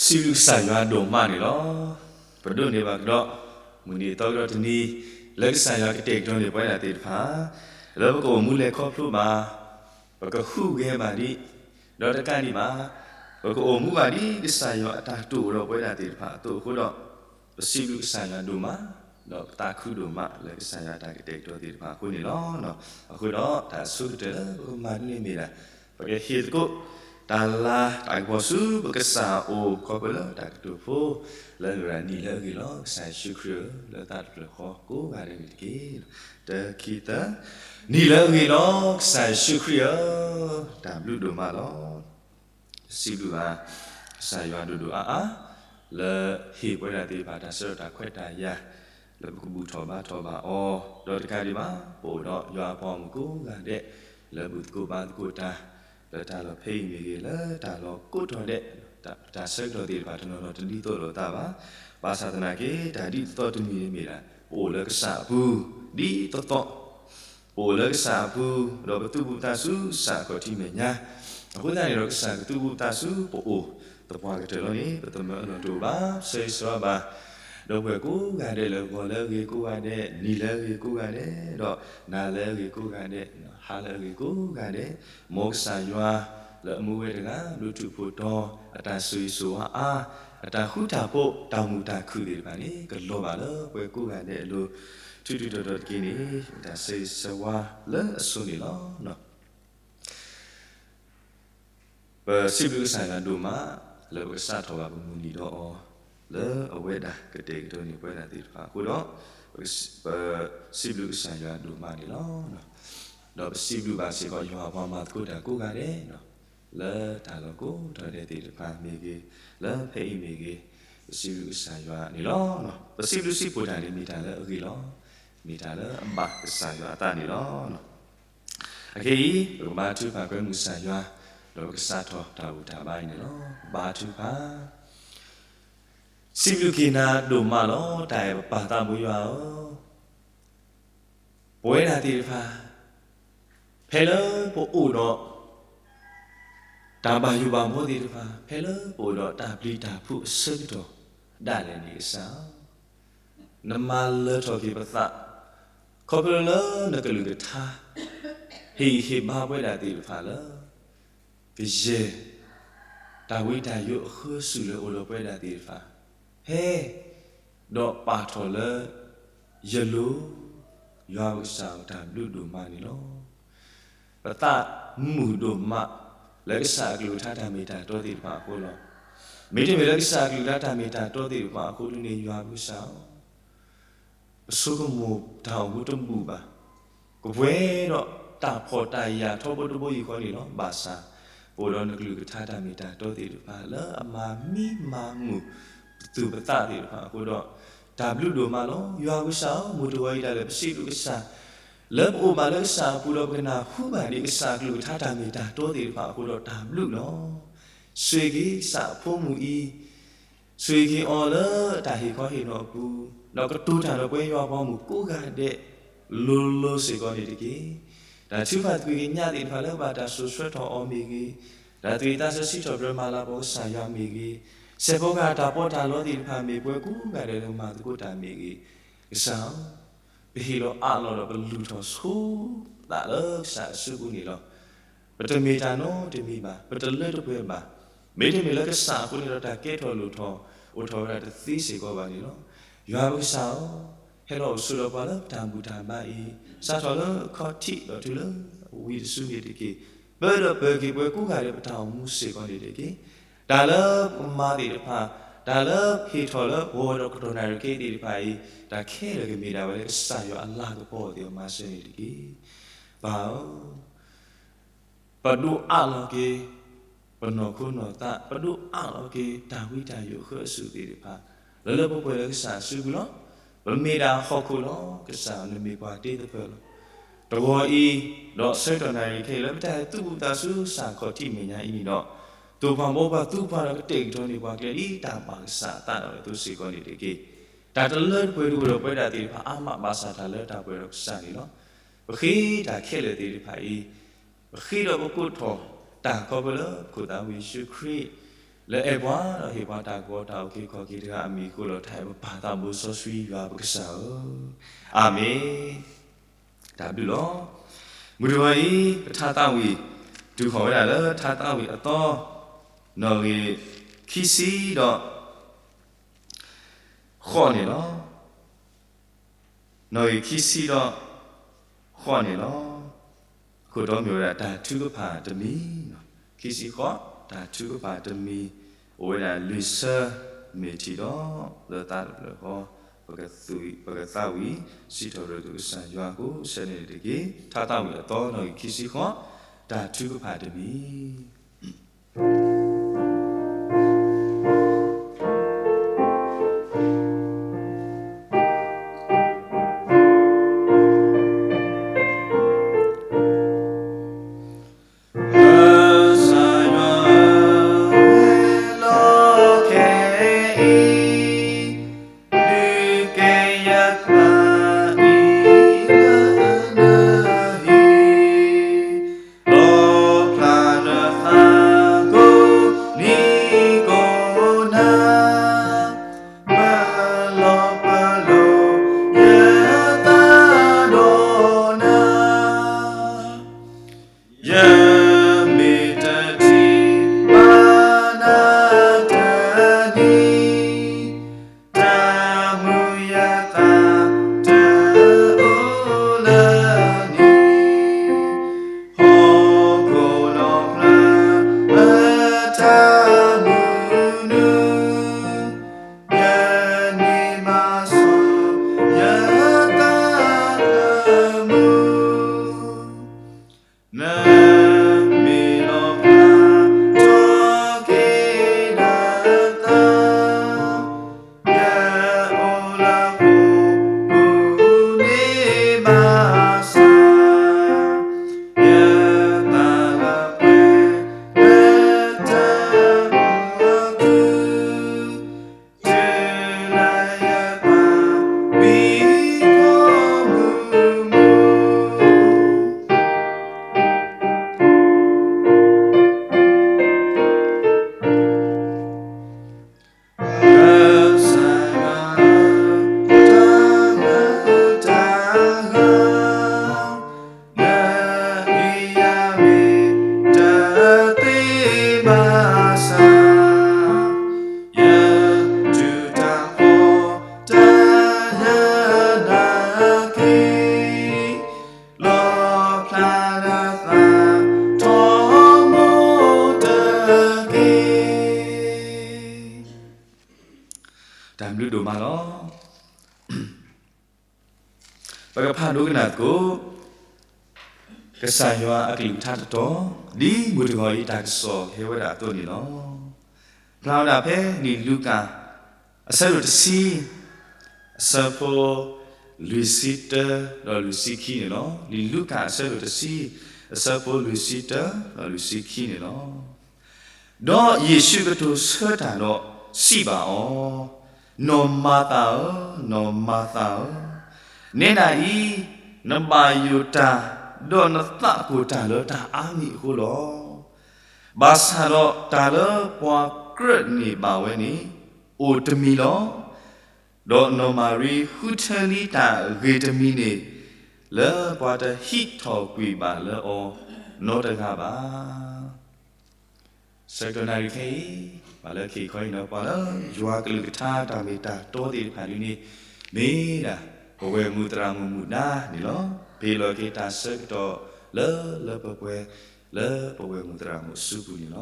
စံးဘျုးကစၢ်ယွၤဒိၣ်မးန့ၣ်လီၤ. ပဒိးန့ၢ်ဘၣ်ကဒီး မုၢ်နံၤအသီကဒီးတနံၤ လၢကစၢ်ယွၤကတဲာ်ကတီၤန့ၢ်ပဝဲဒၣ်သ့ၣ်တဖၣ် လၢပကအိၣ်မူလဲၤခီဖျိဘၣ်, ပကဟူးဂဲၤဘၣ်ဒံး, ဒီးတကးဒံးဘၣ်, ပကအိၣ်မူဘၣ်ဒ်ကစၢ်ယွၤအတၢ်တိာ်ဒီးပဝဲဒၣ်သ့ၣ်တဖၣ်အသိးအဃိဒီး, ပစံးဘျုးကစၢ်ယွၤဒိၣ်မး, ဒီးပသးခုဒိၣ်မးလၢကစၢ်ယွၤအတၢ်ကတဲာ်ကတီၤသ့ၣ်တဖၣ်အဃိန့ၣ်လီၤ. အဃိဒီးတၢ်အဆိကတၢၢ်လၢပကမၤန့ၢ်မ့ၢ်ဒၣ် ပကဟ့ၣ်သကိး တၢ်လၤတၢ်ကပီၤဆူပကစၢ်အအိၣ် ခီဖျိလၢတၢ်ကတိၤဖိ လၢအမ့ၢ်ဝဲဒၣ်နံၤလၢအဂ့ၤလီၤ ကစၢ်ယ့ၣ်ၡူးခရံာ်ဧၢ, လၢသးတဖျၢၣ်ဃီကိးဂၤဒဲးန့ၣ်တက့ၢ်. တခံသၢ, နံၤလၢအဂ့ၤလီၤ ကစၢ်ယ့ၣ်ၡူးခရံာ်ဧၢ, တၢ်ဘျုးဒိၣ်မးလီၤ. စံးဘျုးဘၣ် ကစၢ်ယွၤဒိၣ်ဒိၣ်အါအါ လၢဟ့ၣ်ပဝဲဒၣ်သ့ၣ်တဖၣ်တၢ်ဆၢကတီၢ်တၢ်ခွဲးတၢ်ယာ် လၢပကဘူၣ်ထီၣ်ဘါထီၣ်ဘၣ်အီၤ, ဒီးတကးဒံးဘၣ် ပအိၣ်ဒီးယွၤအပှၤဂီၢ်မုၢ်ကိးဂၤဒဲး လၢဘူၣ်သကိးဘါသကိးတၢ် လၢတၢ်လီၢ်ဖဲအံၤမ့ၢ်ဂ့ၤ လၢတၢ်လီၢ်ကိးတီၤဒဲး တၢ်ဆၢကတီၢ်သ့ၣ်တဖၣ်တနီၤနီၤတဒ်သိးလိာ်သးဘၣ်. ဘၣ်ဆၣ်သနာ်က့ တၢ်ဒ်သိးသိးတမံၤန့ၣ်မ့ၢ်ဒၣ် ပအိၣ်လၢကစၢ်အပူၤ ဒ်သိးသိး ပအိၣ်လၢကစၢ်အပူၤ ဒီးပသူၣ်ဘူၣ်သးစူၤကစၢ်အခီၣ်ထံးမဲာ်ညါ, အဃိသတးန့ၣ်ဒီး ကစၢ်ကသူၣ်ဘူၣ်သးစူၤပအိၣ် သပှၢ်ကတၢၢ်လီၤန့ၣ် ပသမၢအလီၢ်တအိၣ်ဘၣ်, ဆၢဂ့ၤဆၢဝါဘၣ် ဒီပုၢ်ဝဲၢ်ကိးဂၤဒဲးလၢဂီၤလၢအဂ့ၤကိးဂၤဒဲး, နံၤလၢအဂ့ၤကိးဂၤဒဲး, ဒီးနၤလၢအဂ့ၤကိးဂၤဒဲး, မ်ကစၢ်ယွၤ လၢအမူဝဲတဂၤ ဘျုးထူးဖှိၣ်တီၤ အတၢ်ဆိၣ်ဂ့ၤဆိၣ်ဝါအါ, အတၢ်ဃူတၢ်ဖိး တၢ်မုာ်တၢ်ခုၣ်သ့ၣ်တဖၣ်န့ၣ် ကလီၤဘၣ်လၢပှၤကိးဂၤဒဲးအလိၤ ထူးထူးတီၤတီၤတက့ၢ်န့ၣ် တၢ်ဆၢဂ့ၤဆၢဝါလၢအဆိန့ၣ်လီၤ. ပစံးဘျုးကစၢ်ယွၤဒိၣ်မး လၢပကစးထီၣ်ဘၣ်ပမုၢ်နံၤဒီးအီၤ လၢအဝဲဒၣ်ကတဲာ်ကတီၤန့ၢ်ပဝဲဒၣ်သ့ၣ်တဖၣ်အဃိဒီး ပစံးဘျုးကစၢ်ယွၤဒိၣ်မးန့ၣ်လီၤ. ဒီးပစံးဘျုးဘၣ်စ့ၢ်ကီးယွၤအပှၤမၤသကိးတၢ်ကိးဂၤဒဲး လၢတၢ်လီၢ်ကိးတီၤဒဲးသ့ၣ်တဖၣ်မ့ၢ်ဂ့ၤ, လၢဖဲအံၤမ့ၢ်ဂ့ၤ, ပစံးဘျုးကစၢ်ယွၤန့ၣ်လီၤ. ပစံးဘျုးစံးဖှိၣ်တၢ်န့ၣ် မ့ၢ်တၢ်လၢအဂ့ၤလီၤ. မ့ၢ်တၢ်လၢအဘၣ်ကစၢ်ယွၤအသးန့ၣ်လီၤ. အခဲအံၤ ပကဘါထုကဖၣ်ကွဲမုာ်ကစၢ်ယွၤ, ဒီးပကစးထီၣ်တၢ်ဘူၣ်တၢ်ဘါအံၤန့ၣ်လီၤ. ဘါထုကဖၣ်, စံးဘျုးက့ၤနၤဒိၣ်မးလီၤ တၢ်အဲၣ်ပပၢ်သးဘိယွၤဧၢ, ပဝဲဒၣ်သ့ၣ်တဖၣ် ဖဲလၢပအိၣ်ဒီး တၢ်ဘၣ်ယိၣ်ဘၣ်ဘှီသ့ၣ်တဖၣ်, ဖဲလၢပအိၣ်ဒီးတၢ်ပျံၤတၢ်ဖုးအဆၢကတီၢ်ဒၣ်လဲာ်န့ၣ်ကစၢ်ဧၢ, နမၤလၢထီၣ်က့ၤပသး, ခီဖျိလၢနကလုၢ်ကထါ ဟ့ၣ်ဂံၢ်ဟ့ၣ်ဘါပဝဲဒၣ်သ့ၣ်တဖၣ်လၢ ကယဲၢ် တၢ်ဝံတၢ်ယိးအဃၢဆူၣ်လၢအိၣ်ဒီးပဝဲဒၣ်သ့ၣ်တဖၣ်, ဟဲ ဒီးပာ်ထီၣ်လၢ ယလိၤ, ယွၤပကစၢ်ဧၢ တၢ်ဘျုးဒိၣ်မးန့ၣ်လီၤ. ပသးမုာ်ဒိၣ်မး လၢကစၢ်အကလုၢ်ကထါတၢ်မ့ၢ်တၢ်တီသ့ၣ်တဖၣ်အဃိလီၤ. မ့တမ့ၢ်လၢကစၢ်အကလုၢ်ကထါတၢ်မ့ၢ်တၢ်တီသ့ၣ်တဖၣ်အဃိဒ်န့ၣ် ယွၤပကစၢ်ဧၢ ပဆိကမိၣ်တၢ်အိၣ်မူတဘူၣ်ဘၣ်. ကပှဲၤဒီးတၢ်ဖှီၣ်တၢ်ယာ်ထီဘိတဘိယူၢ်ဃီန့ၣ်လီၤ. ဘၣ်ဆၣ် ပအိၣ်ဒီးနကလုၢ်ကထါတၢ်မ့ၢ်တၢ်တီသ့ၣ်တဖၣ် လၢအမၤမံမၤမုာ်ပသူၣ်ပသးသ့ၣ်တဖၣ်အဃိဒီး တၢ်ဘျုးဒိၣ်မးလီၤ. ယွၤကစၢ်ဧၢ, မုၢ်တဂီၤအံၤဒၣ်လဲာ် ပစံးဘျုးကစၢ် လၢပအိၣ်ဘၣ်လၢကစၢ်အပူၤဒီး ပကနၢ်ဟူဘၣ်ဒံးကစၢ်အကလုၢ်ကထါတၢ်မ့ၢ်တၢ်တီသ့ၣ်တဖၣ်အဃိဒီးတၢ်ဘျုးလီၤ. ဆိၣ်ဂ့ၤက့ၤကစၢ်အဖိမုၣ်အံၤ ဆိၣ်ဂ့ၤက့ၤအီၤလၢတၢ်ဟ့ၣ်ခီဟ့ၣ်နီၤအပူၤ, ဒီးကတိၤတၢ်ဒီးပဝဲယွၤပှၤဂီၢ်မုၢ်ကိးဂၤဒဲး လိၤလိၤစ့ၢ်ကီးန့ၣ်တက့ၢ်. တၢ်ထုကဖၣ်သကွ့ၢ်ကညးသ့ၣ်တဖၣ်လၢဘၣ်တၢ်စိာ်ဆှၢထီၣ်အီၤမ့ၢ်ဂ့ၤ, တၢ်သ့ၣ်သးစီဆှံထီၣ်ပတြၢၤမၤလၤကပီၤကစၢ်ယွၤမ့ၢ်ဂ့ၤ, စဲးဖီကဟၣ်တၢ်ပီးတၢ်လီသ့ၣ်တဖၣ်မ့ၢ်ပှဲၤကိးဂၤဒဲးလၢမၤသကိးတၢ်မ့ၢ်ဂ့ၤ, ကစၢ်ဧၢ, ပဟ့ၣ်လီၤအးလီၤဒီးပလုၢ်ထီၣ်ဆိသးလၢကစၢ်အစုပူၤန့ၣ်လီၤ. ပတမ့ၢ်တၢ်နီတမံၤဘၣ်, ပတလၢတပှဲၤဘၣ်. မ့တမ့ၢ်လၢကစၢ်အဃိန့ၣ်ဒီး တၢ်ကဲထီၣ်လိၣ်ထီၣ် အိၣ်ထီၣ်ဝဲဒၣ်တသ့စ့ၢ်ကီးဘၣ်န့ၣ်လီၤ. ယွၤပကစၢ်ဧၢ, ဟဲလီၤအိၣ်ဆိးဒီးပှၤလၢပတၢ်ဘူၣ်တၢ်ဘါအံၤ, စးထီၣ်လၢအခီၣ်ထံးဒီးတုၤလၢဝံတစုန့ၣ်တက့ၢ်. ပၢဒီးပၢၤက့ၤပှၤကိးဂၤဒဲးပတၢ်အိၣ်မူစ့ၢ်ကီးန့ၣ်တက့ၢ်. တၢ်လၢပမၤသ့ၣ်တဖၣ်, တၢ်လၢဟ့ၣ်ထီၣ်လၢဂီၤဒီးကတီၢ်နၣ်ရံၣ်ခဲအံၤသ့ၣ်တဖၣ်အံၤ, တၢ်ခဲလၢာ်ကမ့ၢ်ဒၣ်ဝဲလၢကစၢ်ယွၤအလၤကပီၤအသ့ၣ်အမၤစၢၤန့ၣ်တက့ၢ်. ပၢ်ဧၢ, ပဒိးအးလီၤက့ၤ ပနီၢ်ခိနီၢ်သး, ပဒိးအးလီၤက့ၤတၢ်ဝံတၢ်ယိးအဃၢအဆူၣ်သ့ၣ်တဖၣ်, လၢလၢပှဲၤပှဲၤလၢကစၢ်အစုပူၤလီၤ. ပမ့ၢ်ဒၣ်ဟီၣ်ခိၣ်လီၤ. ကစၢ်နမ့ၢ်ပှၤတ့သပၢၤလီၤ. တဂီၤအံၤ ဒီးဆၢကတီၢ်နၣ်ရံၣ်ခဲအံၤ လၢပတၢ်သူၣ်ဘူၣ်သးစူၤကစၢ်ခီၣ်ထံးမဲာ်ညါအံၤန့ၣ်ဒီး, သိၣ်ပှၤဘီပှၤသူပှၤဒီးကတဲာ်ကတီၤန့ၢ်ပှၤကျဲဒ်တၢ်ဘၣ်ကစၢ်အသးဒၣ်ဝဲအသိးစ့ၢ်ကီးန့ၣ်တက့ၢ်. တၢ်တလၢတပှဲၤတအိၣ်ဒီးပဝဲဒၣ်သ့ၣ်တဖၣ်အါမးဘၣ်ဆၣ်တၢ်လၢတၢ်ပှဲၤဒီးကစၢ်န့ၣ်လီၤ. ပဃ့တၢ်ခဲလၢာ်သ့ၣ်တဖၣ်အံၤ, ပဃ့ဒီးပကိးထီၣ်တၢ်ခီဖျိလၢပခိၣ်သးဝံယ့ၣ်ၡူးခရံာ် လၢအဲၣ်ပှၤဒီးဟ့ၣ်ပှၤတၢ်ကီတၢ်အုၣ်က့ၤခီၣ်က့ၤတဂၤအမံၤအဃိလီၤ. တၢ်အဲၣ်ပပၢ်သးဘိစီဆှံယွၤပကစၢ်ဧၢ, အၤမ့ၣ်. တၢ်ဘျုးလီၤ. မုၢ်တဂီၤအံၤ ပထါသးဝံၣ် တုၤဃီၤဝဲဒၣ်လၢထါသးဝံၣ်အသီ နီၣ်ဂံၢ်ခံဆံဒီး ဃိးန့ၣ်လီၤ. နီၣ်ဂံၢ်ခံဆံဒီး ဃိးန့ၣ်လီၤ. အခိၣ်တီမ့ၢ်ဝဲဒၣ်တၢ်ထုကဖၣ်တမံၤ, ခံဆံဃိး, တၢ်ထုကဖၣ်တမံၤ အိၣ်ဝဲဒၣ်လွံၢ်ဆၢမ့ၢ်ထံၣ်ဒီး လၢသးတဖျၢၣ်ဃီ ပကသးဝံၣ် စံးထီၣ်ပတြၢၤကစၢ်ယွၤကိးဆၢန့ၣ်တက့ၢ်. ထါသးဝံၣ်အသီနီၣ်ဂံၢ်ခံဆံဃိး, တၢ်ထုကဖၣ်တမံၤ. ကစၢ်ယွၤဧၢ, လၢခဲအံၤ ဒုးကဲယသးအံၤလၢနဟံၣ်, လီၣ်ဖျါနသးကိးနံၤကိးနၤ, မၤလီၤပလိာ်ယသးဒီးနၤ, ယမ့ၢ်တထံၣ်ဘၣ်နၤတနံၤ, တၢ်မုာ်ယသးတအိၣ်လၢနံၤ, ဟီၣ်ခိၣ်လီၣ်ဖျါအတၢ်မုာ်နုာ်, ယန့ၢ်မၤစီၢ်ယသးလၢမုာ် နမ့ၢ်လီၣ်ဖျါထီၣ်က့ၤနသး, ယအိၣ်လၢဃိာ်ပူၤန့ၣ်ဘၣ်ဆၣ်, ယသးလၢပှဲၤလၢတၢ်မုာ်အကတၢၢ်, တုၤလၢယသးဝံၤထီၣ်မုာ်မုာ် ကစၢ်ယွၤဧၢ, တၢ်ဂ့ၤတၢ်ဂ့ၤ, နဟ့ၣ်ယၤမ့ၢ်တၢ်သ့မၤစၢ်, ယတုၤတၢ်ဃီတၢ်ယၢၤနာ်က့ၤ, လီၣ်ဖျါနသးထီဘိတက့ၢ်. တၢ်ဘျုးဒိၣ်မးလီၤ. ပကဖးဒိကနၣ်သကိး ကစၢ်ယွၤအကလုၢ်ကထါတတီၤ ဒ်မုၢ်တဂီၤအံၤတၢ်ကစီၣ်ဟဲဝဲဒၣ်အသိးန့ၣ်လီၤ. ဖျါဝဲဒၣ်ဖဲလံာ်လူၤကၣ် အဆၢဒိၣ်တဆံ အဆၢဖိ လွံၢ်ဆံတၢ ဒီးလွံၢ်ဆံခံန့ၣ်လီၤ. လံာ်လူၤကၣ်အဆၢဒိၣ်တဆံ အဆၢဖိလွံၢ်ဆံတၢ ဒီးလွံၢ်ဆံခံန့ၣ်လီၤ. ဒီးယ့ၣ်ၡူးကတိၤဆၢတၢ်ဒီးစံးဘၣ်အီၤ, နီၢ်မၤသၤဧၢ, နီၢ်မၤသၤဧၢ, နဲဒၣ်အံၤ နဘၣ်ယိၣ်တၢ် ဒီးနသးကိၢ်တၢ်လၢတၢ်အါမံၤအဃိလီၤ. ဘၣ်ဆၣ်ဒီးတၢ်လၢပှၤကြၢးန့ၢ်ဘၣ်ဝဲန့ၣ် အိၣ်တမံၤလီၤ. ဒီးနီၢ်မၤရံဃုထၢလံတၢ်အဂ့ၤတမံၤန့ၣ် လၢပှၤတဟံးထီၣ်ကွံာ်ဘၣ်လၢအီၤနီတဂၤဘၣ်. ဆၢကတီၢ်နၣ်ရံၣ်ခဲအံၤ ဘၣ်လၢခံခီအံၤန့ၣ် ပှၤလၢယွၤကလုၢ်ကထါတၢ်မ့ၢ်တၢ်တီသ့ၣ်တဖၣ်ဒ်န့ၣ် မ့ၢ်ဒၣ်ပဝဲၢ်မုၢ်သရၣ်မုၣ်မုၣ်ဒါန့ၣ်လီၤ. ပဟ့ၣ်လီၤက့ၤတၢ်ဆၢကတီၢ်လၢ လၢပပှဲၤ လၢပဝဲၢ်မုၢ်သရၣ်မုၣ်အစုပူၤန့ၣ်လီၤ.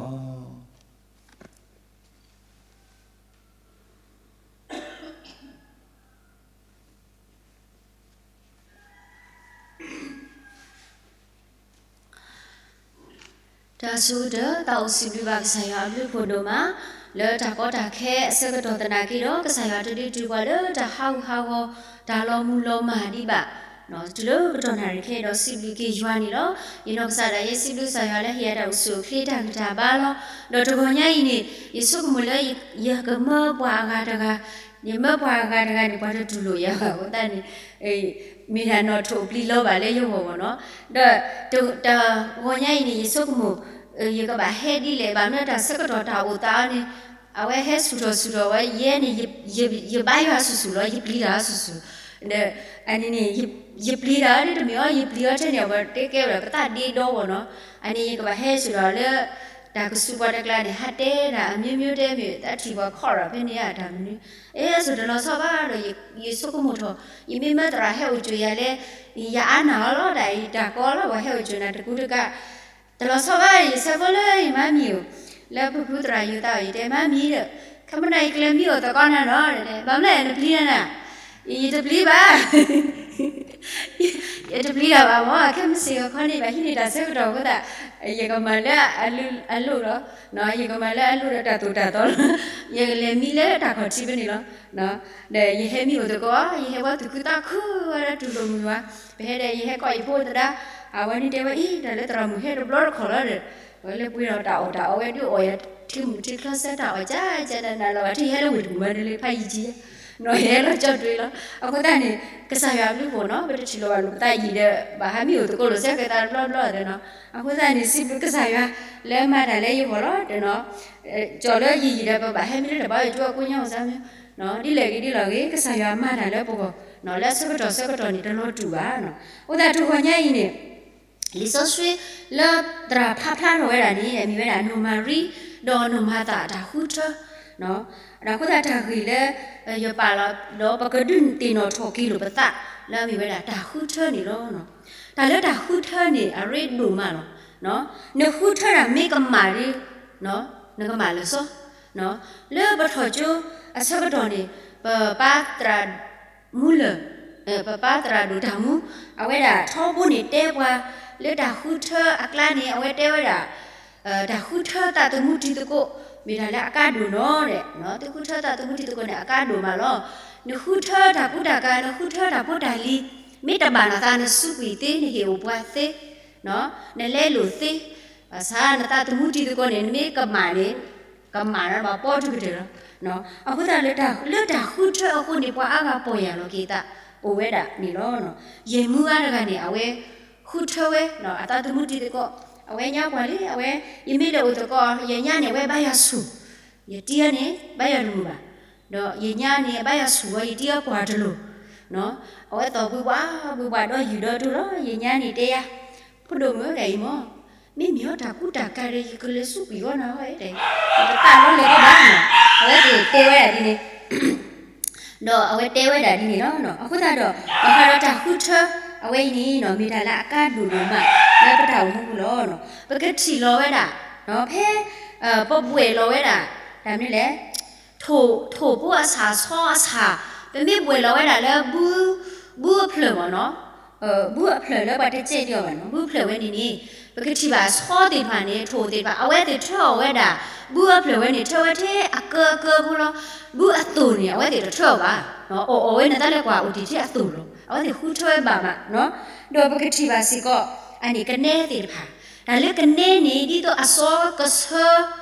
တၢ်ဆိကတၢၢ် သးအိၣ်စံးဘျုးဘၣ်ကစၢ်ယွၤအဘျုးအဖှိၣ်ဒိၣ်မး လၢတၢ်ကီတၢ်ခဲအဆၢကတီၢ်သနာ်က့ဒီး ကစၢ်ယွၤတဒုးတုၤပှၤလၢတၢ်ဟးဂူာ်ဟးဂီၤ တၢ်လီၤမုၢ်လီၤမၢ်ဒံးဘၣ် တုၤလၢကတီၢ်နၣ်ရံၣ်ခဲအံၤဒီးစံးဘျုးက့ၤယွၤန့ၣ်လီၤ. ယနီၢ်ကစၢ်ဒၣ်ယဲစံးဘျုးကစၢ်ယွၤလၢဟ့ၣ်ယၤတၢ်အိၣ်ဆူၣ်အိၣ်ချ့တၢ်ဂံၢ်တၢ်ဘါလီၤ. ဒီးတဂီၤညါအံၤန့ၣ် ယဆိကမိၣ်လၢယကမၢပှၤအဂၤတဂၤ ယမၢပှၤအဂၤတဂၤန့ၣ် ပှၤတတူၢ်လိာ်ယၤဘၣ်အဃိသတးန့ၣ် မ့ၢ်ဒၣ်နီၣ်ထိၣ်ပျံၤလီၤဘၣ်လၢယဂီၢ်ဘၣ်နီၤ. ဒီးတဂီၤညါအံၤန့ၣ် ယဆိကမိၣ် ယကဘၣ်ဟဲဒ်လဲၣ် ဘၣ်မနုၤတၢ်ဆၢကတီၢ်တၢ်အိၣ်သးအီၤန့ၣ် အဝဲဟဲဆူၣ်ထီၣ်ဆူၣ်ထီၣ်ဝဲ ယဲန့ၣ် ယဘါယွၤဆူၣ်ဆူၣ်လီၤ ယပျံၤတၢ်ဆူၣ်ဆူၣ်, ဒီးအန့ၣ်န့ၣ် ယပျံၤတၢ်ဒ်တမ့ၢ်အီၤ ယပျံၤအီၤထဲန့ၣ် အဝဲတဲကဲဝဲဒၣ်ပသးဒ့ဒီဝဲနီၤ, အန့ၣ်ယကဘၣ်ဟဲဆူၣ်ထီၣ်လၢ တၢ်ကစူးပှၤတကျါန့ၣ် ဟးတဲတၢ်အမျိုးမျိုးတဲမ့ၢ် တၢ်ထံၣ်ပှၤခီၣ်ရၣ်ဖဲန့ၣ်တၢ်မနုၤ, အဲ ဆိတလီၤဆီဘၣ်ဒီး ယဆိကမိၣ်ထီၣ် ယမ့ၢ်မၢသရၣ်ဟဲအိၣ်ကၠိယၤလဲၣ်, ယအါနာ်လီၤလီၤ တၢ်အံၤတၢ်ကီလီၤ ပှၤဟဲအိၣ်ကၠိနၤတကူတကး တလီၤဆီဘၣ် ယဆဲးဖိလၢယမၤမံၤအိၣ်, လၢဖုဖုသရၣ်ယိၤသးအီၤ ယတဲမၤမံၤဒီး ခဲမုၢ်နၤယကျဲၤမံအိၣ်သကိးနၤနီၤ, ဘၣ်မနုၤလဲၣ်နပျံၤနၤနၤ, ယတပျံၤဘၣ် ယတပျံၤတၢ်ဘၣ်မၢ်, ခဲမုၢ်ဆ့ၣ်အခီန့ၣ် ဘၣ်ဟံးန့ၢ်တၢ်ဆၢကတီၢ်အဃိသတး ယကမၤလၢအလိၣ်လီၤ, ယကမၤလၢအလိၣ်ဒီးတၢ်သိၣ်တၢ်သီလီၤ, ယကလဲၤမံလၢတၢ်ခီၣ်ထံးဖဲန့ၣ်လီၤ, ဒီးယဟဲမံအိၣ်သကိး ယဟဲဝဲသူၣ်ခုသးခုဝဲဒၣ်တူၢ်လိာ်မုာ်ဝဲ, ပဟဲဒီးယဟဲကိးယဖိသဒါ, အဝဲန့ၣ်တဲဝဲအံၤ တၢ်လၢသရၣ်မုၣ်ဟဲတဘျီတခီၣ်လီၤဒီး ဝဲလၢပှ့ၤဒီးတၢ်အီၣ်တၢ်အီဝဲဒုးအီၣ်ယၤ ထံမုၢ်ထံချၢစဲတၢ်အီၣ်ကၠၢကၠၢနၤနၤလီၤ ဘၣ်ထံၣ်ယဟဲလၢဝ့ၢ်တကူၣ်မးဒ်လၢဖးယံၤကံယဲ, နီၤယဟဲလီၤကၠီတွ့လီၤ, အဃိသတးန့ၣ် ကစၢ်ယွၤအဘျုးဖှိၣ်နီၤ ပတထံၣ်လိာ်ဘၣ်လိာ်ပသးယံာ်ဒီး ဘၣ်ဟးမံအိၣ်သကိးလိာ်စဲကသးတဘျီဘျီဒီးနီၤ, အဃိသတးန့ၣ် စံးဘျုးကစၢ်ယွၤ လၢမၤတၢ်လၢယဂီၢ်လီၤတနီၤ, ကၠီၤလၢယယံာ်ဒီး ပဘၣ်ဟဲမံလၢတၢ်ဘါယွၤကၠိအကိးညါအိၣ်စၢ်မ့ၢ်, ဒ်လဲၣ်ဂ့ၤဒ်လဲၣ်ဂ့ၤ ကစၢ်ယွၤမၤတၢ်လၢပဂီၢ်, လၢဆၢကတီၢ်ဆၢကတီၢ်န့ၣ် တလီၤတူာ်ဘၣ်နီၤ, အဃိသတးတဂီၤညါအံၤန့ၣ် လံာ်စီဆှံလၢသရၣ်ဖးဖျါထီၣ်ဝဲဒၣ်န့ၣ် မ့ၢ်ဝဲဒၣ်နီၢ်မၤရံ ဒီးနီၢ်မၤသးအတၢ်ဃုထၢ, ဒီးအဃိသတးတၢ်ဂ့ၢ်လၢ ယပာ်လီၤ ဒီးပကဒုးသ့ၣ်နီၣ်ထီၣ်က့ၤလိာ်ပသး လၢအမ့ၢ်ဝဲဒၣ်တၢ်ဃုထၢန့ၣ်လီၤ. တၢ်လၢတၢ်ဃုထၢန့ၣ် အရ့ဒိၣ်မးလီၤ. နဃုထၢတၢ်မ့ၢ်ကမၣ်ဒီး နကမၣ်လၢာ်စီ, လၢပထီၣ်ကၠိအဆၢကတီၢ်န့ၣ် ပပၢ်သရၣ်မူလၢာ် ပပၢ်သရၣ်ဒိၣ်တၢ်မူ အဝဲဒၣ်ထီဘိန့ၣ်တဲပှၤ လၢတၢ်ဃုထၢအကျါန့ၣ် အဝဲတဲဝဲဒၣ် တၢ်ဃုထၢသးသမူတံၤသကိး မ့ၢ်တၢ်လၢအကါဒိၣ်နီၤဒဲး, သုဃုထၢသးသမူတံၤသကိးန့ၣ် အကါဒိၣ်မးလီၤ. နဃုထၢတၢ်ကူတၢ်ကၤ နဃုထၢတၢ်ဖိတၢ်လံၤ မ့ၢ်တဘၣ်နသး နစူးကွံာ်သ့ နဟ့ၣ်အိၣ်ပှၤသ့ နလဲလိာ်သ့, ဘၣ်ဆၣ်နသးသမူတံၤသကိးန့ၣ် နမ့ၢ်ကမၣ်န့ၣ် ကမၣ်ဒီးဘၣ်ပီတုၤကတၢၢ်လီၤ. အဃိသတးလၢတၢ်ဃုထၢအဃိန့ၣ် ပှၤအါဂၤပီၢ်ယၢ်လီၤက့ၤသး အိၣ်ဝဲဒၣ်န့ၣ်လီၤ. ယဲၢ်မူအါတဂၤန့ၣ် အဝဲဃုထၢဝဲ အသးသမူတံၤသကိး အဝဲညါပှၤလံ အဝဲ ယမ့ၢ်လဲၤအိၣ်သကိး ယညါန့ၣ် အဝဲဘါယွၤဆူၣ်, ယတံၤအီၤန့ၣ် ဘါယွၤတမုာ်ဘၣ်, ဒီးယညါန့ၣ် အဘါယွၤဆူၣ်ဝဲ ယတံၤအီၤကွၢ်တလိၤ, အဝဲသီၣ်ဘှံးဘှးဘှံးဘှးဒီးယူၢ်ဒီးတူၢ်လီၤ ယညါန့ၣ်တဲယၤ, ဖိဒိၣ်မုၣ်တဂၤအံၤမၢ် မ့မ့ၢ်အီၤတၢ်ကူတၢ်ကၤဒီး ယကလဲၤစူးကွံာ်အီၤနၤဟီ တဂၤအံၤ ယတသးလီၤလဲၤဒံးဘၣ်နီၤ, အဝဲသ့ၣ်တဲဝဲဒၣ်ဒ်န့ၣ် ဒီးအဝဲတဲဝဲဒၣ်ဒ်န့ၣ်လီၤ. အဃိသတးဒီး ဘၣ်ဃးဒီးတၢ်ဃုထၢ အဝဲအံၤန့ၣ်နီၤ မ့ၢ်တၢ်လၢအကါဒိၣ်ဒိၣ်မး လၢပတၢ်အိၣ်မူပူၤလီၤ. ပကထံၣ်လီၤဝဲဒၣ် ဖဲ ပဘှဲၣ်လီၤဝဲဒၣ် တၢ်မနုၤလဲၣ် ထိၣ် ထိၣ်ဖိအဆၣ် ဆီအဆၣ် ပမ့ၢ်ဘှဲၣ်လီၤဝဲဒၣ်လၢ ဘု ဘုအဖျၢၣ်မ့ၢ်နီၤ, ဘုအဖျၢၣ်လၢပှၤတစဲးဒံးအီၤဘၣ်နီၤ, ဘုအဖျၢၣ်ဝဲန့ၣ်န့ၣ် ပကထံၣ်ဘၣ်ဆီသ့ၣ်တဖၣ်န့ၣ် ထိၣ်သ့ၣ်တဖၣ် အဝဲသ့ၣ်ထၢအီၣ်ဝဲဒၣ် ဘုအဖျၢၣ်ဝဲန့ၣ် ထၢဝဲထဲအကၢအကၢဖိလီၤ. ဘုအသိၣ်န့ၣ် အဝဲသ့ၣ်တထၢအီၣ်ဘၣ်, အီၣ်အီၣ်ဝဲန့ၣ် တၢ်လၢကွၢ်အိၣ်တ့ၢ်ထဲအသိၣ်လီၤ. အဝဲသ့ၣ်ဃုထၢဝဲဘၣ်မးနီၤ, ဒီးပကထံၣ်ဘၣ်စ့ၢ်ကီး အန့ၣ်ကနဲသ့ၣ်တဖၣ်, တၢ်လၢကနဲန့ၣ် ဒ်သိးအစီကဆၢ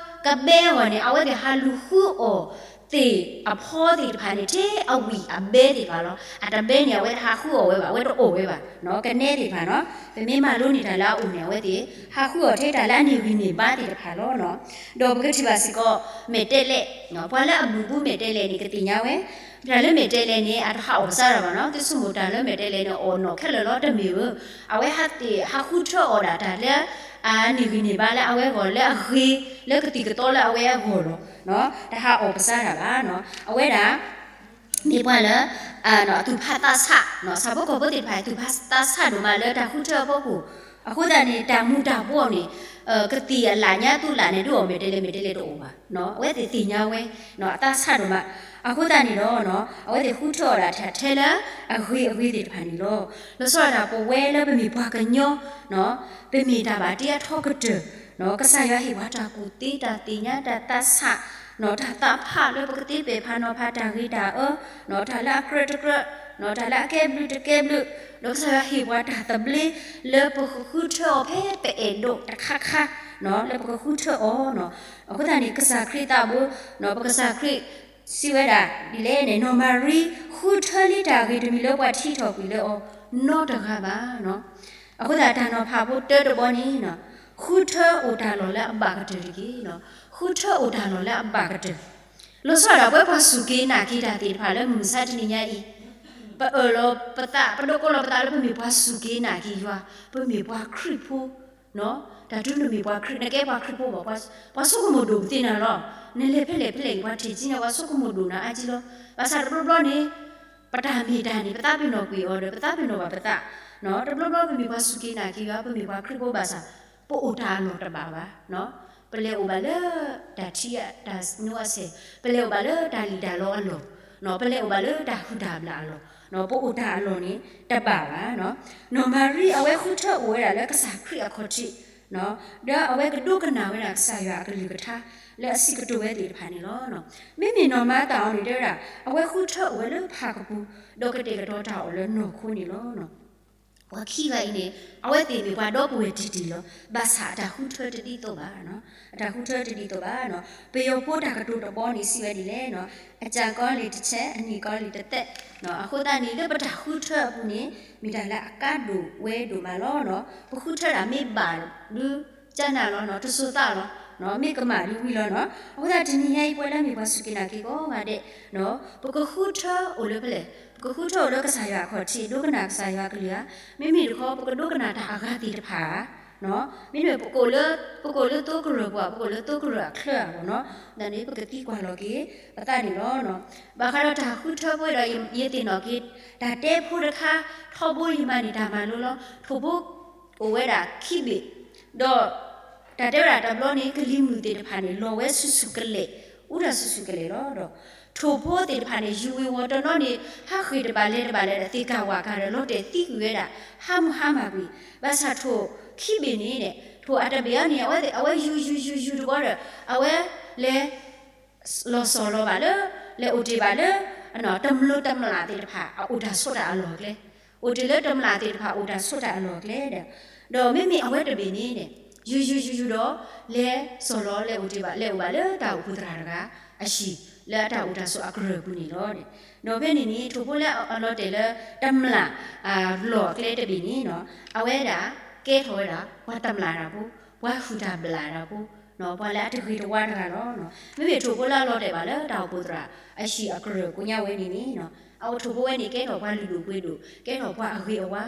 ကဘဲအဂီၢ်န့ၣ် အဝဲသ့ၣ်ဟးလူၤဃုအီၣ် သ့ၣ်အဖီသ့ၣ်တဖၣ်န့ၣ် ထဲအဝံၣ်အဘဲသ့ၣ်တဖၣ်လီၤ. အတဘဲန့ၣ် အဝဲတဟးဃုအီၣ်ဝဲဘၣ်, အဝဲတအီၣ်ဝဲဘၣ်, ကနဲသ့ၣ်တဖၣ်နီၤ, ပမ့ၢ်မၤလိန့ၢ်တၢ်လၢအအိၣ်န့ၣ် အဝဲသ့ၣ် ဟးဃုအီၣ်ထဲတၢ်လၢအန့ၢ်ဂံၢ်န့ၢ်ဘါသ့ၣ်တဖၣ်လီၤ. ဒီးပကထံၣ်ဘၣ်စ့ၢ်ကီး မဲာ်တဲးလဲး, ပှၤလၢအဘုၣ်ဘုမဲာ်တဲးလဲးန့ၣ် ကသ့ၣ်ညါဝဲ, တၢ်လၢမဲာ်တဲးလဲးန့ၣ် အတဟးအီၣ်ပစၢ်တၢ်ဘၣ်နီၤ, သုဆိကမိၣ်တၢ်လၢမဲာ်တဲးလဲးန့ၣ် အီၣ်နီၢ်ခဲလၢာ်လီၤ တမ့ၢ်ဧါ, အဝဲဟးသ့ၣ်ဟးဃုထၢအီၣ်ဒၣ်တၢ်လၢ အန့ၢ်ဂံၢ်န့ၢ်ဘါလၢအဝဲအဂီၢ်လၢအဂ့ၤ လၢကသံၣ်ကသီလၢအဝဲအဂီၢ်လီၤ. တဟးအီၣ်ပစၢ်တၢ်ဘၣ်နီၤ, အဝဲဒၣ် မ့ၢ်ပှၤလၢ အသူၣ်ဖးသးဆး, ဆၣ်ဖိကီၢ်ဖိသ့ၣ်တဖၣ် သူၣ်ဖးသးဆးဒိၣ်မးလၢတၢ်ဃုထၢအဖီခိၣ်, အဃိသတးန့ၣ် တၢ်မူၤတၢ်ဘှီးန့ၣ် ကသံၣ်အလၣ်ညါသူလၣ်န့ၣ် ဒုးအီၣ်မဲာ်တဲးလဲး မဲာ်တဲးလဲးတအိၣ်ဘၣ်, အဝဲသ့ၣ်သ့ၣ်ညါဝဲ အသးဆးဒိၣ်မး, အဃိသတးန့ၣ်ဒီး အဝဲသ့ၣ်ဃုထၢအီၣ်ဒၣ်ထဲထဲလၢ အဂ့ၤအဂ့ၤသ့ၣ်တဖၣ်န့ၣ်လီၤ. လီၤဆီဒၣ်တၢ်ပဝဲလၢပမ့ၢ်ပှၤကညီ ပမ့ၢ်တၢ်ဘၣ်တ့အထီကတၢၢ်, ကစၢ်ယွၤဟ့ၣ်ပှၤတၢ်ကူၣ်သ့တၢ်သ့ၣ်ညါတၢ်သးဆး, တၢ်သးဖးလၢပကသ့ပဲာ်ဖးနီၤဖးတၢ်ဂ့ၤတၢ်အၢ, တၢ်လၢအကြၢးတကြၢး, တၢ်လၢအကဲဘျုးတကဲဘျုး, ဒီးကစၢ်ယွၤဟ့ၣ်ပှၤတၢ်သဘျ့ လၢပကဃုထၢအီၤဖဲပအဲၣ်ဒိးတခါခါ, လၢပကဃုထၢအီၤ, အဃိသတးန့ၣ် ကစၢ်ခရံာ်သးဘိ, ပကစၢ်ခရံာ် စံးဝဲဒၣ်ဒ်လဲၣ်န့ၣ် နီၢ်မၤရံ ဃုထၢလံတၢ်ဂ့ၤတမံၤလၢပှၤထံထီၣ်ကွံာ်လၢအီၤ နီတဂၤဘၣ်. အဃိသတးတၢ်နီၤဖးဖိတၢတဘီန့ၣ်, ဃုထၢအိၣ်တၢ်လီၢ်လၢအဘၣ်ကတၢၢ်တက့ၢ်. ဃုထၢအိၣ်တၢ်လီၢ်လၢအဘၣ်ကတၢၢ်, လီၤဆီဒၣ်တၢ် ပဝဲပှၤစူၢ်က့ၤနာ်က့ၤတၢ်သ့ၣ်တဖၣ်လၢမုၢ်မဆါတနံၤညါအံၤ, ပအၢၣ်လီၤပသး ပဒိးကိးလီၤပသးလၢပမ့ၢ်ပှၤစူၢ်က့ၤနာ်က့ၤယွၤ, ပမ့ၢ်ပှၤခရံာ်ဖိ, တၢ်တုၤနမ့ၢ်ပှၤခရံာ် နကဲပှၤခရံာ်ဖိဘၣ်, ပှၤဆိကမိၣ်ဒိၣ်ပသ့ၣ်နၤလီၤ. နလဲၤဖဲလဲၣ်ဖဲလဲၣ် ပှၤထံၣ်ကံန့ၣ် ပှၤဆိကမိၣ်ဒိၣ်နၤအါကံလီၤ. ဘၣ်ဆၣ်တဘျီဘျီန့ၣ် ပတၢ်မ့ၢ်တၢ်န့ၣ် ပသးပ့ၤနီၣ်ကွံာ်အီၤဒီး ပသးပ့ၤနီၣ်ဘၣ်ပသး, တဘျီဘျီပမ့ၢ်ပှၤစူၢ်က့ၤနာ်က့ၤယွၤ ပမ့ၢ်ပှၤခရံာ်ဖိဘၣ်ဆၣ် ပအိၣ်တၢ်အလီၢ်တဘၣ်ဘၣ်. ပလဲၤအိၣ်ဘၣ်လၢ တၢ်ထံတၢ်နိအဆဲး, ပလဲၤအိၣ်ဘၣ်လၢတၢ်လံၣ်တၢ်လီအလီၢ်, ပလဲၤအိၣ်ဘၣ်လၢတၢ်ဟုၣ်တၢ်ဘျၣ်အလီၢ်, ပအိၣ်တၢ်အလီၢ်န့ၣ် တဘၣ်ဘၣ်. နီၢ်မၤရံအဝဲဃုထၢအိၣ်ဝဲဒၣ်လၢကစၢ်ခရံာ်အခီၣ်ထံး, ဒီးအဝဲကဒိကနၣ်ဝဲဒၣ်ကစၢ်ယွၤအကလုၢ်ကထါ လၢအစံးကတိၤဝဲသ့ၣ်တဖၣ်န့ၣ်လီၤ. မ့မ့ၢ်နီၢ်မၤသၤအီၤန့ၣ်တဲဝဲဒၣ် အဝဲဃုထၢအိၣ်ဝဲလၢဖၣ်ကပူၤ, ဒီးကတဲာ်ကတီၤတၢ်အီၣ်လၢနီၢ်ခိန့ၣ်လီၤ. ပှၤခံဂၤအံၤန့ၣ် အဝဲသ့ၣ်မ့ၢ်ပှၤဒီပုၢ်ဝဲၢ်တံၢ်တံၢ်လီၤ. ဘၣ်ဆၣ်အတၢ်ဃုထၢတဒ်သိးဘၣ်, အတၢ်ဃုထၢတဒ်သိးဘၣ်. ပယီၤဖိတၢ်ကတိၤတဘီန့ၣ်စံးဝဲဒ်လဲၣ်, အစှၤကီလံာ်တဆဲး, အနံၣ်ကီလံာ်တသဲး. အဃိသတးန့ၣ် လၢပတၢ်ဃုထၢအပူၤန့ၣ် မ့ၢ်တၢ်လၢအကါဒိၣ်ဝဲဒိၣ်မးလီၤ. ပဃုထၢဒၣ်မ့ၢ်ဘၣ်ဒုး ကနၣ်လီၤ, တစိၤသးလီၤ, မ့ၢ်ကမၣ်ဒုးဝံၤလီၤ. အဃိသတးတနံၤညါအံၤ ပဝဲလၢမ့ၢ်ပှၤစူၢ်က့ၤနာ်က့ၤကိးဂၤဒဲး ပကဃုထၢအိၣ်လၢဖဲလဲၣ်, ပကဃုထၢအိၣ်လၢကစၢ်ယွၤအခီၣ်ထံး ဒိကနၣ်ကစၢ်ယွၤကလုၢ်ဧါ, မ့မ့ၢ်တခီ ပကဒိကနၣ်တၢ်အဂၤသ့ၣ်တဖၣ်ဧါ. မ့မ့ၢ် ပကအိၣ်လၢသိကရၢၢ်ပူၤဧါ, ပကအိၣ်လၢသိကရၢၢ်အချၢဧါနီၤ, ဒ်န့ၣ် ပကသံကွၢ်လီၤက့ၤပသးန့ၣ်လီၤ. ဘၣ်ဃးဒီးတၢ်ဃုထၢဖိဒီး ယသ့ၣ်နီၣ်က့ၤ တၢ်တဲဖိတခါ ထီဘိယမၤန့ၢ်တၢ်မၤလိလီၤ. ထိၣ်ဖိအိၣ်ဝဲဒၣ်ခံဘ့ၣ်, ဒီး တၢ်တဲဝဲဒၣ်တဘျီန့ၣ် ကလံၤမုၢ်သ့ၣ်တဖၣ်န့ၣ် လီၤဝဲဆူၣ်ဆူၣ်ကလဲာ်, အူတၢ်ဆူၣ်ဆူၣ်ကလဲာ်လီၤ. ဒီး ထိၣ်ဖိသ့ၣ်တဖၣ်န့ၣ် ယူၤဝ့ၤဝီၤတနီၤန့ၣ် ဟးဃ့ၢ်တဘၣ်လဲၤတဘၣ်လဲၣ်ဒီး သ့ၣ်ကၢ်ဝၣ်ကၢ်ဒီး လီၤတဲာ်သံကွံာ်ဝဲဒၣ် ဟါမုၢ်ဟါမၢ်ကွံာ်, ဘၣ်ဆၣ်ထိၣ်ခံဘ့ၣ်န့ၣ် ထိၣ်အတဘ့ၣ်အံၤန့ၣ် အဝဲယူၤယူၤယူၤယူၤတဘျီဒီး အဝဲလဲၤ လီၤစီၤလီၤဘၣ်လၢ လဲၤအိၣ်တ့ၢ်ဘၣ်လၢ တမျိးတမျာ်သ့ၣ်တဖၣ် အအိၣ်တၢ်ဆိးတၢ်အလီၢ်အကျဲ, အိၣ်တ့ၢ်လၢတမျာ်သ့ၣ်တဖၣ် အိၣ်တၢ်ဆိးတၢ်အလီၢ်အကျဲဒီး, ဒီးမ့မ့ၢ်အဝဲတဘ့ၣ်န့ၣ် ယူၤယူၤယူၤယူၤဒီး လဲၤစီၤလီၤ လဲၤအိၣ်တ့ၢ်ဘၣ် လဲၤအိၣ်ဘၣ်လၢတၢ်အိၣ်ဖှိၣ်သရၣ်တဂၤအဟံၣ် လၢအတၢ်အိၣ်တၢ်ဆိးအကရၢၢ်ပူၤန့ၣ်လီၤ. ဒီးဖဲန့ၣ်န့ၣ် ထိၣ်ဖိလၢအလီၤတဲာ်လၢ တမျာ် လီၢ်အကျဲတဘ့ၣ်န့ၣ် အဝဲဒၣ်ကဲထီၣ်ဝဲဒၣ် ပှၤတမျာ်တၢ်ဖိ, ပှၤဟုၣ်တၢ်ဘျၣ်တၢ်ဖိ, ပှၤလၢအတဂ့ၤတဝါတဂၤလီၤ. မ့မ့ၢ်ထိၣ်ဖိလၢအလီၤတဲာ်ဘၣ်လၢတၢ်အိၣ်ဖှိၣ်သရၣ်အဟံၣ်အကရၢၢ်ကိးညါဝဲန့ၣ်န့ၣ် အဝဲထိၣ်ဖိဝဲန့ၣ် ကဲထီၣ်ပှၤလုၢ်ဒိၣ်ပှ့ၤဒိၣ် ကဲထီၣ်ပှၤအဂ့ၤအဝါ.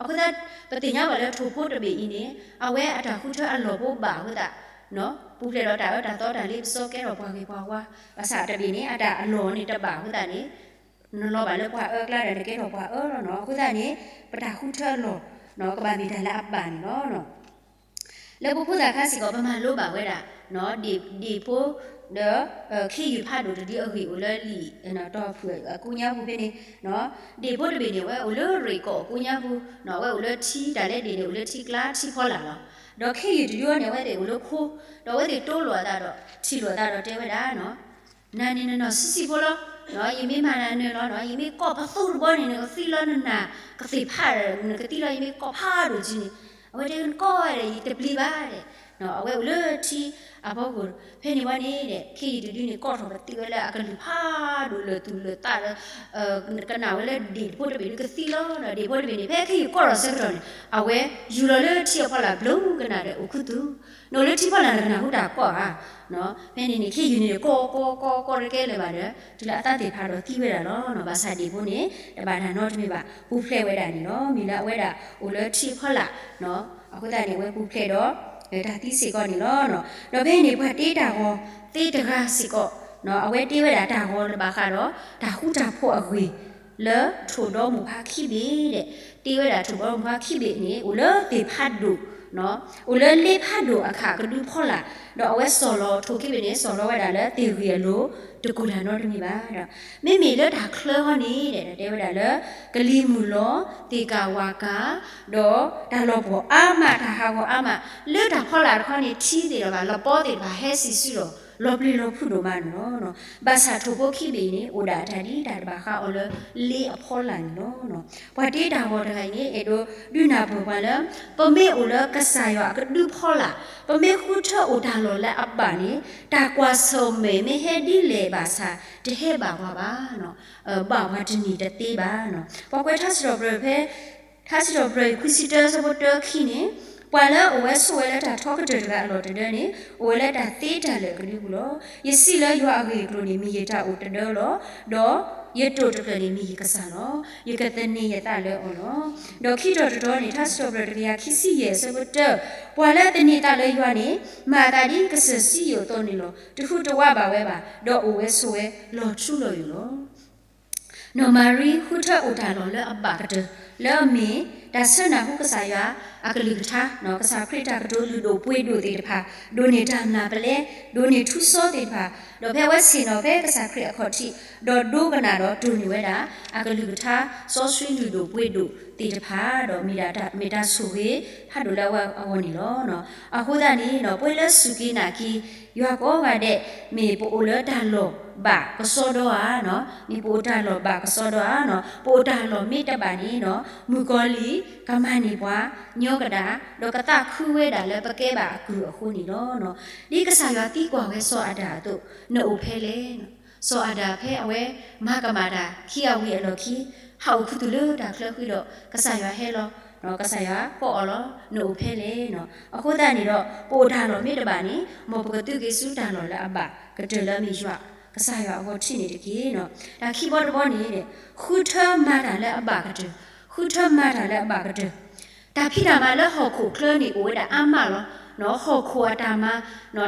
အဃိသတး ပသ့ၣ်ညါဘၣ်လၢထိၣ်ဖိတဘ့ၣ်အံၤန့ၣ် အဝဲအတၢ်ဃုထၢအလီၢ်ဖိဘၣ်အဃိသတး ပူၤဖျဲးဒီးတၢ်အၢတၢ်သီတၢ်လ့ပစီ ကဲထီၣ်ပှၤဂ့ၤပှၤဝါ, ဘၣ်ဆၣ်တဘ့ၣ်န့ၣ် အတၢ်အလီၢ်န့ၣ်တဘၣ်အဃိသတးန့ၣ် နလီၤဘၣ်လၢပှၤအၢအကျါဒီး နကဲထီၣ်ပှၤအၢလီၤနီၤ. အဃိသတးန့ၣ် ပတၢ်ဃုထၢအလီၢ် ကဘၣ်မ့ၢ်တၢ်လၢအဘၣ်န့ၣ်လီၤ. လၢပဖိသၣ်ခါစ့ၢ်ကီး ပမၤလိဘၣ်ဝဲဒၣ် ဒ့ၣ်ဖိ ဒီး ခ့ယုၢ်ဖးဒိၣ်တဒုအဂ့ၢ်အိၣ်လၢလံာ်တီၢ်ဖုၣ်အကိးညါပူၤဖဲန့ၣ်, ဒ့ၣ်ဖိတဘ့ၣ်န့ၣ် အဝဲအိၣ်လၢရ့ၣ်ကီၢ်အကိးညါပူၤ, အဝဲအိၣ်လၢထံ တၢ်လဲဒ့ၣ်န့ၣ် အိၣ်လၢထံကျါထံဖီလာ်လီၤ. ဒီးခ့ယုၢ်တဒုန့ၣ် အဝဲသ့ၣ်အိၣ်လၢခိ, ဒီးအဝဲသ့ၣ်တိလိာ်အသးဒီး ထံၣ်လိာ်အသးဒီးတဲဝဲဒၣ် နၤန့ၣ်နနီၢ်ဆံးဆံးဖိလီၤ. ယမ့ၢ်မၤနၤနၢၤလီၤ, ယမ့ၢ်ကိးပသူတဘီန့ၣ် နကသံလီၤ, နနၢ်ကသ့ၣ်ဖးဒီး နကသံလီၤ, ယမ့ၢ်ကိးဖးဒိၣ်ကံန့ၣ်, အဝဲတဲ နကိးဝဲဒီး ယတပျံၤဘၣ်ဒီး, အဝဲအိၣ်လၢထံအဖီခိၣ်, ဖဲန့ၣ်ဝဲန့ၣ်ဒီး ခ့ယုၢ်တဒုန့ၣ် ကိးထီၣ်ပသံဝဲလၢအကလုၢ်ဖးဒိၣ်လၢာ်သူၣ်လၢာ်သးဒီး ကနၣ်ဝဲလၢဒ့ၣ်ဖိတဘ့ၣ်ဒုးကသံလီၤ. ဒီးဒ့ၣ်ဖိတဘ့ၣ်န့ၣ် ဖဲခ့ယုၢ်ကိးထီၣ်ဆၢကတီၢ်န့ၣ် အဝဲယူၤလီၤလၢထံအဖီလာ်ဘျုးကနၣ်ဒီးအိၣ်ခူသူၣ်, နအိၣ်လၢထံဖီလာ်နကနၢ်ဟူတၢ်ကိးဧါ. ဖဲန့ၣ်န့ၣ် ခ့ယုၢ်န့ၣ်ကိးကိးကိးကိးတကဲလၢၤဘၣ်ဒီး တုၤလၢအသးသ့ၣ်ဖးဒီးသံဝဲဒၣ်လီၤ. ဘၣ်ဆၣ်ဒ့ၣ်ဖိန့ၣ် တဘၣ်တၢ်နီတမံၤဘၣ် ပူၤဖျဲးဝဲဒၣ်န့ၣ်လီၤ. မ့ၢ်လၢအဝဲဒၣ်အိၣ်လၢထံဖီလာ် အဃိသတးန့ၣ် အဝဲပူၤဖျဲးဒီး တၢ်သံစ့ၢ်ကီးန့ၣ်လီၤ. ဒီးဖဲန့ၣ် ပှၤတ့တၢ်ဂီၤသ့တဂၤစ့ၢ်ကီး အဝဲတ့ဝဲဒၣ်တၢ်ဂီၤလၢဘၣ်ဃးဒီး တၢ်ဃူတၢ်ဖိးအဂ့ၢ် လၢထိၣ်ဒီမိၢ်ဖါခံဘ့ၣ်ဒီး တ့ဝဲဒၣ်ထိၣ်ဒီမိၢ်ဖါခံဘ့ၣ်န့ၣ် အိၣ်လၢသ့ၣ်ဖးဒိၣ် အိၣ်လၢလ့ဖးဒိၣ်အခါကဒုဖီလာ်, ဒီးအဝဲစီၤလီၤထိၣ်ခံဘ့ၣ်န့ၣ် စီၤလီၤဝဲဒၣ်လၢသ့ၣ်ဂံၢ်အလိၤ တကိၢ်တၢ်နီတမံၤဘၣ်ဒီး မ့မ့ၢ်လၢတၢ်ချၢဃီန့ၣ်ဒီး တဲဝဲဒၣ်လၢ ကလံၤမုၢ်လီၤ သ့ၣ်ကၢ်ဝၣ်ကၢ် ဒီးတၢ်လီၤပှီၢ်အါမး တၢ်ဟးဂီၤအါမး လၢတၢ်ဖီလာ်တခီန့ၣ် ထံသ့ၣ်တဖၣ် လပီသ့ၣ်တဖၣ်ဟဲစံၣ်စုဒီး လီၤပျံၤလီၤဖုးဒိၣ်မးန့ၣ်လီၤ. ဘၣ်ဆၣ်ထိၣ်ဖိခံဘ့ၣ်အံၤန့ၣ် အိၣ်ဒၣ်တၢ်ဒ်တၢ်တဘၣ်ဃးအီၤလၢလ့အဖီလာ်န့ၣ်လီၤ. ပှၤတ့တၢ်ဂီၤတဂၤအံၤန့ၣ် အဲၣ်ဒိးဒုးနၢ်ပၢၢ်ပှၤလၢ ပမ့ၢ်အိၣ်လၢကစၢ်ယွၤအကဒုဖီလာ်, ပမ့ၢ်ဃုထၢအိၣ်တၢ်လီၢ်လၢအဘၣ်န့ၣ် တၢ်ကွၢ်ဆၢၣ်မဲာ်မ့ၢ်ဟဲဒ်လဲၣ်ဘၣ်ဆၣ် တဟဲဘၣ်ပှၤဘၣ်, ဘၣ်ပှၤတန့ၢ်တသ့ဘၣ်. ပှၤကွဲးထါစံးထီၣ်ပတြၢၤဖဲ ထါစံးထီၣ်ပတြၢၤအံၤ ခွံဆံတၢ ဆၢဖိတၢခံန့ၣ်, ပှၤလၢအအိၣ်ဝဲဆိးဝဲလၢတၢ်ထီကတၢၢ်တဂၤအလီၢ်တဒၢန့ၣ် အိၣ်ဝဲလၢတၢ်သ့တၢ်လၢာ်အကဒုပူၤလီၤ. ယစံးလၢယွၤအဂ့ၢ်အကျိၤန့ၣ် မ့ၢ်ယတၢ်အိၣ်တဒၢလီၤ. ဒီးယတိာ်တကျၢၤန့ၣ်မ့ၢ်ယကစၢ်လီၤ. ယကသန့ၤယသးလၢအီၤလီၤ. ဒီးခံတီၤတတီၤန့ၣ် ထါစံးထီၣ်ပတြၢၤတကယၤခံဆံယဲၢ်အဆၢဖိတၢ, ပှၤလၢသန့ၤသးလၢယွၤန့ၣ် မၤအသးဒ်ကစၢၢ်စံယိၣ်အသိးန့ၣ်လီၤ. တဟူးတဝးဘၣ်ဝဲဘၣ်, ဒီးအိၣ်ဝဲဆိးဝဲလီၤထူလီၤယိာ်လီၤ. နီၢ်မၤရံဃုထၢအိၣ်တၢ်လီၢ်လၢအဘၣ်ကတၢၢ် လၢအမ့ၢ်တၢ်ဆၢနၢ်ဟူကစၢ်ယွၤအကလုၢ်ကထါ, ကစၢ်ခရံာ်တၢ်ကတိၤလုၢ်ဒိၣ်ပှ့ၤဒိၣ်သ့ၣ်တဖၣ်, ဒိးန့ၢ်တၢ်မျၢ်ပလဲ, ဒိးန့ၢ်ထူစီသ့ၣ်တဖၣ်, ဒီးဖဲအဝဲဆ့ၣ်နီၤဖဲကစၢ်ခရံာ်အခီၣ်ထံး, ဒီးဒိကနၣ်ဒီးတိၢ်န့ၢ်ဝဲဒၣ် အကလုၢ်ကထါ စီဆှံလုၢ်ဒိၣ်ပှ့ၤဒိၣ်သ့ၣ်တဖၣ်, ဒီးမ့ၢ်တၢ်ဆိၣ်ဂ့ၤဖးဒိၣ်လၢအဝဲအဂီၢ်န့ၣ်လီၤ. အဃိသတးန့ၣ် ပှၤလၢစူၢ်က့ၤနာ်က့ၤ ယွၤကိးဂၤဒဲး မ့ၢ်ပအိၣ်လၢတၢ်လီၢ်ဘၣ်ကစီဒီဧါ, မ့ၢ်ပအိၣ်တၢ်လီၢ်ဘၣ်ကစီဒီဧါ, ပအိၣ်တၢ်လီၢ်မ့ၢ်တဘၣ်န့ၣ် မုၣ်ကီၤလံၢ် ကမၤန့ၢ်ပှၤ ညီကဒၣ်, ဒီးကသးခုဝဲဒၣ်လၢပကဲဘၣ်အကုၢ်အဃိန့ၣ်လီၤ. ဒ်ကစၢ်ယွၤသံကွၢ်ဝဲစီၤအၤဒၣ်အသိး, နအိၣ်ဖဲလဲၣ်. စီၤအၤဒၣ်ဖဲအဝဲမၤကမၣ်တၢ် ခံဂၤဝံၤအလီၢ်ခံ ဟးအိၣ်ခူသူၣ်လၢတၢ်ချၢဃံဒီး ကစၢ်ယွၤဟဲလီၤ, ကစၢ်ယွၤကိးအီၤလီၤ, နအိၣ်ဖဲလဲၣ်. အဃိသတးန့ၣ်ဒီး ပအိၣ်တၢ်လီၢ်မ့ၢ်တဘၣ်န့ၣ် မ်ပကသုးက့ၤဆူတၢ်လီၢ်လၢအဘၣ်ကတၢၢ်လၢအမ့ၢ်ယွၤ ကစၢ်ယွၤအဂီၢ်ထံးန့ၣ်တက့ၢ်. တၢ်ခံဘီတဘီန့ၣ် ဃုထၢမၤတၢ်လၢအဘၣ်ကတၢၢ်, ဃုထၢမၤတၢ်လၢအဘၣ်ကတၢၢ် တၢ်ဖံးတၢ်မၤလၢဟီၣ်ခိၣ်ချၢန့ၣ် အိၣ်ဝဲဒၣ်အါမးလီၤ. ဟီၣ်ခိၣ်အတၢ်မၤ,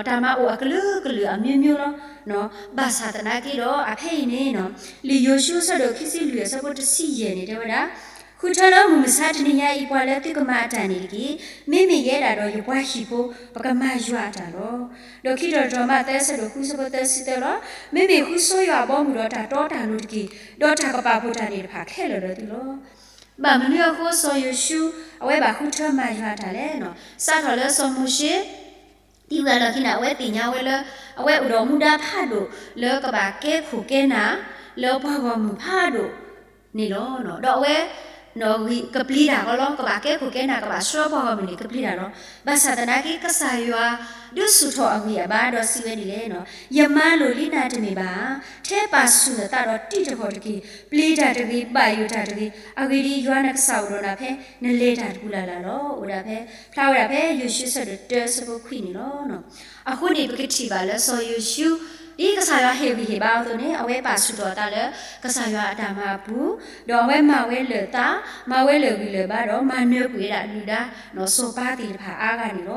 တၢ်မၤအိၣ်အကလုာ်ကလုာ်အမျိုးမျိုးလီၤ. ဘၣ်ဆၣ်သနာ်က့ဒီး အဖဲအံၤန့ၣ် လံာ်ယိၤၡူအဆၢဒိၣ်ခံဆံလွံၢ်အဆၢဖိတဆံယဲၢ်န့ၣ် တဲဝဲဒၣ်, ဃုထၢလၢမုၢ်မဆါတနံၤညါအံၤ ပှၤလၢသုကမၤအတၢ်န့ၣ်တက့ၢ်. မ့မ့ၢ်ယဲဒၣ်ဒီးယပှၤဟံၣ်ဖိ ပကမၤယွၤအတၢ်လီၤ. ဒီးခံတီၤတတီၤမးသၢဆၢဒိၣ်ဃုဆၢဖိသၢဆံသၢလီၤ. မ့မ့ၢ်ဃုဆိယွၤအဘီအမုၢ်ဒီးတၢ်တီတၢ်လိၤတက့ၢ်. ဒီးတၢ်ကပာ်ဖှိၣ်တၢ်န့ၣ်တဖၣ်ခဲလၢာ်လၢသုလီၤ. ဘၣ်မနုၤအဃိစီၤယိၤၡူ အဝဲဘၣ်ဃုထၢမၤယွၤအတၢ်လဲၣ်. စးထီၣ်လၢစီၤမိၤၡ့ သံဝဲအလီၢ်ခံန့ၣ် အဝဲသ့ၣ်ညါဝဲလၢ အဝဲအိၣ်ဒီးမူဒါဖးဒိၣ်လၢကဘၣ်ကဲခိၣ်ကဲနၢ် လၢပှၤဂီၢ်မုၢ်ဖးဒိၣ်န့ၣ်လီၤ. ဒီးအဝဲ ကပျံၤတၢ်ကီလီၤ, ကဘၣ်ကဲခိၣ်ကဲနၢ် ကဘၣ်ဆှၢပှၤဂီၢ်မုၢ်န့ၣ် ကပျံၤတၢ်လီၤ. ဘၣ်ဆၣ်သနာ်က့ ကစၢ်ယွၤ ဒုးဆူၣ်ထီၣ်အဂံၢ်အဘါဒီးစံးဝဲဒ်လဲၣ်, ယမၤလိာ်လံနၤတမ့ၢ်ဘၣ်ဧါ. ထဲပာ်ဆူၣ်နသးဒီးတံၢ်တဟီၣ်တက့ၢ်. ပျံၤတၢ်တဂ့ၤ, ဘၣ်ယိၣ်တၢ်တဂ့ၤ. အဂ့ၢ်ဒ်အံၤ, ယွၤနကစၢ်အိၣ်ဒီးနၤဖဲ နလဲၤတၢ်တပူၤလၢ်လၢ်လီၤ. အိၣ်ဒၣ်ဖဲ ဖျါဝဲဒၣ်ဖဲယိၤၡူအဆၢဒိၣ်တၢအဆၢဖိခွံန့ၣ်လီၤ. အဃိန့ၣ် ပကထံၣ်ဘၣ်လၢစီၤယိၤၡူ ဒ်ကစၢ်ယွၤဟ့ၣ်ဂံၢ်ဟ့ၣ်ဘါအီၤအသိးန့ၣ် အဝဲပာ်ဆူၣ်ထီၣ်အသးလၢ ကစၢ်ယွၤအတၢ်မၤအပူၤ, ဒီးအဝဲမၤဝဲလၢာ်သး, မၤဝဲလၢာ်ဂံၢ်လၢာ်ဘါဒီး မၤနၢၤကွံာ်ဝဲဒၣ်ဒုၣ်ဒါ စီၤပၤသ့ၣ်တဖၣ်အါဂၤန့ၣ်လ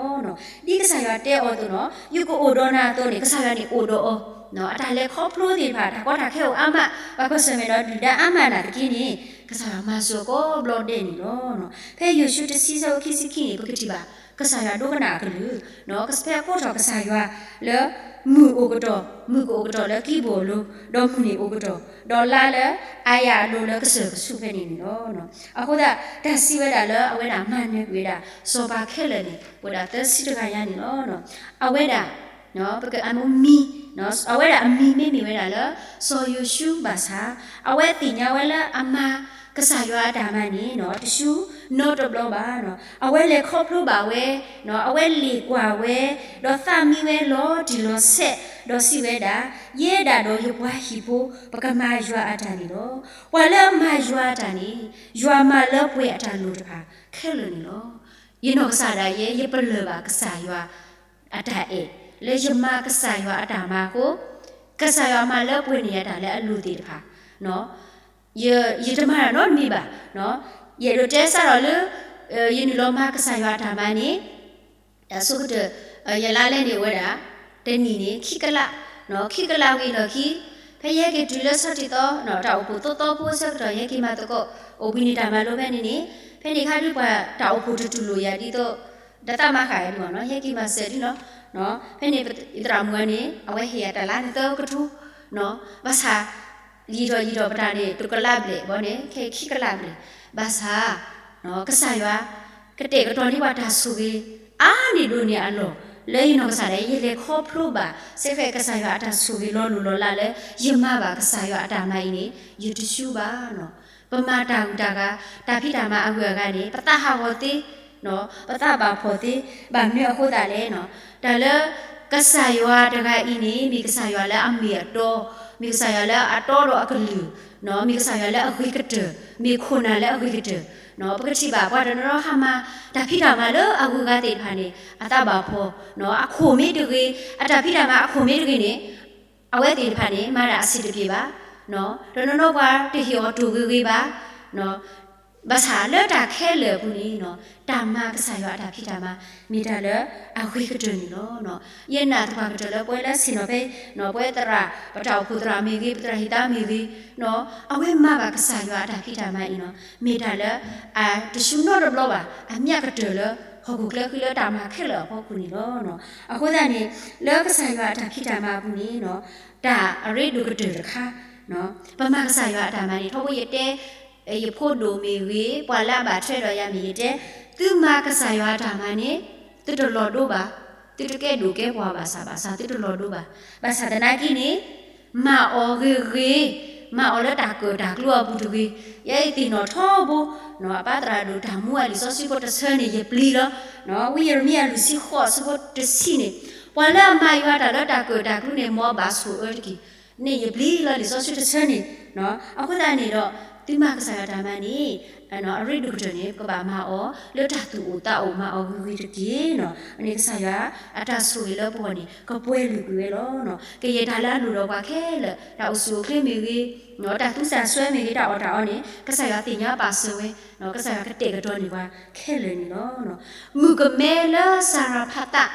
ီၤ. ဒ်ကစၢ်ယွၤတဲအီၤအသိးန့ၣ် ယကအိၣ်ဒီးနၤအသိးန့ၣ် ကစၢ်ယွၤန့ၣ်အိၣ်ဒီးအီၤ, အတၢ်လဲၤခီဖျိသ့ၣ်တဖၣ် တၢ်ကီတၢ်ခဲအိၣ်အါမး, ဘၣ်ကွၢ်ဆၢၣ်မဲာ်ဒီးဒုၣ်ဒါအါမးနာ်သက့န့ၣ် ကစၢ်ယွၤမၤစၢၤကိးဘျီဒဲးန့ၣ်လီၤ. ဖဲယိၤၡူတဆံဆၢဖိခံဆံခံန့ၣ် ပကထံၣ်ဘၣ် ကစၢ်ယွၤဒိကနၣ်အကလုၢ်, ဖဲအကိးထီၣ်ကစၢ်ယွၤလၢ မုၢ်အိၣ်ကတီၢ်, မုၢ်ကအိၣ်ကတီၢ်လၢကံဘိၣ်အလိၤ, ဒီးမုၢ်န့ၣ်အိၣ်ကတီၢ်, ဒီးလါလၢအါယၤအလိၤလၢကစၢၢ်ကဆူၣ်ဖဲန့ၣ်န့ၣ်လီၤ. အဃိသတး တၢ်စံးဝဲဒၣ်လၢအဝဲဒၣ်မၤနၢၤကွံာ်ဝဲဒၣ် စီၤပၤခဲလၢာ်န့ၣ် အိၣ်ဝဲဒၣ်သၢဆံတဂၤညါန့ၣ်လီၤ. အဝဲဒၣ် ပကမံၤ, အဝဲဒၣ်အမံၤမ့မ့ၢ်ဝဲဒၣ်လၢ စီၤယိၤၡူဘၣ်ဆၣ်, အဝဲသ့ၣ်ညါဝဲလၢအမၤကစၢ်ယွၤအတၢ်မၤန့ၣ် တဆူနီတဘျီဘၣ်. အဝဲလဲၤခီဖျိဘၣ်ဝဲ, အဝဲလ့ၣ်ကွၢ်ဝဲ, ဒီးသးမံဝဲလီၤတံၢ်လီၤဆဲး, ဒီးစံးဝဲဒၣ်, ယဲဒၣ်ဒီးယပှၤဟံၣ်ဖိ ပကမၤယွၤအတၢ်န့ၣ်လီၤ. ပှၤလၢအမၤယွၤအတၢ်န့ၣ် ယွၤမၤလၢပှဲၤအတၢ်လိၣ်တဖၣ်ခဲလၢာ်န့ၣ်လီၤ. ယနီၢ်ကစၢ်ဒၣ်ယဲ ယပလၢၢ်ဘၣ်ကစၢ်ယွၤအတၢ်အဲၣ်, လၢယမၤကစၢ်ယွၤအတၢ်မၤအဃိ, ကစၢ်ယွၤမၤလၢပှဲၤန့ၢ်ယၤတၢ်လၢအလိၣ်သ့ၣ်တဖၣ်, ယတမၤတၢ်နီတမံၤဘၣ်. ယအဲၣ်ဒိးတဲစးထီၣ်လၢ ယနုာ်လီၤမၤကစၢ်ယွၤအတၢ်မၤန့ၣ် တၢ်ဆိကတၢၢ် ယလါလဲန့ၣ်ဝဲဒၣ် တနံၣ်န့ၣ် ခံကလး, ခံကလးဝံၤလီၢ်ခံ, ဖဲယဟဲက့ၤတုၤလၢဆီၣ်တံၢ်သီ တၢ်အိၣ်ဖှိၣ်သိသီဖိအဆၢကတီၢ် ယဟဲက့ၤမၤသကိး အိၣ်ဘှံးနံၤတၢ်မၤလိဖဲန့ၣ်န့ၣ်, ဖဲန့ၣ်ခါဒုးပှၤတၢ်အိၣ်ဖှိၣ်တတူၢ်လိာ်ယၤဒ်သိး တၢ်သးမၤဃၣ်ယၤဒ်မးနီၤ ယဟဲက့ၤမၤစၢၤဒ်လီၤ. ဖဲန့ၣ် ယသရၣ်မုၣ်န့ၣ် အဝဲဟ့ၣ်ယၤတၢ်လါန့ၣ်သၢကထိ, ဘၣ်ဆၣ် ယံာ်ထီၣ်ယံာ်ထီၣ်ပတၢ်န့ၣ် တကလးဘျဲၣ်ဘီန့ၣ် ခဲခံကလးဘျဲၣ်, ဘၣ်ဆၣ် ကစၢ်ယွၤ ကတဲာ်ကတီၤန့ၢ်ပှၤတၢ်ဆိၣ်ဂ့ၤ အါန့ၢ်ဒိၣ်န့ၢ်အလီၢ် လၢယနီၢ်ကစၢ်ဒၣ် ယလဲၤခီဖျိဘၣ် စ့ၢ်ကီးကစၢ်ယွၤအတၢ်ဆိၣ်ဂ့ၤလီၤလိၢ်လီၤလးလၢ ယမၤဘၣ်ကစၢ်ယွၤအတၢ်မၤအံၤန့ၣ် ယတဆူဘၣ်. ပမၤတၢ်ဂုၤတၢ်ဂၤ တၢ်ဖံးတၢ်မၤအဂုၤအဂၤန့ၣ် ပသးဟးဂီၤသ့ ပသးဘၣ်ဖှီၣ်သ့, ဘၣ်မနုၤအဃိသတးလဲၣ်, တၢ်လၢ ကစၢ်ယွၤတဂၤအံၤန့ၣ် မ့ၢ်ကစၢ်ယွၤလၢအမ့ၢ်အတီ, မ့ၢ်ကစၢ်ယွၤလၢအတီဒီးအကလုၢ်, မ့ၢ်ကစၢ်ယွၤလၢအဂ့ၤကတၢၢ်, မ့ၢ်ခိၣ်နၢ်လၢအဂ့ၤကတၢၢ်. ပကထံၣ်ဘၣ်ပှၤတနီၤနီၤဟးမၤတၢ်ဖံးတၢ်မၤလၢအဂုၤအဂၤသ့ၣ်တဖၣ်န့ၣ် အသးဘၣ်ဖှီၣ်, အခိၣ်မ့ၢ်တဂ့ၤ, အတၢ်ဖံးတၢ်မၤအခိၣ်မ့ၢ်တဂ့ၤန့ၣ် အဝဲသ့ၣ်တဖၣ်န့ၣ် မၤတၢ်အဆင်တပြေဘၣ်. တနီၤနီၤပှၤတဟ့ၣ်အီၤတိၢ်ဂ့ၤဂ့ၤဘၣ်. ဘၣ်ဆၣ်လၢတၢ်ခဲလၢာ်အပူၤန့ၣ် တၢ်မၤကစၢ်ယွၤအတၢ်ဖံးတၢ်မၤ မ့ၢ်တၢ်လၢအဂ့ၤကတၢၢ်န့ၣ်လီၤ. ယနာ်သပှၢ်ကတၢၢ်လၢပဝဲလၢဆ့ၣ်နီၤဖဲ ပဝဲသရၣ် ပတၢ်အိၣ်ဖှိၣ်သရၣ်မ့ၢ်ဂ့ၤ, ပသရၣ်ဟံၣ်သးမ့ၢ်ဂ့ၤ, အဝဲမၤဘၣ်ကစၢ်ယွၤအတၢ်ဖံးတၢ်မၤအံၤန့ၣ် မ့ၢ်တၢ်လၢ အတဆူနီတဘျီဘၣ် အမျးကတၢၢ်လၢ ဟီၣ်ခိၣ်ချၢဃံလၢတၢ်မၤခဲလၢာ်အဖီခိၣ်န့ၣ်လီၤ. အဃိသတးန့ၣ် လၢကစၢ်ယွၤအတၢ်ဖံးတၢ်မၤအပူၤန့ၣ် တၢ်အရ့ဒိၣ်ကတၢၢ်တခါ ပမၤကစၢ်ယွၤအတၢ်မၤန့ၣ် ထီဘိယတဲ ယဖိဒိၣ်မ့ၢ်ဂ့ၤ, ပှၤလၢအဘၣ်ထွဲဒီးယၤမ့ၢ်ဂ့ၤတဲ, သုမၤကစၢ်ယွၤအတၢ်မၤန့ၣ် သုတလီၤဒိဘၣ်, သုတကဲဒိၣ်ကဲပှၢ်ဘၣ်ဆၣ်ဘၣ်ဆၣ် သုတလီၤဒိဘၣ်. ဘၣ်ဆၣ်သနာ်က့န့ၣ် မၤအီၤဂ့ၤဂ့ၤ, မၤအီၤလၢတၢ်ကၢၣ်တၢ်ကျူအပူၤတဂ့ၤ. ယဲအံၤသ့ၣ်နီၣ်ထီဘိ အပၢ်သရၣ်ဒိၣ်တၢ်မူအလံာ်စီဆှံဖိတဆၢန့ၣ် ယပျံၤလီၤ. ဝံယံးရမံယၤလွံၢ်ဆံဃိးဆၢဖိတဆံန့ၣ်, ပှၤလၢအမၤယွၤတၢ်လၢတၢ်ကၢၣ်တၢ်ကျူန့ၣ် မ်အဘၣ်ဆိၣ်အၢတက့ၢ်. န့ၣ်ယပျံၤလီၤလံာ်စီဆှံတဆၢန့ၣ်. အဃိသတးန့ၣ်ဒီး သုမၤကစၢ်ယွၤတၢ်မၤန့ၣ် အရ့ဒိၣ်ကတၢၢ်န့ၣ် ပကဘၣ်မၤအီၤ လၢတၢ်သူၣ်အိၣ်သးအိၣ် မၤအီၤဂ့ၤဂ့ၤတက့ၢ်. န့ၣ်ကစၢ်ယွၤအတၢ်ဆိၣ်ဂ့ၤလၢပဂီၢ်န့ၣ် ကပှဲၤလုာ်ကွံာ်ဝဲလီၤ. ကယဲၢ်တၢ်လၢအလိၣ်ဒီးပှၤခဲလၢာ် တၢ်အိၣ်ဆူၣ်အိၣ်ချ့မ့ၢ်ဂ့ၤ, တၢ်သူစၢ်ဆှၢမ့ၢ်ဂ့ၤ, တၢ်အီၣ်တၢ်အီန့ၣ် ကစၢ်ယွၤသ့ၣ်ညါပာ်စၢၤဝဲ, ကစၢ်ယွၤကတဲာ်ကတီၤန့ၢ်ပှၤခဲလၢာ်န့ၣ်လီၤ. မုၣ်ကမဲလၢစၤရဖးသး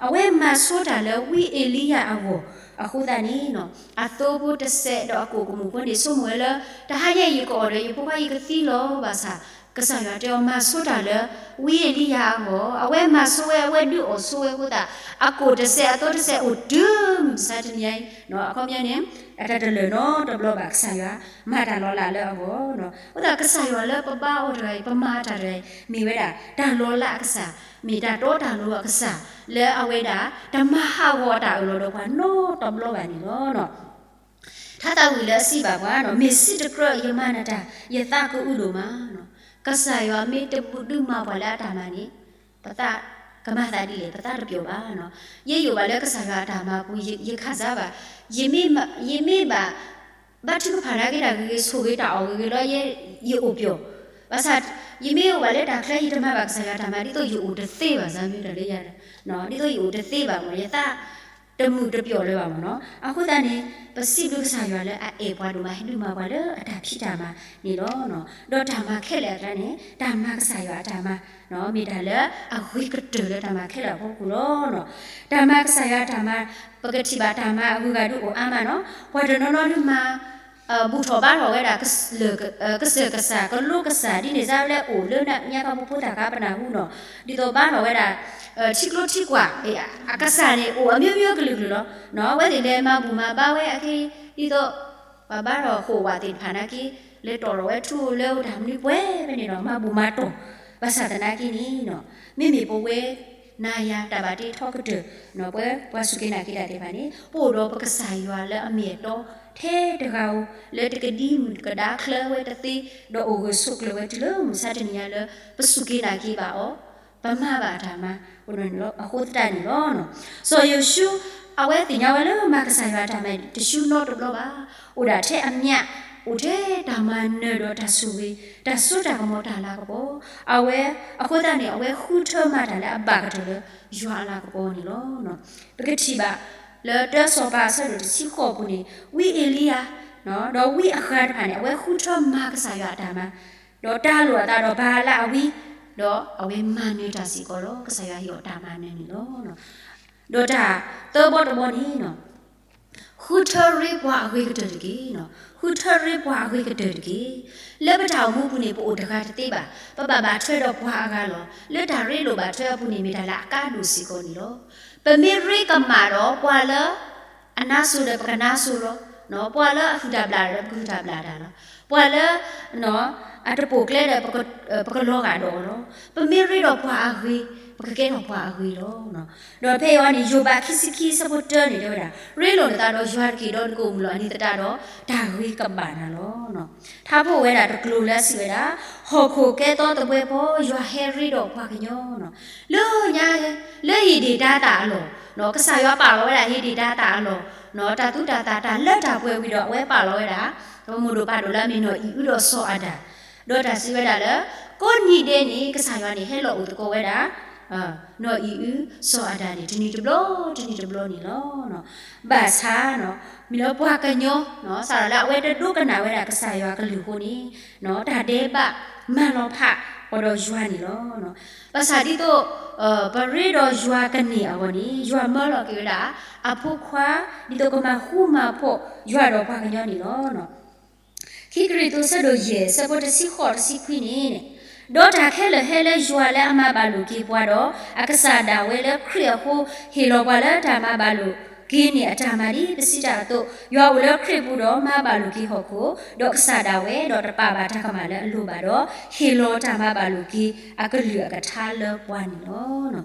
အဝဲမၤဆိတၢ်လၢဝံအ့လံယၤအဂီၢ်, အဃိသတးန့ၣ် အသိဖိတစဲးဒီးအကိၣ်ကမူၣ်ဖိန့ၣ် ဆိကမိၣ်ဝဲလၢ တဟါညါအံၤယကအီၣ်ဒီး ယဖိခွါယကသံလီၤ. ဘၣ်ဆၣ် ကစၢ်ယွၤတဲအီၤမၤဆိတၢ်လၢ ဝံအ့လံယၤအဂီၢ်, အဝဲမၤဆိဝဲ အဝဲဒုးအီၣ်ဆိဝဲအဃိသတး အကိၣ်တစဲးအသိတစဲးအိၣ်တုၤမုၢ်မဆါတနံၤညါအံၤ, အခီပညီန့ၣ် အတၢ်တလၢာ်နီတဘျီဘၣ် ကစၢ်ယွၤမၤတၢ်လီၤလးလၢအဂီၢ်. အဃိသတးကစၢ်ယွၤလၢပဘါအီၤတဂၤအံၤ ပမၤတၢ်တဂၤအံၤ မ့ၢ်ဝဲဒၣ် တၢ်လီၤလးအကစၢ်, မ့ၢ်တၢ်တီတၢ်လိၤအကစၢ်, လၢအဝဲဒၣ် တမၤဟးဂီၤအတၢ်အၢၣ်လီၤဒီးပှၤနီတဘျီဘၣ်န့ၣ်လီၤ. ထါသးဝံၣ်လၢအစံးဘၣ်ပှၤ, မ့ၢ်စံးတကြၢးယမၤနတၢ် ယသးကအုဒိၣ်မး. ကစၢ်ယွၤမ့ၢ်တဘူၣ်ဒုးမၤပှၤလၢအတၢ်မၤန့ၣ် ပသးကမၤသးဒ်လဲၣ် ပသးတပျီၢ်ဘၣ်. ယဲယအိၣ်ဘၣ်လၢကစၢ်ယွၤအတၢ်မၤပူၤ ယခးစၢ်ဘၣ်, ယမ့ၢ်ဘၣ် ဘါထုကဖၣ်နာ်က့တၢ်ဂ့ၤဂ့ၤ ဆိၣ်ဂ့ၤတၢ်အီၣ်ဂ့ၤဂ့ၤလီၤ ယအိၣ်ပျီၢ်. ဘၣ်ဆၣ် ယမ့ၢ်အိၣ်ဘၣ်လၢတၢ်ချၢ ယတမၤဘၣ်ကစၢ်ယွၤတၢ်မၤ ဒ်သိးယအိၣ်တသ့ဘၣ် စၢ်မ့ၢ်တၢ်လၢယၤ, ဒ်သိးယအိၣ်တသ့ဘၣ်မ့ၢ် ယသးတမုာ်တပျီၢ်လၢၤဘၣ်မ့ၢ်နီၤ. အဃိသတးန့ၣ် ပစံးဘျုးကစၢ်ယွၤလၢအအဲၣ်ပှၤဒိၣ်မး ဟဲဒုးမၤပှၤလၢအတၢ်ဖံးတၢ်မၤန့ၣ်လီၤ. ဒီးတၢ်မၤခဲလၢာ်အကျါန့ၣ် တၢ်မၤကစၢ်ယွၤအတၢ်မၤ မ့ၢ်တၢ်လၢအဂ့ၤကတၢၢ်လၢတၢ်မၤခဲလၢာ်အဖီခိၣ်လီၤ. တၢ်မၤကစၢ်ယွၤအတၢ်မၤ ပကထံၣ်ဘၣ်တၢ်မၤအဂုၤအဂၤဒုးအိၣ်အါမးနီၤ. ပှၤတနီၤနီၤဒုးမၤ ဘူၣ်ထီၣ်ဘါထီၣ်ဝဲဒၣ် ကစၢၢ်ကစၢ် ကလိကစၢ် ဒ်န့ၣ်စ့ၢ်လၢအိၣ်လၢညါခီပဖိသၣ်ခါပနၢ်ဟူနီၤ. ဒ်သိးဘါထီၣ်ဝဲဒၣ် ထံကျိထံကွၢ် အကစၢ်န့ၣ် အိၣ်အမျိုးမျိုးကလုာ်ကလုာ်လီၤ. အဝဲသ့ၣ်လဲၤမၤဘူၣ်မၤဘါဝဲအခံ ဒ်သိး ပှၤဘါထီၣ်ဃိာ်ဝးသ့ၣ်တဖၣ်နာ်က့ လဲၤတီၢ်ထီၣ်ဝဲထူလၢတၢ်မနုၤပှဲၤဖဲန့ၣ်ဒီး မၤဘူၣ်မၤတီၢ် ဘၣ်ဆၣ်သနာ်က့န့ၣ် မ့မ့ၢ်ပဝဲ နၤယၤတၢ်ဘၣ်တ့ထီကတၢၢ် ပှၤစူၢ်က့ၤနာ်က့ၤတၢ်သ့ၣ်တဖၣ်န့ၣ် ပအိၣ်ဒီးပကစၢ်ယွၤလၢအမ့ၢ်အတီ ထဲတဂၤဧိၤ လၢတကဒံမုၢ်ကဒါချၢဝဲတသ့ ဒီးအိၣ်ဂၢၢ်ဆိးကျၢၤဝဲတုၤလၢမုၢ်မဆါတနံၤညါလၢ ပစူၢ်က့ၤနာ်က့ၤဘၣ်အီၤ ပမၤဘၣ်အတၢ်မၤ အဃိသတးန့ၣ်လီၤ. စီၤယိၤၡူ အဝဲသ့ၣ်ညါဝဲလၢမၤကစၢ်ယွၤအတၢ်မၤတဆူနီတဘျီဘၣ်. အိၣ်ဒၣ်ထဲအမျး အိၣ်ထဲတၢ်မၤနၢၤဒီးတၢ်ဆိၣ်ဂ့ၤ တၢ်စိတၢ်ကမီၤတၢ်လၤကပီၤ အဝဲ အဃိသတးန့ၣ် အဝဲဃုထၢမၤတၢ်လၢအဘၣ်ကတၢၢ်လၢယွၤအလၤကပီၤန့ၣ်လီၤ. ပကထံၣ်ဘၣ် လၢတၢစီၤပၤအဆၢဒိၣ်တဆံဃိးအပူၤန့ၣ် ဝံအ့လံယၤ ဒီးဝံအဂၤတဖၣ်န့ၣ် အဝဲဃုထၢမၤကစၢ်ယွၤအတၢ်မၤ ဒီးတၢ်လိၣ်အသးဒီးဘၤလးအဝံ ဒီးအဝဲမၤနၢၤတၢ်စ့ၢ်ကီးလီၤ. ကစၢ်ယွၤဟ့ၣ်အီၤတၢ်မၤနၢၤန့ၣ်လီၤ. ဒီးတၢ်သၢဘီတဘီန့ၣ် ဃုထၢရ့ပှၤအဂ့ၤကတၢၢ်တက့ၢ်. ဃုထၢရ့ပှၤအဂ့ၤကတၢၢ်တက့ၢ်. လၢပတၢ်အိၣ်မူပူၤန့ၣ် ပအိၣ်တဂၤတသ့ဘၣ်. ပဘၣ်ဘၣ်ထွဲဒီးပှၤအဂၤလီၤ. လၢတၢ်ရ့လိာ်ဘၣ်ထွဲအပူၤန့ၣ် မ့ၢ်တၢ်လၢအကါဒိၣ်စ့ၢ်ကီးန့ၣ်လီၤ. ပမ့ၢ်ရ့ကမၣ်ဒီးပှၤလၢ အနါစိၤဒီးပကနါစိၤလီၤ. ပှၤလၢအဟုၣ်တၢ်ဘျၣ်ဒီးပကဟုၣ်တၢ်ဘျၣ်တၢ်လီၤ. ပှၤလၢ အတပိာ်ကျဲဒီး ပကလီၤဂာ်ဒီးအီၤလီၤ. ပမ့ၢ်ရ့ဒီးပှၤအဂ့ၤ ပကကဲထီၣ်ပှၤအဂ့ၤလီၤ. ဒီးဖဲအံၤန့ၣ် ယိၤဘးခံဆံခံဆၢဖိတၢန့ၣ် တဲဝဲဒၣ်, ရ့လိာ်နသးဒီးယွၤတက့ၢ်, ဒီးနကအိၣ်မုာ်လီၤအနံၤသတးဒီး တၢ်ဂ့ၤကဘၣ်နၤလီၤ. ထါဖိဝဲဒၣ်တကျိၤလၢအစံးဝဲဒၣ်, ဟီၣ်ခိၣ်ကဲသီသဘှဲပီ, ယွၤဟဲရ့ဒီးပှၤကညီ, လၢညါ, လၢဧ့ၣ်ဒ့ၣ်တၤသၣ်အလီၢ်, ကစၢ်ယွၤပာ်လီၤဝဲဒၣ်ဧ့ၣ်ဒ့ၣ်တၤသၣ်အလီၢ်, တၢ်သူတၢ်သၣ်တၢ်လၢတၢ်ပှဲၤဝံၤဒီး အဝဲပာ်လီၤဝဲဒၣ် ပမိၢ်ဒိၣ်ပၢ်ဒိၣ်လၢအမ့ၢ်နီၢ်အံၣ်အုဒီးစီၤအၤဒၣ်, ဒီးတၢ်စံးဝဲဒၣ်လၢ ကိးနံၤဒဲးန့ၣ် ကစၢ်ယွၤန့ၣ် ဟဲလီၤအိၣ်သကိးဝဲဒၣ် နီၢ်အံၣ်အု စီၤအၤဒၣ်န့ၣ် တနံၤတဘျီ တနံၤတဘျီန့ၣ်လီၤ. ဘၣ်ဆၣ် မ့ၢ်လၢပှၤကညီ စးထီၣ်လၢအဝဲတဒိကနၣ်ဝဲဒၣ်ကစၢ်ယွၤကလုၢ်အဃိန့ၣ် တၢ်ဒဲးဘးမၤလီၤဖးကဒီးယွၤန့ၣ်လီၤ. ဘၣ်ဆၣ်ဒ်သိး ပရ့ဒီးယွၤကန့ၢ်အဂီၢ်န့ၣ် ယွၤမၢလီၤက့ၤဝဲဒၣ် အဖိခွါ ဒ်သိးကမၤဃူမၤဖိးယွၤဒီးပှၤကညီန့ၣ်လီၤ. ခံကရံၣ်သူး ဆၢဒိၣ်ယဲၢ် ဆၢဖိတဆံဃိး တဆံခွံန့ၣ်, ဒီးတၢ်ခဲလၢာ်ဟဲလၢယွၤလၢအမၤဘၣ်လိာ်က့ၤပှၤဒီး အကစၢ်ဒၣ်ဝဲလၢခရံာ်အဃိ ဟ့ၣ်လီၤပှၤလၢတၢ်မၤဘၣ်လိာ်က့ၤန့ၣ်အတၢ်မၤဒ်ပစံးတၢ်အသိး, ယွၤအိၣ်လၢခရံာ်ပူၤဒီးမၤဘၣ်လိာ်က့ၤဟီၣ်ခိၣ်, ဒီးကစၢ်ဒၣ်ဝဲ ဒီးတပာ်ဘၣ်တၢ်ကမၣ်လၢအလိၣ်ဘၣ်ဒီး ဟ့ၣ်လီၤတၢ်မၤဘၣ်လိာ်က့ၤအကလုၢ်အကထါလၢပှၤန့ၣ်လီၤ.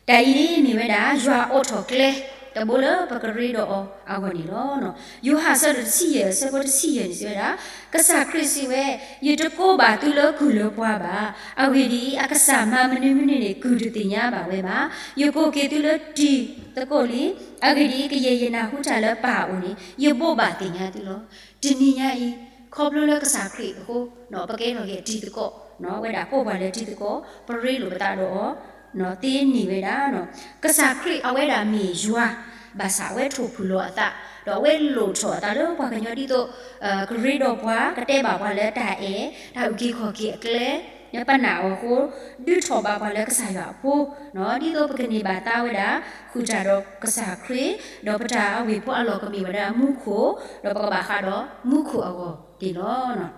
တၢ်အံၤန့ၣ်မ့ၢ်ဝဲဒၣ် ယွၤအိးထီၣ်ကျဲ တဘိလၢပကရ့ဒီးအီၤအဂီၢ်န့ၣ်လီၤ. ယိၤဟၣ်ဆၢဒိၣ်တဆံယဲၢ် ဆၢဖိတဆံယဲၢ်န့ၣ်စံးဝဲဒၣ်, ကစၢ်ခရံာ်စံးဝဲ, ယတကိးဘၣ်သုလၢကုၢ်လၢပှၤဘၣ်. အဂ့ၢ်ဒ်အံၤ, အကစၢ်မၤမနုၤမနုၤန့ၣ် ကုၢ်တသ့ၣ်ညါဘၣ်ဝဲဘၣ်. ယကိးက့ၤသုလၢတံၤသကိးလံ. အဂ့ၢ်ဒ်အံၤ, ကယဲၢ်ယနၢ်ဟူတၢ်လၢပၢ်အအိၣ်န့ၣ် ယဘိးဘၣ်သ့ၣ်ညါသုလီၤ. တနံၤညါအံၤ ခီဖျိလၢကစၢ်ခရံာ်အဃိ ပကဲထီၣ်က့ၤတံၤသကိး, ဝဲဒၣ်ကိးပှၤလၢတံၤသကိး, ပရ့လိာ်ပသးဒီးအီၤ သ့န့ၢ်ဝဲဒၣ် ကစၢ်ခရံာ်အဝဲဒၣ်မ့ၢ်ယွၤ, ဘၣ်ဆၣ်အဝဲထိၣ်ဖုၣ်လီၤအသး, ဒီးအဝဲလိၣ်ထီၣ်အသးလၢပှၤကညီဒ်သိး ကရ့ဒီးပှၤ, ကတဲဘၣ်ပှၤလၢတၢ်အဲၣ်, တၢ်အုၣ်က့ၤခီၣ်က့ၤအကျဲ, လၢပနာ်အီၤအဃိ, ဒုးထီၣ်ဘၣ်ပှၤလၢကစၢ်ယွၤအဖိ, ဒ်သိးပကန့ၢ်ဘၣ်သါဝဲဒၣ် ဃုာ်တၢ်ဒီးကစၢ်ခရံာ်, ဒီးပတၢ်အဝ့ၢ်ဖိအလီၢ်ကမ့ၢ်ဝဲဒၣ်မူခိၣ်, ဒီးပကဘၣ်ဃးဒီးမူခိၣ်အဂီၢ်န့ၣ်လီၤ.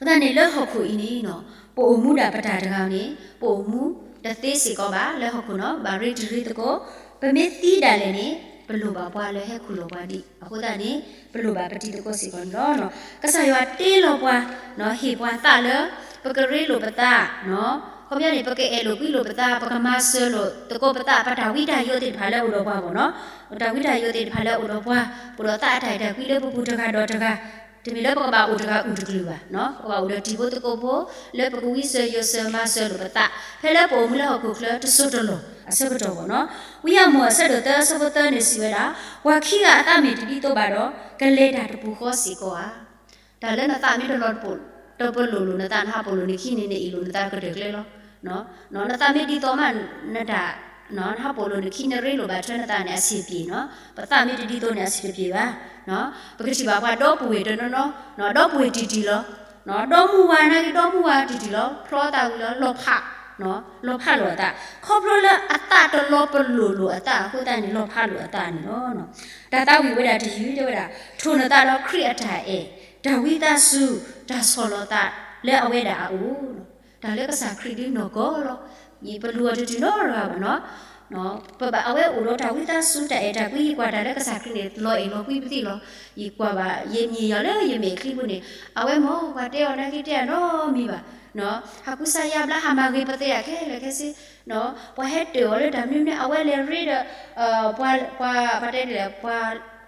အဃိသတးန့ၣ် လၢဟီၣ်ခိၣ်အံၤန့ၣ် ပအိၣ်မူဒၣ်ပတၢ်တဂၤန့ၣ် ပအိၣ်မူတသ့စ့ၢ်ကီးဘၣ်, လၢဟီၣ်ခိၣ်န့ၣ် ဘၣ်ရ့တံၤရ့သကိး, ပမ့ၢ်သံဒၣ်လဲာ်န့ၣ် ပလိၣ်ဘၣ်ပှၤလၢဟဲခူၣ်လီၤပှၤဒံး, အဃိသတးန့ၣ် ပလိၣ်ဘၣ်ပတံၤသကိးစ့ၢ်ကီးန့ၣ်လီၤ. ကစၢ်ယွၤတ့လီၤပှၤ, ဟ့ၣ်ပှၤသးလၢ ပကရ့လိာ်ပသး, ခီပညီန့ၣ် ပကအဲၣ်လိာ်ကွံလိာ်ပသး, ပကမၤစၢၤလိာ်သကိးပသး, ပတၢ်ဝံတၢ်ယိးသ့ၣ်တဖၣ်လၢအအိၣ်ဒီးပှၤဘၣ်နီၤ, ပတၢ်ဝံတၢ်ယိးသ့ၣ်တဖၣ်လၢအအိၣ်ဒီးပှၤ, ပအိၣ်ဒီးသးအတၢ်အဲၣ်တၢ်ကွံလၢပပူၤတဂၤဒီးတဂၤ, တမ့ၢ်လၢပကဘၣ်အိၣ်တဂၤအုၣ်တကလုာ်ဘၣ်, ပကဘၣ်အိၣ်ဒီးတံၤဖိသကိးဖိ လၢပကဝံစၢၤယိးစၢၤမၤစၢၤလိာ်ပသး, ဖဲလၢပအိၣ်မူလၢဟီၣ်ခိၣ်ချၢတစိၢ်တလီၢ်အဆၢကတီၢ်ဘၣ်နီၤ. ဝံယၢ်မိၢ်အဆၢဒိၣ်သၢဆၢဖိသၢန့ၣ် စံးဝဲဒၣ်, ပှၤခံဂၤအသးမ့ၢ်တဒ်သိးဘၣ်ဒီး ကလဲၤတၢ်တပူၤဃီစ့ၢ်ကီးဧါ. တၢ်လၢနသးမ့ၢ်တလီၤတပလိာ်လိာ်နသး, နဟးပိာ်လိာ်န့ၣ်ခံန့ၣ် နအ့ၣ်လိာ်နသးကတၢၢ်ကျဲလီၤ. နသးမ့ၢ်ဒ်သိးမး နတၢ်, နဟးပိာ်လိာ်န့ၣ်ခံ နရ့လိာ်ဘၣ်ထွဲနသးန့ၣ် အဆင်ပြေနီၤ. ပသးမ့ၢ်တဒ်သိးန့ၣ် အဆင်တပြေဘၣ်. ပကထံၣ်ဘၣ်ပှၤဒီပုၢ်ဝဲၢ်တနီၤနီၤ, ဒီပုၢ်ဝဲၢ်တံၢ်တံၢ်လီၤ. ဒီမုၢ်ဝါနာ်က့ ဒီမုၢ်ဝါတံၢ်တံၢ်လီၤ, ဖျီသးဝံၤလီၤ, လီၤဖး, လီၤဖးလိာ်အသး, ခီဖျိလၢအသးတလီၤပလိာ်လိာ်အသးအဃိသတးန့ၣ် လီၤဖးလိာ်အသးန့ၣ်လီၤ. တၢ်သးဝံၣ်ဝဲဒၣ်တယုၢ်တဲဝဲဒၣ်, ထိၣ်နသးဒီးခရံာ်အတၢ်အဲၣ်, တၢ်ဝံသးစူၤ, တၢ်ဆီၣ်လီၤသးလၢအဝဲဒၣ်အအိၣ်, တၢ်လၢကစၢ်ခရံာ်ဒုးနီၢ်ကီၢ်လီၤ. ယပလူၤအီၤတတုၤနီတဂၤဘၣ်နီၤ. ပဘၣ်အဝဲအိၣ်ဒီးတၢ်ဝံသးစူၤ တၢ်အဲၣ်တၢ်ကွံ, ယကွၢ်တၢ်လၢကစၢ်ခရံာ်န့ၣ် လီၤအဲၣ်လီၤကွံပသံၣ်လီၤ. ယကွၢ်ဘၣ် ယမ့ၢ်ယၤလၢယမဲာ်ချံပူၤန့ၣ်, အဝဲမ့ၢ်ပှၤတဲအီၤနာ်က့ တဲအနီတမံၤဘၣ်. ဟးကူစါယါဘျါ ဟးမၤဂ့ၤပသ့ဒၣ်ခဲလၢာ်ခဲဆ့, ပှၤဟဲတၢၢ်အီၤလၢတၢ်မနုၤမနုၤ အဝဲလဲၤရ့ဒီး ပှၤ, ပတဲဒ်လဲၣ်, ပှ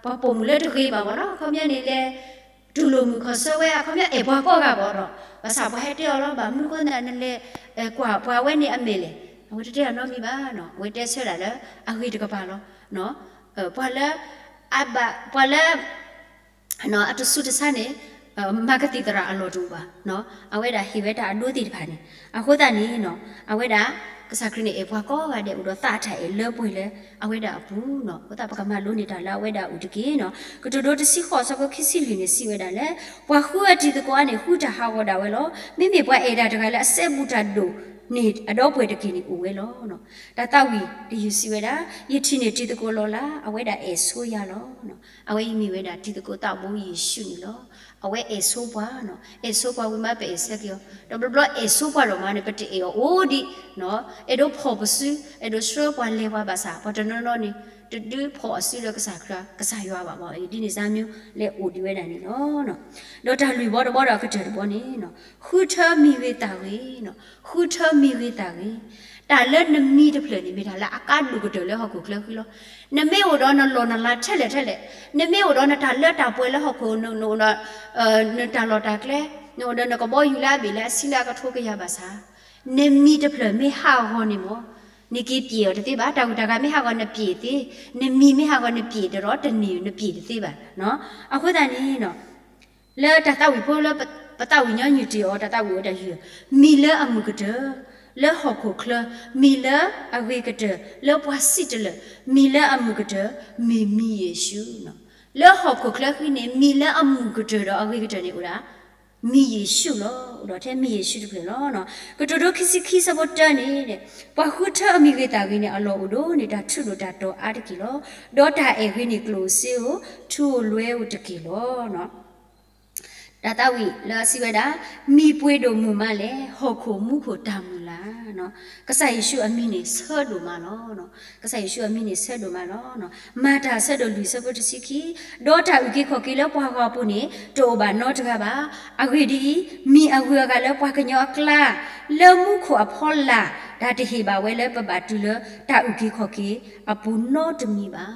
ၤပိာ်မုၣ်လၢတဂ့ၤဘၣ်ဘၣ်နီၤ, အခီပညီန့ၣ်လဲၤ တူၢ်လိာ်မုၢ်ခီၣ်ဆၢဝဲ အခီပညီအဲၣ်ပှၤကိးဂၤဘၣ်ဒီး, ဘၣ်ဆၣ်ပှၤဟဲတဲအီၤလီၤ, ဘၣ်မနုၤဃိသးနလဲၤ ကွၢ်ပှၤဝဲန့ၣ်အမဲာ်လဲၣ်. အဝဲတတဲအနီတမံၤဘၣ်, အဝဲတဲဆၢဒၣ်လၢ အဂ့ၤတကပၤလီၤ. ပှၤလၢ အဘၣ်, ပှၤလၢ အတဆူးတဆါန့ၣ် မၤကသံၣ်သရၣ်အလီၢ်တအိၣ်ဘၣ်. အဝဲဒၣ်ဟ့ၣ်ဝဲတၢ်အဒိသ့ၣ်တဖၣ်န့ၣ်, အဃိသတးန့ၣ် အဝဲဒၣ် ကစၢ်ခရံာ်န့ၣ် အဲၣ်ပှၤကိးဂၤဒဲး အိၣ်ဒီးသးအတၢ်အဲၣ်လၢပှဲၤလၢအဝဲဒၣ်အပူၤ, အဃိသတးပကမၤလိန့ၢ်တၢ်လၢအဝဲဒၣ်အအိၣ်တက့ၢ်. ကတိၤဒိတဆံဃိး ဆၢဖိခံဆံလွံၢ်န့ၣ် စံးဝဲဒၣ်လၢ ပှၤဃုအတံၤသကိးန့ၣ် ဃုတၢ်ဟးဂီၤဒၣ်ဝဲလီၤ. မ့မ့ၢ်ပှၤအဲၣ်တၢ်တဂၤလၢအစဲဘူးတၢ်ဒိၣ်န့ၣ် အဒီပုၢ်ဝဲၢ်တက့ၢ်န့ၣ်အိၣ်ဝဲလီၤ. တၢ်သးဝံၣ်တယုၢ်စံးဝဲဒၣ်, ယထံၣ်န့ၢ်တံၤသကိးလီၤလး, အဝဲဒၣ်အဲၣ်ဆိယၤလီၤ. အဝဲအံၤမ့ၢ်ဝဲဒၣ်တံၤသကိးသးဘိယ့ၣ်ၡူးန့ၣ်လီၤ. အဝဲအဲၣ်ဆိပှၤ, အဲၣ်ဆိပှၤဝံၤမး ပအဲၣ်ဆၢက့ၤအီၤ, ဒီးဘျီဘျီအဲၣ်ဆိပှၤလီၤမးန့ၣ် ပတအဲၣ်အီၤအိၣ်ဒံး, အဲၣ်ဒိးဖီၣ်ပစု, အဲၣ်ဒိးဆှၢပှၤလဲၤပှၤဘၣ်ဆၣ် ပှၤတနီၤနီၤန့ၣ် တဒုးဖီၣ်အစုလၢကစၢ်ခရံာ်, ကစၢ်ယွၤဘၣ်ဘၣ်အံၤ ဒ်န့ၣ်စၢ်မၠိလဲၤအိၣ်ဒံးဝဲဒၣ်န့ၣ်လီၤ. ဒီးတၢ်လွံၢ်ဘီတဘီဒီးအကတၢၢ်တဘီန့ၣ်, ဃုထၢမံၤဂ့ၤသးဂ့ၤ, ဃုထၢမံၤဂ့ၤသးဂ့ၤ, တၢ်လၢနမံၤတဖျၢၣ်န့ၣ် မ့ၢ်တၢ်လၢအကါဒိၣ်ကတၢၢ်လၢဟီၣ်ခိၣ်ချၢဃံလီၤ. နမ့ၢ်အိၣ်ဒီးနလီၢ်နလၤထဲလဲၣ်ထဲလဲၣ်, နမ့ၢ်အိၣ်ဒီးနတၢ်လၢတၢ်ပှဲၤလၢဟီၣ်ခိၣ်, နအိၣ်ဒီး နတၢ်လီၢ်တၢ်ကျဲ, နအိၣ်ဒီးနကဘီယူၤလၢအဘ့ၣ်လၢအဆံလၢအကထိကယၤဘၣ်ဆၣ်, နမံၤတဖျၢၣ်မ့ၢ်ဟးဂီၤန့ၣ်မ့ၢ် နက့ၤပျဲအီၤတသ့ဘၣ်. တၢ်ဂုၤတၢ်ဂၤမ့ၢ်ဟးဂီၤနပျဲသ့, နမံၤမ့ၢ်ဟးဂီၤနပျဲတရီတန့ၢ် နပျဲတသ့ဘၣ်. အဃိသတးန့ၣ် လၢတၢ်သးဝံၣ်ဖိလၢပသးဝံၣ်ညီနုၢ်တ့ၢ်အီၤ တၢ်သးဝံၣ်အတၢ်ယုၢ်, မံၤလၢအမုာ်ကတၢၢ် လၢဟီၣ်ခိၣ်ချၢ, မံၤလၢအဂ့ၤကတၢၢ်လၢပှၤစံၣ်တလၢာ်, မံၤလၢအမုာ်ကတၢၢ် မ့ၢ်မံၤယ့ၣ်ၡူး. လၢဟီၣ်ခိၣ်ချၢဃံန့ၣ် မံၤလၢအမုာ်ကတၢၢ်ဒီးအဂ့ၤကတၢၢ်န့ၣ်အိၣ်ဒၣ် မံၤယ့ၣ်ၡူးလီၤ. အိၣ်ဒီးထဲမံၤယ့ၣ်ၡူးတဖျၢၣ်လီၤ. ကတိၤဒိခံဆံခံဆၢဖိတၢန့ၣ်, ပှၤဃုထၢအမံၤဂ့ၤသးဂ့ၤန့ၣ် အလီၢ်အိၣ်ဒိၣ်န့ၢ်တၢ်ထူးဒိၣ်တၢ်တီၤအါတက့ၢ်လီၤ. ဒီးတၢ်အဲၣ်ဂ့ၤန့ၣ်ကျိၣ်ဧိၤစ့ဧိၤ ထူဧိၤလွဲဧိၤတက့ၢ်လီၤ. တၢ်သးဝံၣ်လၢအစံးဝဲဒၣ်, မံၤပှ့ၤဒိၣ်မုၢ်မးလဲၣ်, ဟီၣ်ခိၣ်မူခိၣ်တၢ်မုၢ်လၢ်. ကစၢ်ယ့ၣ်ၡူးအမံၤန့ၣ်ဆၢဒိၣ်မးလီၤ. ကစၢ်ယ့ၣ်ၡူးအမံၤန့ၣ်ဆၢဒိၣ်မးလီၤ. မၤတၢ်ဆၢဒိၣ်လွံၢ်ဆၢဖိတဆံခံ, ဒီးတၢ်အုၣ်က့ၤခီၣ်က့ၤလၢပှၤဂီၢ်အပူၤန့ၣ် တအိၣ်ဘၣ်နီတဂၤဘၣ်. အဂ့ၢ်ဒ်အံၤ, မံၤအဂုၤအဂၤလၢပှၤကညီအကျါ, လၢမူခိၣ်အဖီလာ်, တၢ်တဟ့ၣ်ဘၣ်ဝဲလၢပဘၣ်တုၤလၢတၢ်အုၣ်က့ၤခီၣ်က့ၤအပူၤနီတမံၤဘၣ်.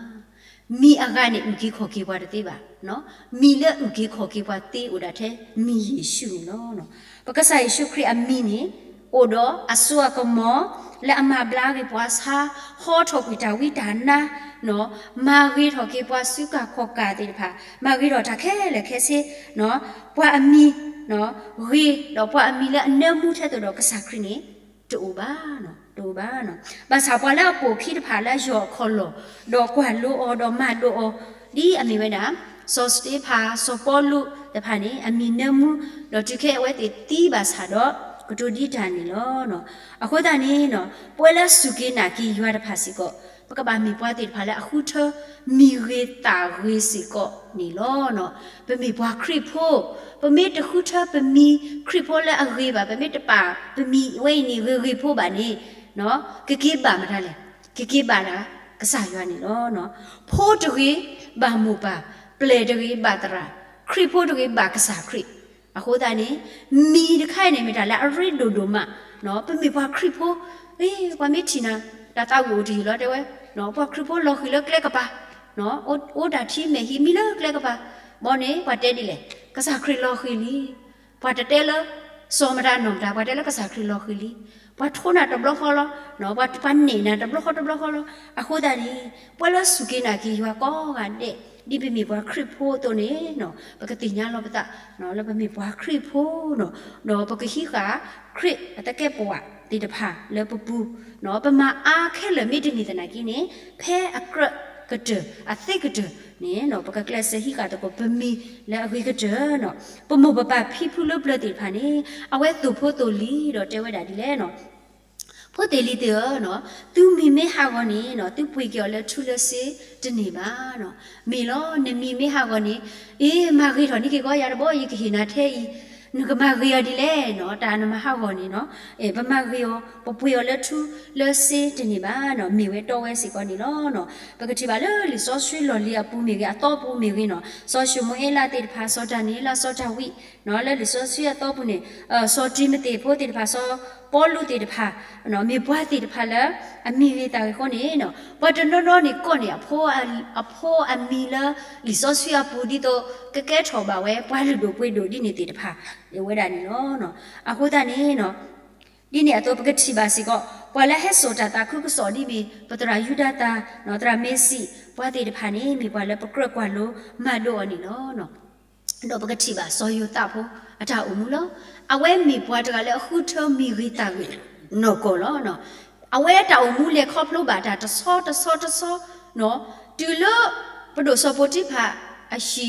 မံၤအဂၤန့ၣ် အုၣ်က့ၤခီၣ်က့ၤပှၤတသ့ဘၣ်. မံၤလၢအုၣ်က့ၤခီၣ်က့ၤပှၤသ့အိၣ်ဒၣ်ထဲမံၤယ့ၣ်ၡူးန့ၣ်လီၤ. ပကစၢ်ယ့ၣ်ၡူးခရံာ်အမံၤန့ၣ် အိၣ်ဒီးအစိအကမီၤ လၢအမၤဘျါက့ၤပှၤဆါ, ဟီထီၣ်ကွံာ်တၢ်ဝံတၢ်နါ, မၤဂ့ၤထီၣ်က့ၤပှၤစုကၢ်ခီၣ်ကၢ်သ့ၣ်တဖၣ်, မၤဂ့ၤထီၣ်တၢ်ခဲလၢာ်ခဲဆ့, ပှၤအမံၤဂ့ၤ ဒီးပှၤအမံၤလၢအနၢမူထဲသိးဒီးကစၢ်ခရံာ်န့ၣ် တအိၣ်ဘၣ်, တအိၣ်ဘၣ်. ဘၣ်ဆၣ်ပှၤလၢအပိာ်ခံတဖၣ်လၢအယီၢ်အခီၣ်လီၢ်, ဒီးကွၢ်လိအီၤဒီးမၤဒိးအီၤ, ဒ်အမ့ၢ်ဝဲဒၣ် စီၤစတ့ဖၣ် စီၤပီလူးတဖၣ်န့ၣ် အမံၤနၢမူ, ဒီးတုၤခဲအဝဲသ့ၣ်သံဘၣ်ဆၣ်ဒီး ကတိၤဒံးတၢ်န့ၣ်လီၤ. အဃိသတးန့ၣ် ပဝဲလၢစူၢ်က့ၤနာ်က့ၤယွၤတဖၣ်စ့ၢ်ကီး ပကဘၣ်မ့ၢ်ပှၤသ့ၣ်တဖၣ်လၢအဃုထၢမံၤဂ့ၤသးဂ့ၤစ့ၢ်ကီးန့ၣ်လီၤ. ပမ့ၢ်ပှၤခရံာ်ဖိ, ပမ့ၢ်တဃုထၢပမံၤခရံာ်ဖိလၢအဂ့ၤဘၣ်, ပမ့ၢ်တပာ်ပမံၤဝဲအံၤန့ၣ်ဂ့ၤဂ့ၤဖိဘၣ်န့ၣ်, ကက့ၤဘၣ်မတၤလဲၣ်, ကက့ၤဘၣ်ဒၣ်ကစၢ်ယွၤန့ၣ်လီၤ. ဖိတဂ့ၤဘၣ်မိၢ်ပၢ်, ပျဲၢ်တဂ့ၤဘၣ်သရၣ်, ခရံာ်ဖိတဂ့ၤဘၣ်ကစၢ်ခရံာ်. အဃိသတးန့ၣ် မံၤတခါအံၤန့ၣ် မ့ၢ်တၢ်လၢအရ့ဒိၣ်ဒိၣ်မး, ပမ့ၢ်ပှၤခရံာ်ဖိ, ပှၤမ့ၢ်ထံၣ်နၤ တၢ်သးဝံၣ်အိၣ်တယုၢ်လီၤတဲဝဲ, ပှၤခရံာ်ဖိလီၤဃံၤလၢကျဲကပၤ, အိၣ်တၢ်ထံမဲာ်ဟံးမံလၢကျဲကပၤ, ဘီန့ၣ် ပှၤတဲဒ်လဲၣ်, ကစၢ်ခရံာ်လီၤဃံၤလံ, ပှၤတတဲလၢ စီၤမတၤနီၢ်မတၤ, ပှၤတဲလၢကစၢ်ခရံာ်လီၤဃံၤလံ, ပှၤထိးနၤတဘျီဃီလီၤ, ပှၤန့ၢ်နၤတဘျီဃီတဘျီဃီလီၤ. အဃိသတးန့ၣ် ပဝဲလၢစူၢ်က့ၤနာ်က့ၤယွၤကိးဂၤဒဲး ဒ်ပမ့ၢ်ပှၤခရံာ်ဖိအသိးန့ၣ်, ပကသ့ၣ်ညါလီၤပသး လၢပမ့ၢ်ပှၤခရံာ်ဖိ, ဒီးပကဟံးဃာ်ခရံာ်အသကဲးပဝးသ့ၣ်တဖၣ်လၢပပူၤ, ပမၤအါခဲလၢာ်မ့ၢ်တန့ၢ်သနာ်က့န့ၣ် ဖဲအကြၢးကတၢၢ်အသ့ကတၢၢ်န့ၣ် ပကကျဲးစၢးဟံးဃာ်သကိးပမံၤလၢအဂ့ၤကတၢၢ်, ပမိၢ်ပပၢ်ဖံဖုလၢပျၢၤသ့ၣ်တဖၣ်န့ၣ် အဝဲသိၣ်ဖိသိၣ်လံၤဒီးတဲဝဲဒၣ်ဒ်လဲၣ်, ဖိသ့ၣ်လံၤသ့ၣ်ဧၢ, သုမံၤမ့ၢ်ဟးဂီၤန့ၣ် သုပှ့ၤက့ၤအီၤလၢထူလၢစ့တန့ၢ်ဘၣ်. မ့ၢ်လီၤ နမံၤမ့ၢ်ဟးဂီၤန့ၣ်, အ့ မၤဂ့ၤထီၣ်န့ၢ်က့ၤကီးယၤတဘီ ယကဟ့ၣ်နၤထဲအံၤ, နကမၤဂ့ၤအီၤဒ်လဲၣ်, တၢ်နမၤဟးဂီၤန့ၣ်, ပမၤဂ့ၤအီၤ ပပှ့ၤအီၤလၢထူလၢစ့တန့ၢ်ဘၣ်, မ့ၢ်ဝဲတီဝဲစ့ၢ်ကီးန့ၣ်လီၤ. ပကထံၣ်ဘၣ်လၢလံာ်စီဆှံလီၢ်လံၤအပူၤမ့ၢ်ဂ့ၤ အသီပူၤမ့ၢ်ဂ့ၤန့ၣ်, စီၤၡမူၤအ့လးသ့ၣ်တဖၣ် စီၤဒၤနံးယ့လး စီၤဒၤဝံး လၢလံာ်စီဆှံအသီပူၤန့ၣ်, စီၤတံၤမသ့းဖိသ့ၣ်တဖၣ် စီၤပီလူးသ့ၣ်တဖၣ်, မ့ၢ်ပှၤသ့ၣ်တဖၣ်လၢ အမံၤဂ့ၤသးဂ့ၤအဃိန့ၣ်, ပှၤတနီၤနီၤန့ၣ်ကီၢ်န့ၣ် အဖိအမံၤလၢ လံာ်စီဆှံအပူၤဒ်သိး ကကဲထီၣ်ဘၣ်ဝဲ ပှၤလုၢ်ဒိၣ်ပှ့ၤဒိၣ်ဒ်န့ၣ်သ့ၣ်တဖၣ် ဝဲဒၣ်န့ၣ်လီၤ. အဃိသတးန့ၣ် ဒ်န့ၣ်အသိးပကထံၣ်ဘၣ်စ့ၢ်ကီး ပှၤလၢဟဲစိာ်တၢ်သးခုကစီၣ်ဒ်မ့ၢ် ပသရၣ်ယူဒၤသၢ, သရၣ်မ့ၤစံး, ပှၤသ့ၣ်တဖၣ်န့ၣ် မ့ၢ်ပှၤလၢပကြၢးကွၢ်လိမၤဒိးအီၤန့ၣ်လီၤ. ဒီးပကထံၣ်ဘၣ်စီၤယိၤသးဖိအတၢ်အိၣ်မူလီၤ. အဝဲမ့ၢ်ပှၤတဂၤလၢအဃုထၢမံၤဂ့ၤသးဂ့ၤနီၢ်ကီၢ်လီၤ. အဝဲအတၢ်အိၣ်မူလဲၤခီဖျိဘၣ်တၢ်တဆီတဆီတဆီ, တုၤလၢ ပဒိၣ်စီၤပိၤတံဖၤအဟံ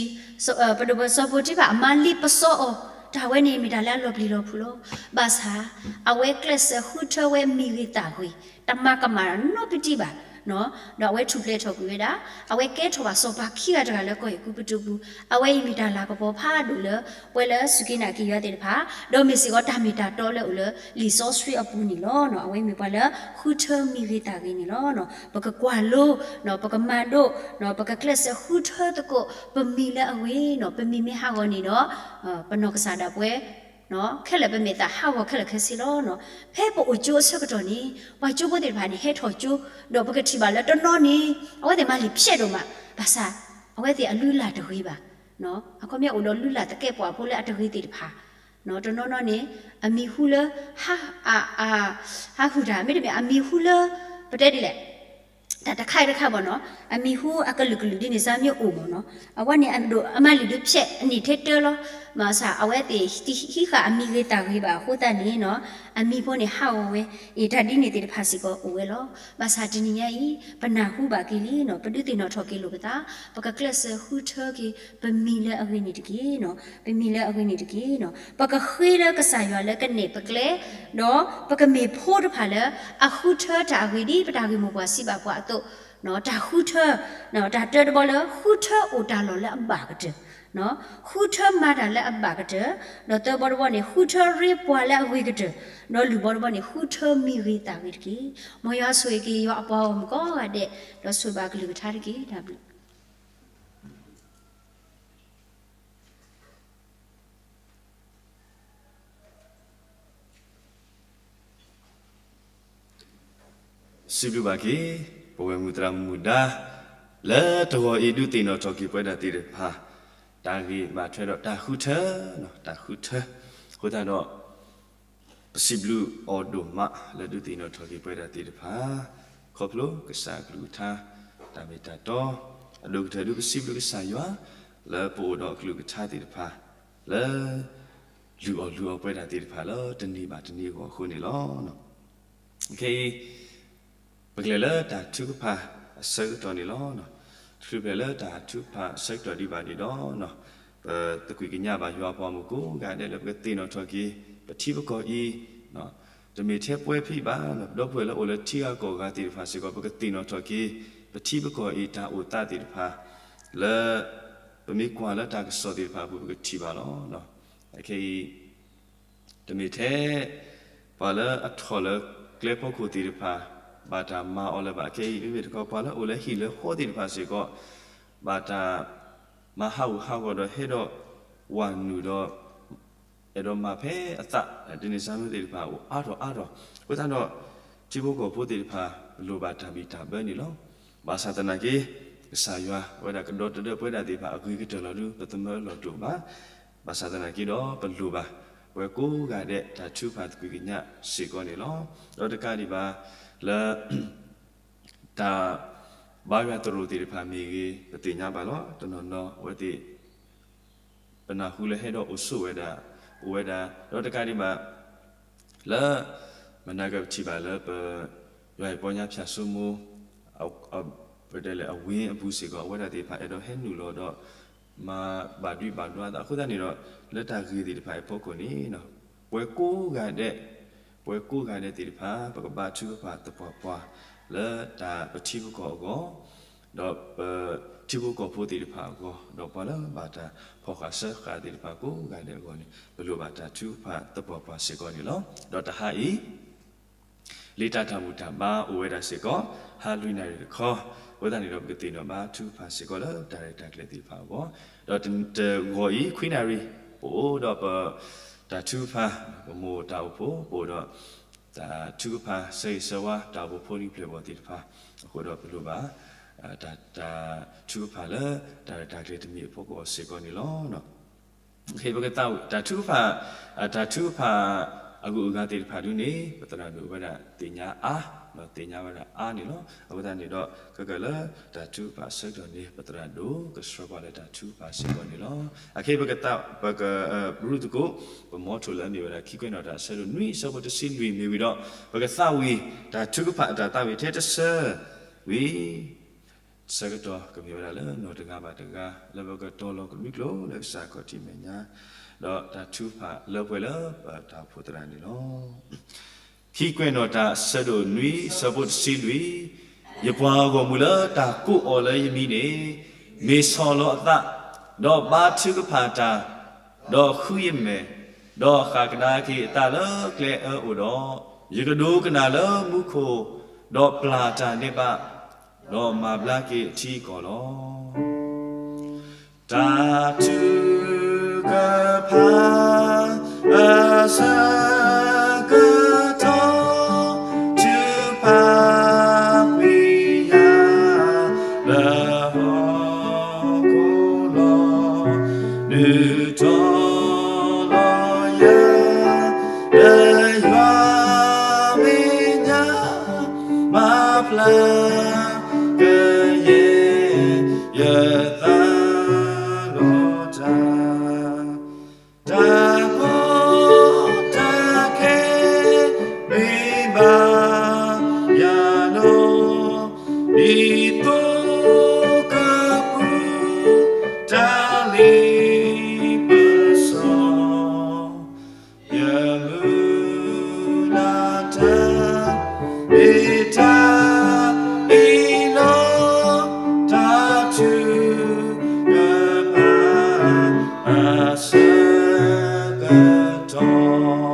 ၣ်, ပဒိၣ်စီၤပိၤတံဖၤအမါလ့ပစီအီၤ, တၢ်ဝဲန့ၣ်မ့ၢ်တၢ်လၢအလီၤပျံၤလီၤဖုးလီၤ. ဘၣ်ဆၣ် အဝဲကျဲးစၢးဃုထၢဝဲမံၤဂ့ၤသးဂ့ၤ, တမၤကမၣ်နီတဒံးဘၣ် ဒီးအဝဲထူၣ်ဖျဲးထီၣ်ကွံာ်ဝဲဒၣ်, အဝဲကဲထီၣ်ဘၣ်စီၤပၤခံဂၤတဂၤလၢကီၢ်အဲၤကူပတူးပူၤ, အဝဲအံၤမ့ၢ်တၢ်လၤကပီၤဖးဒိၣ်လၢ ပဝဲလၢစူၢ်က့ၤနာ်က့ၤယွၤသ့ၣ်တဖၣ်, ဒီးမ့ၢ်စ့ၢ်ကီးတၢ်မ့ၢ်တၢ်တီလၢအိၣ်လၢလံာ်စီဆှံအပူၤန့ၣ်လီၤ. အဝဲမ့ၢ်ပှၤလၢဃုထၢမံၤဂ့ၤသးဂ့ၤန့ၣ်လီၤ. ပကကွၢ်လိ, ပကမၤဒိး, ပကကျဲးစၢးဃုထၢသကိး ပမံၤလၢအဂ့ၤန့ၣ်, ပမံၤမ့ၢ်ဟးဂီၤန့ၣ်ဒီး ပနီၢ်ကစၢ်ဒၣ်ပဝဲ ခဲလၢာ်ပမဲာ်သးဟးဂီၤခဲလၢာ်ခဲဆ့လီၤ. ဖဲပအိၣ်ကၠိအဆၢကတီၢ်န့ၣ် ပှၤကၠိဖိသ့ၣ်တဖၣ်န့ၣ် ဟဲထီၣ်ကၠိ, ဒီးပကထံၣ်ဘၣ်လၢတနီၤန့ၣ် အဝဲသ့ၣ်မၤလံာ်ဖျဲးဒိၣ်မး, ဘၣ်ဆၣ် အဝဲသ့ၣ်အလုၢ်အလၢ်တဂ့ၤဘၣ်. အခီပညီအိၣ်ဒီးလုၢ်လၢ်သကဲးပဝးဖိလၢအတဂ့ၤသ့ၣ်တဖၣ်, တနီၤနီၤန့ၣ် အမံၤဟူလၢ ဟး ဟးဟုၣ်တၢ် မ့တမ့ၢ် အမံၤဟူလၢ ပတဲဒ်လဲၣ် တၢ်တခါတခါဘၣ်နီၤ, အမံၤဟူအကလုာ်ကလုာ်ဒ်န့ၣ် စၢ်မ့ၢ်အိၣ်မ့ၢ်နီၤ, အဝဲန့ၣ်အဒိၣ်အမၤလံာ်ဒုးဖျဲးအနံၣ်ထဲတၢလီၤ. ဘၣ်ဆၣ် အဝဲသ့ၣ်ဟံးဃာ်အမံၤဂ့ၤသးဂ့ၤဘၣ်အဃိသတးန့ၣ်နီၤ, အမံၤဖိန့ၣ်ဟးဂီၤဝဲ, အ့ၣ် တၢ်ဒ်န့ၣ်သ့ၣ်တဖၣ်စ့ၢ်ကီးအိၣ်ဝဲလီၤ. ဘၣ်ဆၣ်တနံၤညါအံၤ ပနၢ်ဟူဘၣ်က့ၤလံနီၤ, ပဒုးသ့ၣ်နီၣ်ထီၣ်က့ၤလိာ်ပသး, ပကကျဲးစၢးဃုထၢက့ၤ ပမံၤလၢအဂ့ၤန့ၣ်တက့ၢ်နီၤ, ပမံၤလၢအဂ့ၤန့ၣ်တက့ၢ်နီၤ, ပကဃ့လၢကစၢ်ယွၤလၢကနဲၣ်ပကျဲ ဒီးပကမ့ၢ်ဖိတဖၣ်လၢ အဃုထၢတၢ်အဂ့ၤဒ်ပတၢ်ဂ့ၢ်မိၢ်ပှၢ်စံးဘၣ်ပှၤအသိး, တၢ်ဃုထၢ, တၢ်တၢတဘီလၢ ဃုထၢအိၣ်တၢ်လီၢ်လၢအဘၣ်ကတၢၢ်, ဃုထၢမၤတၢ်လၢအဘၣ်ကတၢၢ်, ဒီးသၢဘီတဘီန့ၣ် ဃုထၢရ့ပှၤလၢအဂ့ၤကတၢၢ်, ဒီးလွံၢ်ဘီတဘီန့ၣ် ဃုထၢမံၤဂ့ၤသးဂ့ၤတက့ၢ်. မ်ယွၤဆိၣ်ဂ့ၤက့ၤယွၤအပှၤဂီၢ်မုၢ်ကိးဂၤဒဲး, ဒီးဆိၣ်ဘၣ်ကလုၢ်ကထါတက့ၢ်. တၢ်ဘျုး စံးဘျုးဘၣ်က့ၤ ပဝဲမုၢ်သရၣ်မုၣ်ဒါ လၢတဂီၤအံၤဒုးသ့ၣ်နီၣ်ထီၣ်က့ၤပဝဲဒၣ်သ့ၣ်တဖၣ် တၢ်ဂ့ၢ်ဘၣ်ထွဲဒီးတၢ်ဃုထၢ, တၢ်ဃုထၢ, အဃိသတးဒီး ပစံးဘျုးအီၤဒိၣ်မးလၢဒုးသ့ၣ်နီၣ်ထီၣ်က့ၤပဝဲဒၣ်သ့ၣ်တဖၣ် ခီဖျိကစၢ်အကလုၢ်ကထါ တၢ်မ့ၢ်တၢ်တီ, အဒိၣ်ကတၢၢ်ဒုးပစံးဘျုးကစၢ်ယွၤ လၢပအိၣ်ဒီးအကလုၢ်ကထါသ့ၣ်တဖၣ် လၢ လုၢ်အီၣ်လုၢ်အီပဝဲဒၣ်သ့ၣ်တဖၣ်လၢတနံၤဘၣ်တနံၤအဂီၢ်အဃိန့ၣ်လီၤ. ခဲအံၤ ပကလဲၤလၢတၢ်ထုကဖၣ်အဆၢကတီၢ်န့ၣ်လီၤ. တချုးပလဲၤလၢတၢ်ထုကဖၣ်အဆၢကတီၢ်ဒံးဘၣ်န့ၣ်ဒီး ပသကွံာ်ကညးဘၣ်ယွၤအပှၤမုၣ်ကိးဂၤဒဲးလၢပကသ့ၣ်နီၣ်ထီၣ်က့ၤ ပထံပကီၢ်အံၤ, တမ့ၢ်ထဲပဝဲဖံးဘၣ်, ဒီပုၢ်ဝဲၢ်လၢအိၣ်လၢထံဂၤကီၢ်ဂၤသ့ၣ်တဖၣ်စ့ၢ်ကီး ပကသ့ၣ်နီၣ်ထီၣ်က့ၤ ပထံပကီၢ်အံၤတၢ်အိၣ်သးသ့ၣ်တဖၣ် လၢ ပမ့ၢ်ကွၢ်လၢတၢ်ကစီၣ်သ့ၣ်တဖၣ်အပူၤ ပကထံၣ်ဘၣ်လီၤ. အခဲအံၤ တမ့ၢ်ထဲ ပှၤလၢအထီၣ်လၢကျဲဖီခိၣ်သ့ၣ်တဖၣ် ဘၣ်တၢ်မၤအီၤလၢၤဘၣ်. အခဲအံၤ မ့မ့ၢ်တခီ ပှၤလၢအိၣ်လၢဟံၣ်လၢဃီသ့ၣ်တဖၣ်စ့ၢ်ကီး ဘၣ်တၢ်မၤဟးဂူာ်ဟးဂီၤဒီးဟဲဒီးဝၤနုာ်ဒီး အဲၣ်ဒိးမၤဖဲအသး ဒ်န့ၣ်စၢ်မ့ၢ်သ့ၣ်တဖၣ်အိၣ်အါထီၣ်အါထီၣ် အဃိသတးဒီး ထံဖိကီၢ်ဖိသ့ၣ်တဖၣ် လိၣ်ဘၣ်တၢ်ဘံၣ်တၢ်ဘၢန့ၣ်လီၤ. ဘၣ်ဆၣ်သနာ်က့ ကစၢ်ယွၤ အဝဲဒၣ်ကဒီသဒၢပဝဲဒၣ်သ့ၣ်တဖၣ်အဂ့ၤကတၢၢ်လီၤဒုး ပသမၢလီၤတိာ်ဘၣ်. ဘၣ်ဆၣ်သနာ်က့ဒီး ပလိၣ်ဘၣ် ပဝဲကိးဂၤဒဲးတၢ်ထုကဖၣ်သကွံာ်ကညးစ့ၢ်ကီးန့ၣ်လီၤ. ဒီးတကးဒံးဘၣ် လၢ တၢ်ဘါယွၤသရိာ်သ့ၣ်တဖၣ်မ့ၢ်ဂ့ၤ ပသ့ၣ်ညါဘၣ်လီၤ. တနီၤနီၤအဝဲသ့ၣ် ပနၢ်ဟူလၢဟဲဒီးအိၣ်ဆိးဝဲဒၣ် အိၣ်ဝဲဒၣ် ဒီးတကးဒံးဘၣ် လၢ မနၤကပထံၣ်ဘၣ်လၢပ ယွၤအပီညါဖၠၣ်စိမိၤ ပတဲလဲၣ် အဝ့ၢ်အပူၤစ့ၢ်ကီး အဝဲဒၣ်သ့ၣ်တဖၣ်အဲၣ်ဒိးဟဲနုာ်လီၤဒီး မၤဘၣ်ဒွံးဘၣ်ဒွါသးအဃိသတးန့ၣ်ဒီး လၢတၢ်ဂ့ၢ်သ့ၣ်တဖၣ်အဖီခိၣ်န့ၣ် ပဝဲကိးဂၤဒဲး ပဝဲကိးဂၤဒဲးသ့ၣ်တဖၣ် ပကဘါထုကဖၣ်သပှၢ်ပှၢ် လၢတၢ်ပထံပကီၢ်အဂီၢ် ဒီးပထံဖိကီၢ်ဖိသ့ၣ်တဖၣ်အဂီၢ် ဒီးပှၤလၢဘၣ်တၢ်ဖီၣ်ဃာ်စၢဃာ်သ့ၣ်တဖၣ်ကိးဂၤဒဲးအဂီၢ်န့ၣ် ပလိၣ်ဘၣ်တၢ်ထုကဖၣ်သပှၢ်ပှၢ်စ့ၢ်ကီးန့ၣ်လီၤ. ဒီးတဟါအံၤ လံာ်တၢ်မူၤတၢ်ဘါအိၣ်ဝဲဒၣ်စ့ၢ်ကီး ဟါလွံၢ်နၣ်ရံၣ်တခီ အဃိသတးန့ၣ်ဒီး ပကသ့ၣ်နီၣ်ဘါထုကဖၣ်စ့ၢ်ကီးလၢတၢ်ရဲၣ်တၢ်ကျဲၤသ့ၣ်တဖၣ်အဂီၢ် ဒီးတဂီၤအံၤ ခွံနၣ်ရံၣ် ပအိၣ်ဒီးပ တၢ်ထုကဖၣ် ပမိၢ်တၢ်အိၣ်ဖှိၣ် ပအိၣ်ဒီး တၢ်ထုကဖၣ် ဆၢဂ့ၤဆၢဝါ တၢ်အိၣ်ဖှိၣ်ဖိနံၤဖျၢၣ်ဘီၣ်သ့ၣ်တဖၣ် အဃိဒီးပလိၣ်ဘၣ် တၢ် တၢ်ထုကဖၣ်လၢ တၢ်ရဲၣ်တၢ်ကျဲၤတမံၤအဖီခိၣ်စ့ၢ်ကီးန့ၣ်လီၤ. ပကသးဝံၣ် တၢ်ထုကဖၣ် တၢ်ထုကဖၣ် အဂုၤအဂၤသ့ၣ်တဖၣ်ဒုန့ၣ် ပသရၣ်ဒိၣ်ဝဲဒၣ်သ့ၣ်ညါအါ သ့ၣ်ညါဝဲဒၣ်အါန့ၣ်လီၤ. အဃိသတးန့ၣ်ဒီး ခဲကၢၢ်လၢတၢ်ထုကဖၣ်အဆၢကတီၢ်န့ၣ် ပသရၣ်ဒိၣ်ကဆှၢကွၢ်လၢတၢ်ထုကဖၣ်စ့ၢ်ကီးန့ၣ်လီၤ. အခဲအံၤပကသး ပက ရူသကိး ပမီထိၣ်လၢအမ့ၢ်ဝဲဒၣ်ခံကွဲးနီၣ်တၢ်အဆၢဒိၣ်နွံအဆၢဖိတဆံလွံၢ်မ့ၢ်ဝံၤဒီး ပကသးဝံၣ် တၢ်ထုကဖၣ်အတၢ်သးဝံၣ်ထဲတဆၢ ဝံၤ ဆၢကတီၢ်ကမ့ၢ်ဝဲဒၣ်လၢနီၢ်တဂၤဘၣ်တဂၤ လၢပကတီၤလီၤကဒွံကျိာ်လၢကစၢ်ခီၣ်ထံးမဲာ်ညါ ဒီးတၢ်ထုကဖၣ်လၢပှဲၤလၢပတၢ်အိၣ်ဖှိၣ်သရၣ်န့ၣ်လီၤ. ခံကွဲးနီၣ်တၢ်အဆၢဒိၣ်နွံအဆၢဖိတဆံလွံၢ်, ယပှၤဂီၢ်မုၢ်လၢတၢ်ကိးအီၤလၢယမံၤန့ၣ် မ့ၢ်ဆီၣ်လီၤအသး, ဒီးဘါထုကဖၣ်တၢ်, ဒီးဃုယမဲာ်, ဒီးဃၣ်ကဒါက့ၤအသးလၢကျဲအၢအိၣ်ဒီး, ယကဒိကနၣ်လၢမူခိၣ်, ဒီးပျၢ်တၢ်န့ၢ်ဘၣ်, ဒီးမၤဘျါက့ၤအထံအကီၢ်လီၤ. တၢ်ထုကဖၣ် ကယဲၢ်ယသးလီၤတၢ်, တၢ်ကီတၢ်ခဲမ့ၢ်ဘၣ်ယၤလီၤ, ဒ်သိကပူၤ တၢ်လ့ပစီ ယမုၢ်လၢ်တၢ် မ့ၢ်တၢ်အ့ၣ်လိာ် တၢ်ထုကဖၣ်အဆၢကတီၢ်.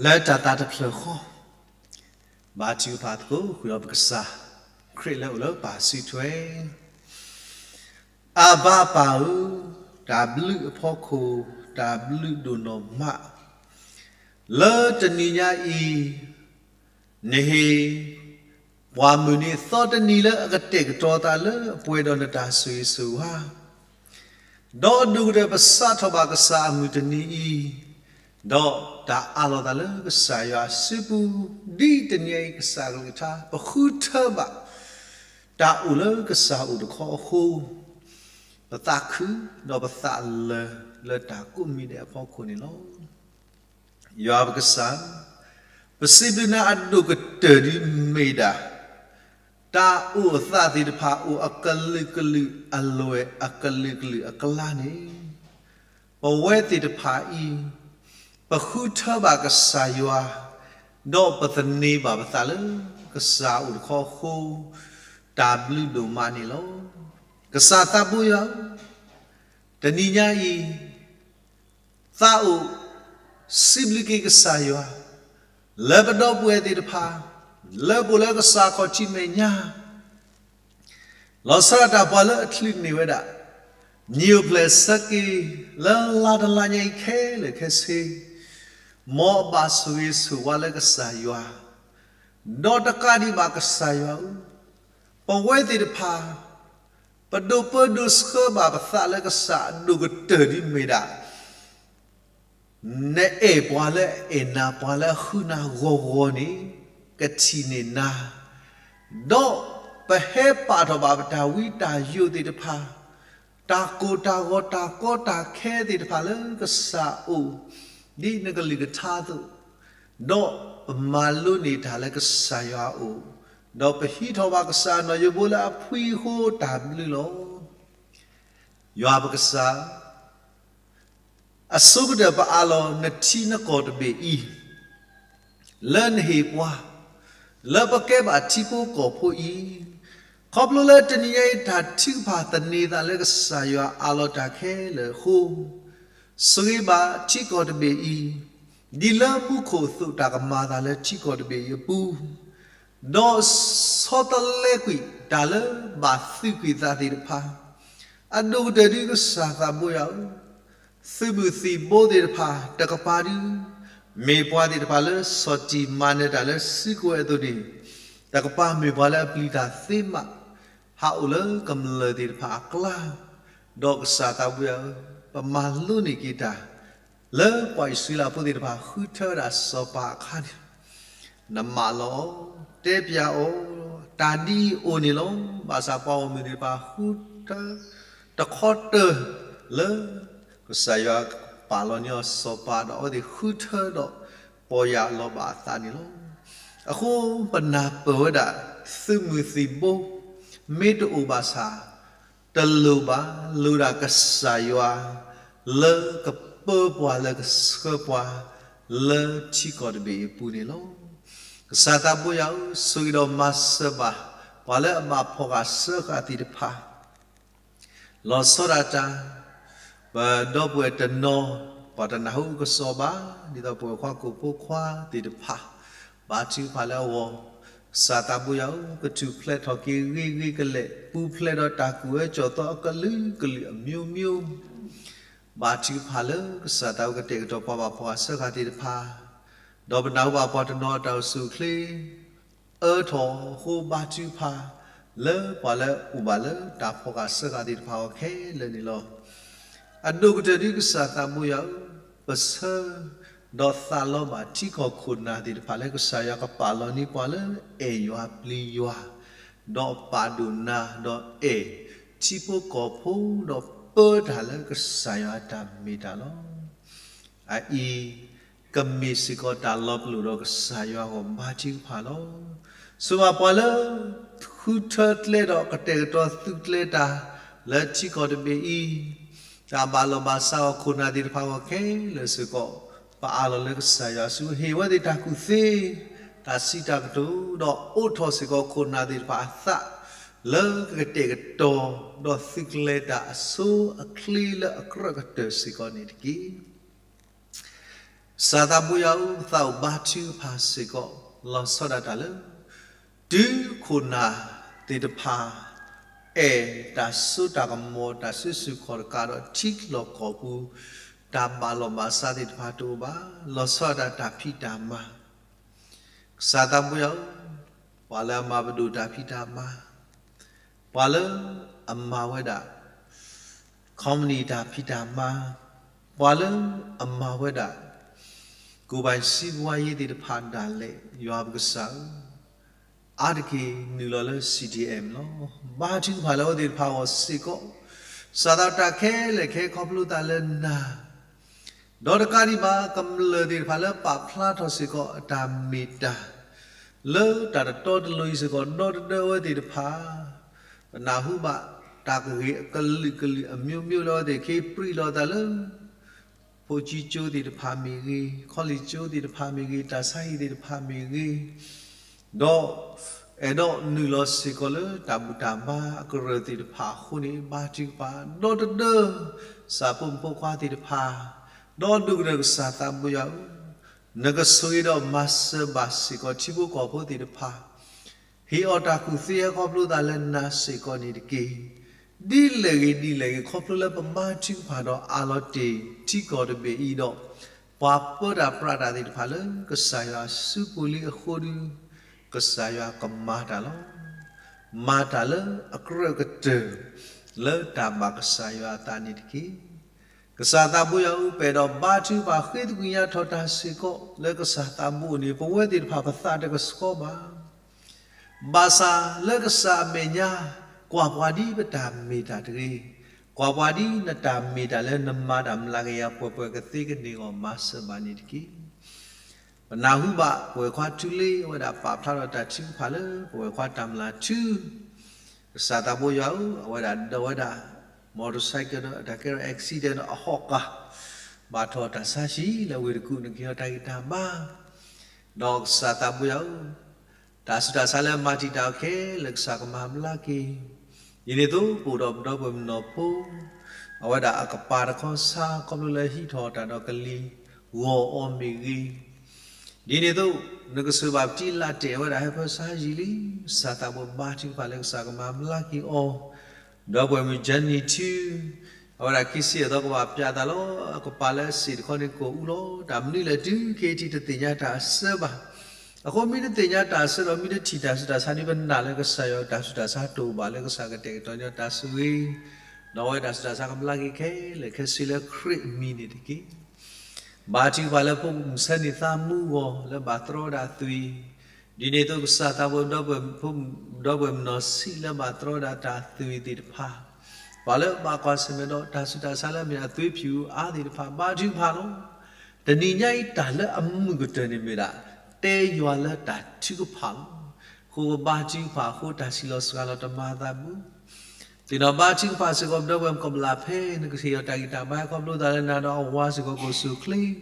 လၢတၢ်သးတဖျၢၣ်ဃီ, ဘါထုကဖၣ်သကိး ဃုာ်ဒီးပကစၢ်ခရံာ်လၢအိၣ်လၢပၢ်စုထွဲ. အဘၣ်ပၢ်ဧၢ, တၢ်ဘျုးအဖီခိၣ်, တၢ်ဘျုးဒိၣ်နီၢ်မး, လၢတနံၤညါအံၤ နဟ့ၣ် ပှၤမုၢ်နံၤသီတနံၤလၢအကတဲာ်ကတီၤသးလၢအပှဲၤဒီးနတၢ်ဆိၣ်ဂ့ၤဆိၣ်ဝါ, ဒီးဒိၣ်ကတၢၢ်ပစးထီၣ်ဘၣ်ကစၢ်အမုၢ်တနံၤအံၤ, ဒီးတၢ်အးလီၤသးလၢကစၢ်ယွၤအစုပူၤ, ဒ်တနံၤအံၤကစၢ်အကလုၢ်ကထါ ပဃုထၢဘၣ် တၢ်အိၣ်လၢကစၢ်အိၣ်တခီအဃိ, ပသးခုဒီးပသးလၢာ်လၢတၢ်ကိးမံၤဒဲးအဖီခိၣ်န့ၣ်လီၤ. ယွၤပကစၢ်, ပစံးဘျုးနၤအဒိၣ်ကတၢၢ်ဒ်မ့ၢ်ဒၣ် တၢ်အိၣ်အသးသ့ၣ်တဖၣ်အိၣ်အကလုာ်ကလုာ်အလွဲၢ်အကလုာ်ကလုာ်အကျါန့ၣ်, ပဝဲသ့ၣ်တဖၣ်အံၤ ပဃုထၢဘၣ်ကစၢ်ယွၤ, ဒီးပသန့ၤဘၣ်ပသးလၢကစၢ်အိၣ်တခီအဃိ, တၢ်ဘျုးဒိၣ်မးန့ၣ်လီၤ. ကစၢ်သးဘိယွၤဧၢ, တနံၤညါအံၤ, သးအိၣ်စံးဘျုးက့ၤကစၢ်ယွၤ လၢပဒီပုၢ်ဝဲၢ်သ့ၣ်တဖၣ် လၢပအိၣ်လၢကစၢ်ခီၣ်ထံးမဲာ်ညါ လီၤဆီဒၣ်တၢ်ပှၤလၢအချုးန့ၢ်ဝဲဒၣ် နံၣ်အိၣ်ဖျဲၣ်ဆၢက့ၤ လၢလါတလါညါအံၤခဲလၢာ်ခဲဆ့, မ်အဘၣ်ဆိၣ်ဂ့ၤဆိၣ်ဝါလၢကစၢ်ယွၤ, ဒီးတကးဒံးဘၣ်ကစၢ်ယွၤဧၢ, ပဝဲသ့ၣ်တဖၣ် ပဒိးပၢဒိးဆှၢဘၣ်ပသးလၢကစၢ်အဒိၣ်ကတၢၢ်ဒ်မ့ၢ်ဒၣ် နအဲၣ်ပှၤလၢအအဲၣ်နၤ ပှၤလၢအဃုနၤဂီၤဂီၤန့ၣ် ကထံၣ်န့ၢ်နၤ, ဒီးပဟဲပာ်ထီၣ်ဘၣ်ပတၢ်ဝံတၢ်ယိးသ့ၣ်တဖၣ်, တၢ်ကိၢ်တၢ်ဂီၤတၢ်ကီတၢ်ခဲသ့ၣ်တဖၣ်လၢကစၢ်အအိၣ် ဒ်နကလုၢ်ကထါအသိး, ဒီးပမၤလိန့ၢ်တၢ်လၢကစၢ်ယွၤအအိၣ်, ဒီးပဟံးထီၣ်ဘၣ်ကစၢ်နီၢ်ယိဘိလၢအဖှံအဃိတၢ်ဘျုးလီၤ. ယွၤပကစၢ် အဆိကတၢၢ်ပအးလီၤနထံနကီၢ်တဘ့ၣ်အံၤ လၢနဟ့ၣ်ပှၤ လၢပကဲဘၣ်ထံဖိကီၢ်ဖိအံၤ, ခီဖျိလၢတနံၤညါအံၤ တၢ်ထုကဖၣ်သန့ၤသးလၢကစၢ်ယွၤအးလီၤတၢ်ခဲလၢာ်အဃိ, ဆိၣ်ဂ့ၤဘၣ်ထံကီၢ်တဘ့ၣ်အံၤ, ဒ်လၢမူခိၣ်အသိးတၢ်ကမၤအသးလၢထံကီၢ်တဘ့ၣ်အံၤအပူၤ, ဒီးဆီတလဲကွံာ်တၢ်လၢဘၣ်သုးကွံာ်သးသ့ၣ်တဖၣ်, အဒိၣ်ကတၢၢ်ဒ်ကစၢ်သးဘိယွၤဧၢ, သုးမုၢ်သံၣ်ဘိသ့ၣ်တဖၣ်တကပၤဒု မ့ၢ်ပှၤသ့ၣ်တဖၣ်လၢစီၤတံၢ်မၤနၢၤတၢ်လၢစုကဝဲၤအသိးန့ၣ်, တကပၤမ့ၢ်ပှၤလၢအပျံၤတၢ်သ့မး, ဟးအိၣ်လၢကမျၢၢ်သ့ၣ်တဖၣ်အကျါ, ဒီးကစၢ်သးဘိယွၤဧၢ, ပမၤလိန့ၢ်က့ၤတၢ် လၢပှၤအံၣ်စရ့လးဖိသ့ၣ်တဖၣ်ဃုထၢဝဲဒၣ်စီၤပၤအခါန့ၣ်, နမၢလီၤအီၤ, တဲပျးအီၤ, တၢ်ဒ်အံၤအိၣ်န့ၣ်လီၤ. ဘၣ်ဆၣ်ပှၤဂီၢ်မုၢ်သ့ၣ်တဖၣ်ဃုထၢ တခီတၢၢ်လၢ ကစၢ်ယွၤပာ်လီၤန့ၢ်အီၤစီၤပၤဒီးအဝဲသ့ၣ်ဃုထၢဒီး ပီၢ်ယၢ်လီၤဘၣ်အသးန့ၣ်လီၤ. အဃိပနၢ်ပၢၢ်ဝဲဒၣ် သုးမုၢ်သံၣ်ဘိ မ့ၢ်တအိၣ်ဘၣ်ဆၣ် တလိၣ်ဘၣ်, လိၣ်ဒၣ်ကစၢ်ယွၤ လၢကပၢပှၤလၢကဆှၢပှၤ လၢထံကီၢ်တဘ့ၣ်အံၤအပူၤန့ၣ်လီၤ. ကစၢ်သးဘိယွၤဧၢ, ဆိၣ်ဂ့ၤဒီးမၤစၢၤဘၣ် ပှၤလၢအဘၣ်ဖီၣ်ဃာ်စၢဃာ်သ့ၣ်တဖၣ် လီၤဆီဒၣ်တၢ် ပဒီပုၢ်ဝဲၢ်တနီၤ ပှၤတနၢ်ဟူကစီၣ်ဘၣ် ဒ်သိးပဝဲၢ်ခွါကိၣ်ဖိခွါသ့ၣ်တဖၣ် ဘါထုကဖၣ်လၢအဂီၢ်, ကစၢ်သးဘိယွၤဧၢ, ကထူၣ်ဖျဲးထီၣ်က့ၤဂ့ၤဂ့ၤကလဲာ် ပူၤဖျဲးဒီးတၢ်ကူၣ်အၢကၠီၣ်သီအကလုာ်ကလုာ်အမျိုးမျိုး, ဘါထုကဖၣ်လၢကစၢ်သးဘိကတဲာ်ကတီၤပှၤဘၣ်ဖီၣ်ဃာ်စၢဃာ်သ့ၣ်တဖၣ်, ဒီးပနၢ်ဟူဘၣ်ပှၤတနီၤအတၢ်အိၣ်ဆူၣ်အိၣ်ချ့ အၢထီၣ်အဃိဘါထုကဖၣ် လၢပှၤလၢအအိၣ်ဘၣ်လၢတၢ်ဖီၣ်ဃာ်စၢဃာ်သ့ၣ်တဖၣ်အဂီၢ်ခဲလၢာ်န့ၣ်လီၤ. အဒိၣ်ကတၢၢ်ဒ်ကစၢ်သးဘိယွၤဧၢ, ပဆၢ ဒီးသးလီဘၣ်ထံကီၢ်ခိၣ်နၢ်သ့ၣ်တဖၣ်လၢကစၢ်ယွၤကပာ်လီၤန့ၢ်ပှၤလၢအဲၣ်ယွၤပျံၤယွၤ, ဒီးပာ်ဒိၣ်နၤဒီးအဲၣ်ထံဖိကီၢ်ဖိ ဒီးပၢတၢ်လၢကစၢ်ယွၤအတၢ်မ့ၢ်တၢ်လီၤ. အအံၤ ကမ့ၢ်စ့ၢ်ကီးတၢ်လီၤပလိာ်ဒီးကစၢ်ယွၤအဂီၢ်ဘါထုကဖၣ်လီၤ. ဆိဘၣ်ပှၤလၢ ဃုထၢကျဲဒီးကတဲာ်ကတီၤသုးကျဲတၢ် လၢထံကီၢ်တဘ့ၣ်အံၤ, တၢ်ဘၣ်လီၢ်ဘၣ်စးအီၤခိၣ်နၢ်သ့ၣ်တဖၣ်အဂီၢ်ခဲလၢာ်စ့ၢ်ကီး, ပအးလီၤလၢကစၢ်ယွၤဆူ ဟ့ၣ်ဝဲသ့ၣ်တၢ်ကူၣ်သ့, တၢ်စံးတၢ်ကတိၤ, ဒီးအိးထီၣ်စ့ၢ်ကီးခိၣ်နၢ်သ့ၣ်တဖၣ်အသး လၢကကတဲာ်ကတီၤ ဒီးသုးကျဲတၢ်အဆိအချ့လၢအကြၢးကတၢၢ်စ့ၢ်ကီးန့ၣ်တက့ၢ်. ကစၢ်သးဘိယွၤဧၢ, သးအိၣ်ဘါထုကဖၣ်စ့ၢ်ကီး လီၤဆီဒၣ်တၢ်လၢ တုၤခိၣ်နၢ်သ့ၣ်တဖၣ် အဲၣ်တၢ်စိတၢ်ကမီၤ တၢ်စုဆူၣ်ခီၣ်တကးဒီးထံလီၢ်ကီၢ်ပူၤ တၢ်ဘၣ်လီၢ်ဘၣ်စးသ့ၣ်တဖၣ်တအိၣ်ဘၣ်, လီၤဆီဒၣ်တၢ်ဖံးတၢ်မၤ ကစၢ်သးဘိယွၤဧၢ, ပှၤလၢအမၤပဒိၣ်တၢ်ဖံးတၢ်မၤ, ပှၤလၢအမၤဝဲဒၣ် ခီပနံၣ်တၢ်ဖံးတၢ်မၤ, ပှၤလၢအမၤဝဲဒၣ် ကိၣ်ဘၣ်စံးပဝါယ့သ့ၣ်တဖၣ်ဒၣ်လဲာ် ယွၤပကစၢ်ဧၢ, အါတက့ၢ်နုာ်လီၤလၢ CDM လီၤ. ဘါထုကဖၣ်လၢအဝဲသ့ၣ်တဖၣ်အဂီၢ်စ့ၢ်ကီး, ကစၢ်သးတၢ်ခဲလၢာ်ခဲခီဖျိသးလၢနၤ ဒီးတကးဒံးဘၣ် ကမျၢၢ်သ့ၣ်တဖၣ်လၢပာ်ဖျါထီၣ်စ့ၢ်ကီးအတၢ်မ့ၢ်တၢ် လၢတၢ်တတီတလိၤအံၤစ့ၢ်ကီး ဒီတဒၢအဝဲသ့ၣ်တဖၣ် ပနၢ်ဟူဘၣ်တၢ်ကဂ့ၤအကလုာ်ကလုာ်အမျိုးမျိုးလၢအဝဲသ့ၣ်ခ့ပြံးလီၤသးလၢ ဖိကၠံကၠိသ့ၣ်တဖၣ်မ့ၢ်ဂ့ၤ, ခီလ့ၣ်ကၠိသ့ၣ်တဖၣ်မ့ၢ်ဂ့ၤ, တၢ်ဆါဟံၣ်သ့ၣ်တဖၣ်မ့ၢ်ဂ့ၤ, ဒီးအဲၣ်ဒိးနုာ်လီၤစ့ၢ်ကီးလၢတၢ်ဘူၣ်တၢ်ဘါအကရၢၢ်သ့ၣ်တဖၣ်အဃိန့ၣ် ဘါထုကဖၣ် ဒီတဒၢ စၢ်ဖိမုၣ်ဖိခွါသ့ၣ်တဖၣ် ဒီးဒိၣ်ကတၢၢ်ကစၢ်သးဘိယွၤဧၢ, နကဆိၣ်ဂ့ၤဒီးမၤစၢၤဘၣ်စ့ၢ်ကီးထံဖိကီၢ်ဖိသ့ၣ်တဖၣ်, ဟ့ၣ်အီၣ်တၢ်ကူၣ်သ့ဟဲခီဖျိသးလၢနၤစ့ၢ်ကီးန့ၣ်တက့ၢ်. ဒ်လဲၣ်ဂ့ၤဒ်လဲၣ်ဂ့ၤ ခီဖျိလၢပဘါထုကဖၣ်ဒီးအးလီၤတ့ၢ်ထံကီၢ်တဘ့ၣ်အံၤဒီး ပှၤပၢတၢ်ပြးတၢ်သ့ၣ်တဖၣ်လၢကစၢ်ယွၤစုပူၤလံအဃိဒီး ကစၢ်ယွၤကမၤတၢ်လီၤ. မၤတၢ်လၢအကြၢးကတၢၢ် လၢတၢ်ဘၣ်ကစၢ်ယွၤအသးန့ၣ်တက့ၢ်. ကစၢ်သးဘိယွၤဧၢ, ပအဲၣ်ဒိးဘါထုကဖၣ်ဃ့သကွံာ်ညါထီၣ်တၢ်စ့ၢ်ကီး လၢကစၢ်သးဘိန့ၣ် ပဝဲသ့ၣ်တဖၣ်ပသးတကဆှီဘၣ်. ဘၣ်ဆၣ်လၢကစၢ်အမဲာ်ညါ ကွၢ်ပှၤဒ်ပတၢ်မ့ၢ်တၢ်တဂ့ၤ, ကွၢ်ပှၤဒ်နတၢ်မ့ၢ်တၢ်လၢနမၤတၢ်မျးကယၤပှဲၤပှဲၤကသ့ကန့ၢ်အဂီၢ် မၤစၢၤဘၣ်န့ၣ်တက့ၢ်. ပနၢ်ဟူဘၣ် ပဝဲၢ်ခွါထူလ့ အဝဲဒၣ်ပာ်ဖျါထီၣ်တၢ်ထုကဖၣ်လၢ ပဝဲၢ်ခွါတၢ်မျၢ်ထူ ကစၢ်သးဘိယွၤဧၢ, အဝဲဒၣ်ဒိးဝဲဒၣ် motorcycle ဒီးတၢ်ကဲထီၣ် accident ဒီးအဟီၣ်ကၢ် ဘၣ်ထီၣ်တၢ်ဆါဟံၣ်လၢဝ့ၢ်တကူၣ် နကဟ့ၣ်အီၤတၢ်ဂံၢ်တၢ်ဘါ, ဒီးကစၢ်သးဘိယွၤဧၢ, တၢ်ဆူးတၢ်ဆါလၢမၤတံာ်တာ်အီၤခဲလၢာ် ကစၢ်ကမၤဘျါက့ၤ, ဒ်န့ၣ်အသိး ပအိၣ်ဒီးပဒီပုၢ်ဝဲၢ်မုၣ်နီၢ်ဖိ အဝဲဒၣ်အကပၤတခီဆါ ခီဖျိလၢဟံးထီၣ်တၢ်ဒီးကလံၤဂီၤအီၤမ့ၢ်ဂ့ၤ, ဒ်န့ၣ်အသိး နကစၢ်ဘၣ်ပတံလၢတဲာ် အဝဲဒၣ်ဟဲဖၢဆါယံာ်လံ, ကစၢ်သးဘိဘါထုကဖၣ်လၢကစၢ်ကမၤဘျါက့ၤအီၤ, ဒီပုၢ်ဝဲၢ်မုၣ် Jenny ထူ အဝဲဒၣ်ခံဆံယဲၢ်သီကဘၣ်ပျးအသးလီၤ, အကပၤလၢအစ့ၣ်တခီန့ၣ်ကိၢ်အူလီၤ, တၢ်မနုၤလဲၣ်တုၤခဲအံၤထံးတသ့ၣ်ညါတၢ်အဆၢဘၣ်. အဃိမ့ၢ်တသ့ၣ်ညါတၢ်အဆၢဒီး မ့ၢ်တထံၣ်တၢ်ဆူးတၢ်ဆါန့ၣ် ပနာ်လၢကစၢ်ယွၤတၢ်ဆူးတၢ်ဆါတအိၣ်ဘၣ် လၢကစၢ်ကတဲာ်ကတီၤညီတၢ်ဆိၣ်ဂ့ၤ, ဒီးအဝဲတၢ်ဆူးတၢ်ဆါကဘျါက့ၤခဲလၢာ်ခဲဆ့လၢခရံာ်အမံၤန့ၣ်တက့ၢ်. ဘါထုကဖၣ်လၢဖိမုၣ်ဆၢန့ၢ်သးမူအဂီၢ် လၢဘၣ်တြီဝဲဒၣ်သွံၣ်, ဒ်န့ၣ်အသိးကစၢ်သးဘိ ဒီပုၢ်ဝဲၢ်မုၣ်နီၢ်ဆံးလၢဘၣ်တြီဝဲဒၣ်တၢ်သွံၣ်သ့ၣ်တဖၣ်, ပှၤလၢဘၣ်ကွၢ်ဆၢၣ်မဲာ်ဒီးတၢ်ဆူးတၢ်ဆါလၢမ့ၢ်အသွ့ဖၠူၣ်အါသ့ၣ်တဖၣ် ဘါထုကဖၣ်လီၤ. တနံၤညါအံၤတၢ်လၢအမုာ်ကတၢၢ်န့ၣ်မ့ၢ်ဒၣ် တဲယွၤလၢတၢ်ထုကဖၣ်လီၤ. အဃိပဘါထုကဖၣ်အဃိ တၢ်စံးလီၤစှၤလီၤတမၤအသးဘၣ်. သ့ၣ်နီၣ်ဘါထုကဖၣ်စ့ၢ်ကီး ပဒီပုၢ်ဝဲၢ်မုၣ်ကဘျၣ်ဖဲ နကဟ့ၣ်အီၤတၢ်ဂံၢ်တၢ်ဘါ ခီဖျိသးလၢနၤဒီးအဝၤစ့ၢ်ကီးကအိၣ်ဆူၣ်အိၣ်ချ့,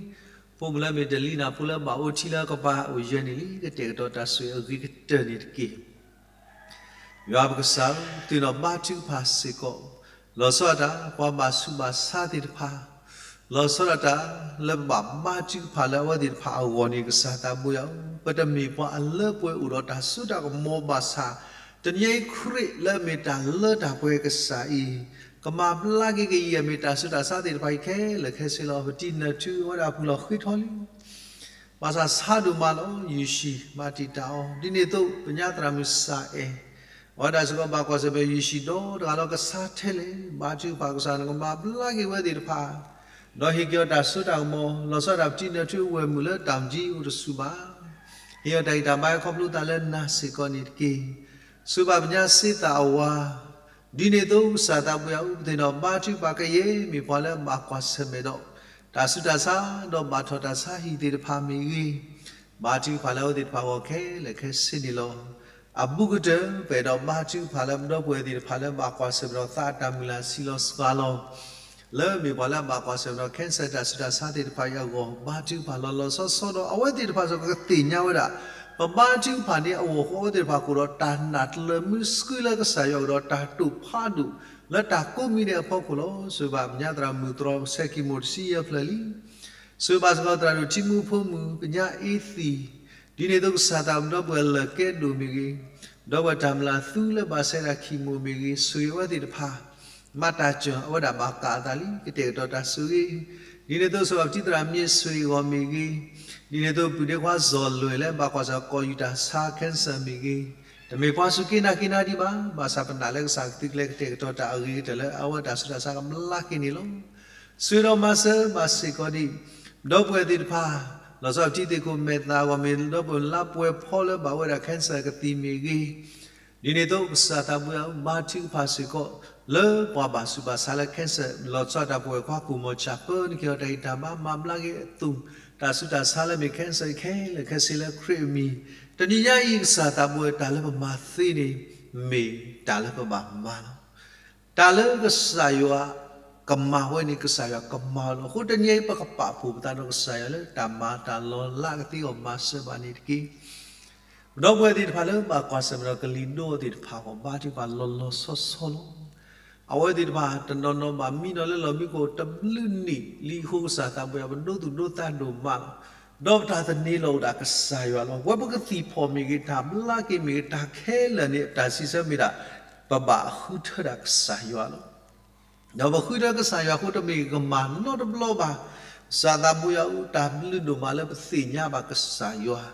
ဖိမုၣ်လၢမ့ၢ်တလံနၢ်ဖိလၢဘၣ်အိၣ်ထံလၢကပၤအိၣ်ယဲၢ်နံၣ်လံ ကတဲာ်ကတီၤတၢ်ဆိၣ်ဂ့ၤအဂ့ၤကတၢၢ်န့ၣ်တက့ၢ်. ယွၤပကစၢ်ဧၢ, သ့ၣ်နီၣ်ဘါထုကဖၣ်စ့ၢ်ကီး, လီၤဆီဒၣ်တၢ် ပှၤဘၣ်ဆူးဘၣ်ဆါသ့ၣ်တဖၣ်, လီၤဆီဒၣ်တၢ် လၢပဘၣ်ဘါထုကဖၣ်လၢအဝဲသ့ၣ်တဖၣ်အဂီၢ်န့ၣ် ကစၢ်သးဘိယွၤဧၢ, ပတမ့ၢ်ပှၤအလၢပှဲၤအိၣ်ဒီးတၢ်စိတၢ်ကမီၤဘၣ်ဆၣ်, တနံၤအံၤခရံာ်လၢမ့ၢ်တၢ်လၢတၢ်ပှဲၤကစၢ်အံၤ, ကမၤဘျါက့ၤကယဲၢ်မ့ၢ်တၢ်ဆူးတၢ်ဆါသ့ၣ်တဖၣ်အံၤခဲလၢာ်ခဲဆ့လီၤ. ပတံနၢၤထူအဝဲဒၣ်ပူၤလီၢ်ဃ့ထီလံ ဘၣ်ဆၣ်ဆါဒိၣ်မးလီၤ. ယုၢ်ဆံၣ်မၤတံာ်တာ်အီၤ, ဒ်န့ၣ်အသိး ပညါသရၣ်မုၣ်စၢ်အဲၣ်, အဝဲဒၣ်စ့ၢ်ကီးဘၣ်ကွၢ်ဆၢၣ်မဲာ်ယုၢ်ဆံၣ်ဒီတဂၤလီၤ. ကဆါထဲလဲၣ်, ဘါထုကဖၣ်ကစၢ် နကမၤဘျါက့ၤဝဲသ့ၣ်တဖၣ်, ဒီးဟ့ၣ်က့ၤအီၤတၢ်စိတၢ်ကမီၤ, လီၤဆီဒၣ်တၢ်ပတံနၢၤထူအဝဲၢ်မုၣ်လၢတၢ်မၤအိၣ်တဆူၣ်ဘၣ်, ဟ့ၣ်အီၤတၢ်ဂံၢ်တၢ်ဘါခီဖျိသးလၢနၤစ့ၢ်ကီးန့ၣ်တက့ၢ်. ဆိၣ်ဘၣ်ပညါစ့သးအဝၤ, ဒ်န့ၣ်အသိးကစၢ်သးဘိယွၤဧၢ, ပသ့ၣ်နီၣ်ဘါထုကဖၣ်ကယဲၢ်မ့ၢ်ပှၤလၢအဘၣ်ကွၢ်ဆၢၣ်မဲာ်ဒီး တၢ်ဆူးတၢ်ဆါ ဒီးဘၣ်ထီၣ်တၢ်ဆါဟံၣ်သ့ၣ်တဖၣ်မ့ၢ်ဂ့ၤ, ဘါထုကဖၣ်လၢအဝဲသ့ၣ်တဖၣ်အဂီၢ်ခဲလၢာ်ခဲဆ့န့ၣ်လီၤ. အဘူးကတၢၢ် ပအဲၣ်ဒိးဘါထုကဖၣ်လၢပဒီပုၢ်ဝဲၢ်သ့ၣ်တဖၣ်လၢဘၣ်ကွၢ်ဆၢၣ်မဲာ်ဒီးသးအတၢ်မုၢ်လၢ်ဆံးလီၤစှၤလီၤ လၢမ့ၢ်ပှၤလၢအဘၣ်ကွၢ်ဆၢၣ်မဲာ်ဒီး cancer တၢ်ဆူးတၢ်ဆါသ့ၣ်တဖၣ်အံၤအဂီၢ် ဘါထုကဖၣ်လီၤလီၤဆီဆီဒီး အဝဲသ့ၣ်တဖၣ်စ့ၢ်ကီးကသ့ၣ်ညါဝဲဒၣ် ပဘါထုကဖၣ်န့ၣ်အဂီၢ်ဃီ အဝဲသ့ၣ်တဖၣ်ကအိၣ်ဒီးတၢ်နာ်တလၢမုာ်ဆှံလၢကစၢ်ယွၤကဒီးတၢ်တိာ်ဖးဒိၣ် လၢတၢ်ကိးမံၤဒဲးအဖီခိၣ်လီၤ. ဆိၣ်ဘၣ်ပညါသရၣ်မုၣ်သရီဆဲးကံမိၢ်တဆံယဲၢ်ဖျၢၣ်လံ ဆိၣ်ဘၣ်စ့ၢ်ကီးသရၣ်ဒိၣ်ထံမူဖိမုၣ် ပညါအ့သံၣ်, ဒ်န့ၣ်အသိးကစၢ်သးပဒီပုၢ်ဝဲၢ်လၢကဲဒိၣ်မ့ၢ်ဂ့ၤ, ဒီပုၢ်ဝဲၢ်တၢ်မျၢ်သူလၢဘၣ်ဆဲးဒၣ်ခံမိၢ်မ့ၢ်ဂ့ၤ, ဆိၣ်ဂ့ၤအဝဲသ့ၣ်တဖၣ်, မၤတၢ်စၢၤအဝဲဒၣ်ဘၣ်ကးအသးလံ ကတဲာ်ကတီၤတၢ်ဆိၣ်ဂ့ၤ, ဒ်န့ၣ်အသိးဆိၣ်ဘၣ်ပတံသရၣ်မ့ၢ်ဆိၣ်ဂ့ၤအဂီၢ်မ့ၢ်ဂ့ၤ, ဒ်န့ၣ်အသိးပုၢ်ဒ့ခွါစီၤလွဲၢ်လၢဘၣ်ကွၢ်ဆၢၣ်ကိာ်ယူၢ်တၢ်ဆါ cancer မ့ၢ်ဂ့ၤ, တမ့ၢ်ပှၤစူၢ်က့ၤနာ်က့ၤနၤဒံးဘၣ်, ဘၣ်ဆၣ်ပနာ်လၢကစၢ်ကသုးကျဲၤကတဲာ်ကတီၤတၢ်အဂ့ၤကတၢၢ်လၢအဝဲတၢ်ဆူးတၢ်ဆါကမျၢ်က့ၤန့ၣ်လီၤ. ဆိၣ်ဂ့ၤဒီးမၤစၢၤဘၣ်စ့ၢ်ကီးဒံး ဒီပုၢ်ဝဲၢ်သ့ၣ်တဖၣ်, လီၤဆီပတံသ့ၣ်ခိၣ်မဲာ်သၣ်အဂီၢ်မ့ၢ် ဒီပုၢ်ဝဲၢ်လါပှဲၤဖီလၢဘၣ်ဝဲဒၣ် cancer ကသံၣ်မ့ၢ်ဂ့ၤ, ဒ်န့ၣ်အသိးကစၢ်သးပှၢ်အဘါထုကဖၣ်စ့ၢ်ကီး လၢပှၤဘၣ်ဆူးဘၣ်ဆါလၢ cancer လီၤဆီဒၣ်တၢ်ပဝဲၢ်ခွါကိၢ်မီၤဆၣ်ပၢ နကဟ့ၣ်အီၤတၢ်ဂံၢ်တၢ်ဘါ မၤဘျါက့ၤအသူၣ် တၢ်ဆူးတၢ်ဆါလၢမ့ၢ် cancer ခဲလၢာ်ခဲဆ့လၢခရံာ်အမံၤ, တနံၤညါအံၤကစၢ်သးပှၢ်တၢ်လၢပမၤသ့န့ၣ် မ့ၢ်တၢ်လၢပဘၣ်မၤလီၤ. တၢ်လၢကစၢ်ယွၤကမၤဝဲန့ၣ် ကစၢ်ယွၤကမၤလီၤ. အဃိတနံၤအံၤ ပကပာ်ဖှိၣ်ပသးဒီးကစၢ်ယွၤလၢတၢ်မၤတၢ်လီၤလးကသ့အဂီၢ် မၤစၢၤဘၣ်န့ၣ်တက့ၢ်. ပဒီပုၢ်ဝဲၢ်သ့ၣ်တဖၣ်လၢဘၣ်ကွၢ်ဆၢၣ်မဲာ်ဒီးကလံၤဒိသ့ၣ်တဖၣ်အဂီၢ် ဘါထုကဖၣ်လီၤလီၤဆီဆီလီၤ. အဝဲသ့ၣ်တဖၣ်တနီၤနီၤဘၣ်မံနီၤလၢလီၢ်မံခိၣ်တဘျုးနံၣ်လံအဃိ ကစၢ်သးပှၢ်ယွၤ ပဒိသူၣ်ဒိသးဒိၣ်မးလီၤ. ဒီးပတၢ်သန့ၤလီၤအိၣ်ဒၣ်ကစၢ်ယွၤလီၤ. ဝဲပကသံၣ်ဖီၣ်မ့ၢ်ဂ့ၤ တၢ်ဘျါက့ၤမ့ၢ်ဂ့ၤ တၢ်ခဲလၢာ်န့ၣ် တၢ်စံးဆၢမ့ၢ်ဒၣ် ပဘၣ်ဃုထၢဒၣ်ကစၢ်ယွၤလီၤ. ဒီးပဃုထၢကစၢ်ယွၤအဃိ တမ့ၢ်ကမၣ်နီတဘျီဘၣ်. ကစၢ်သးပှၢ်ယွၤဧၢ, တၢ်ဘျုးဒိၣ်မးလၢပသ့ၣ်ညါဘၣ်ကစၢ်ယွၤ,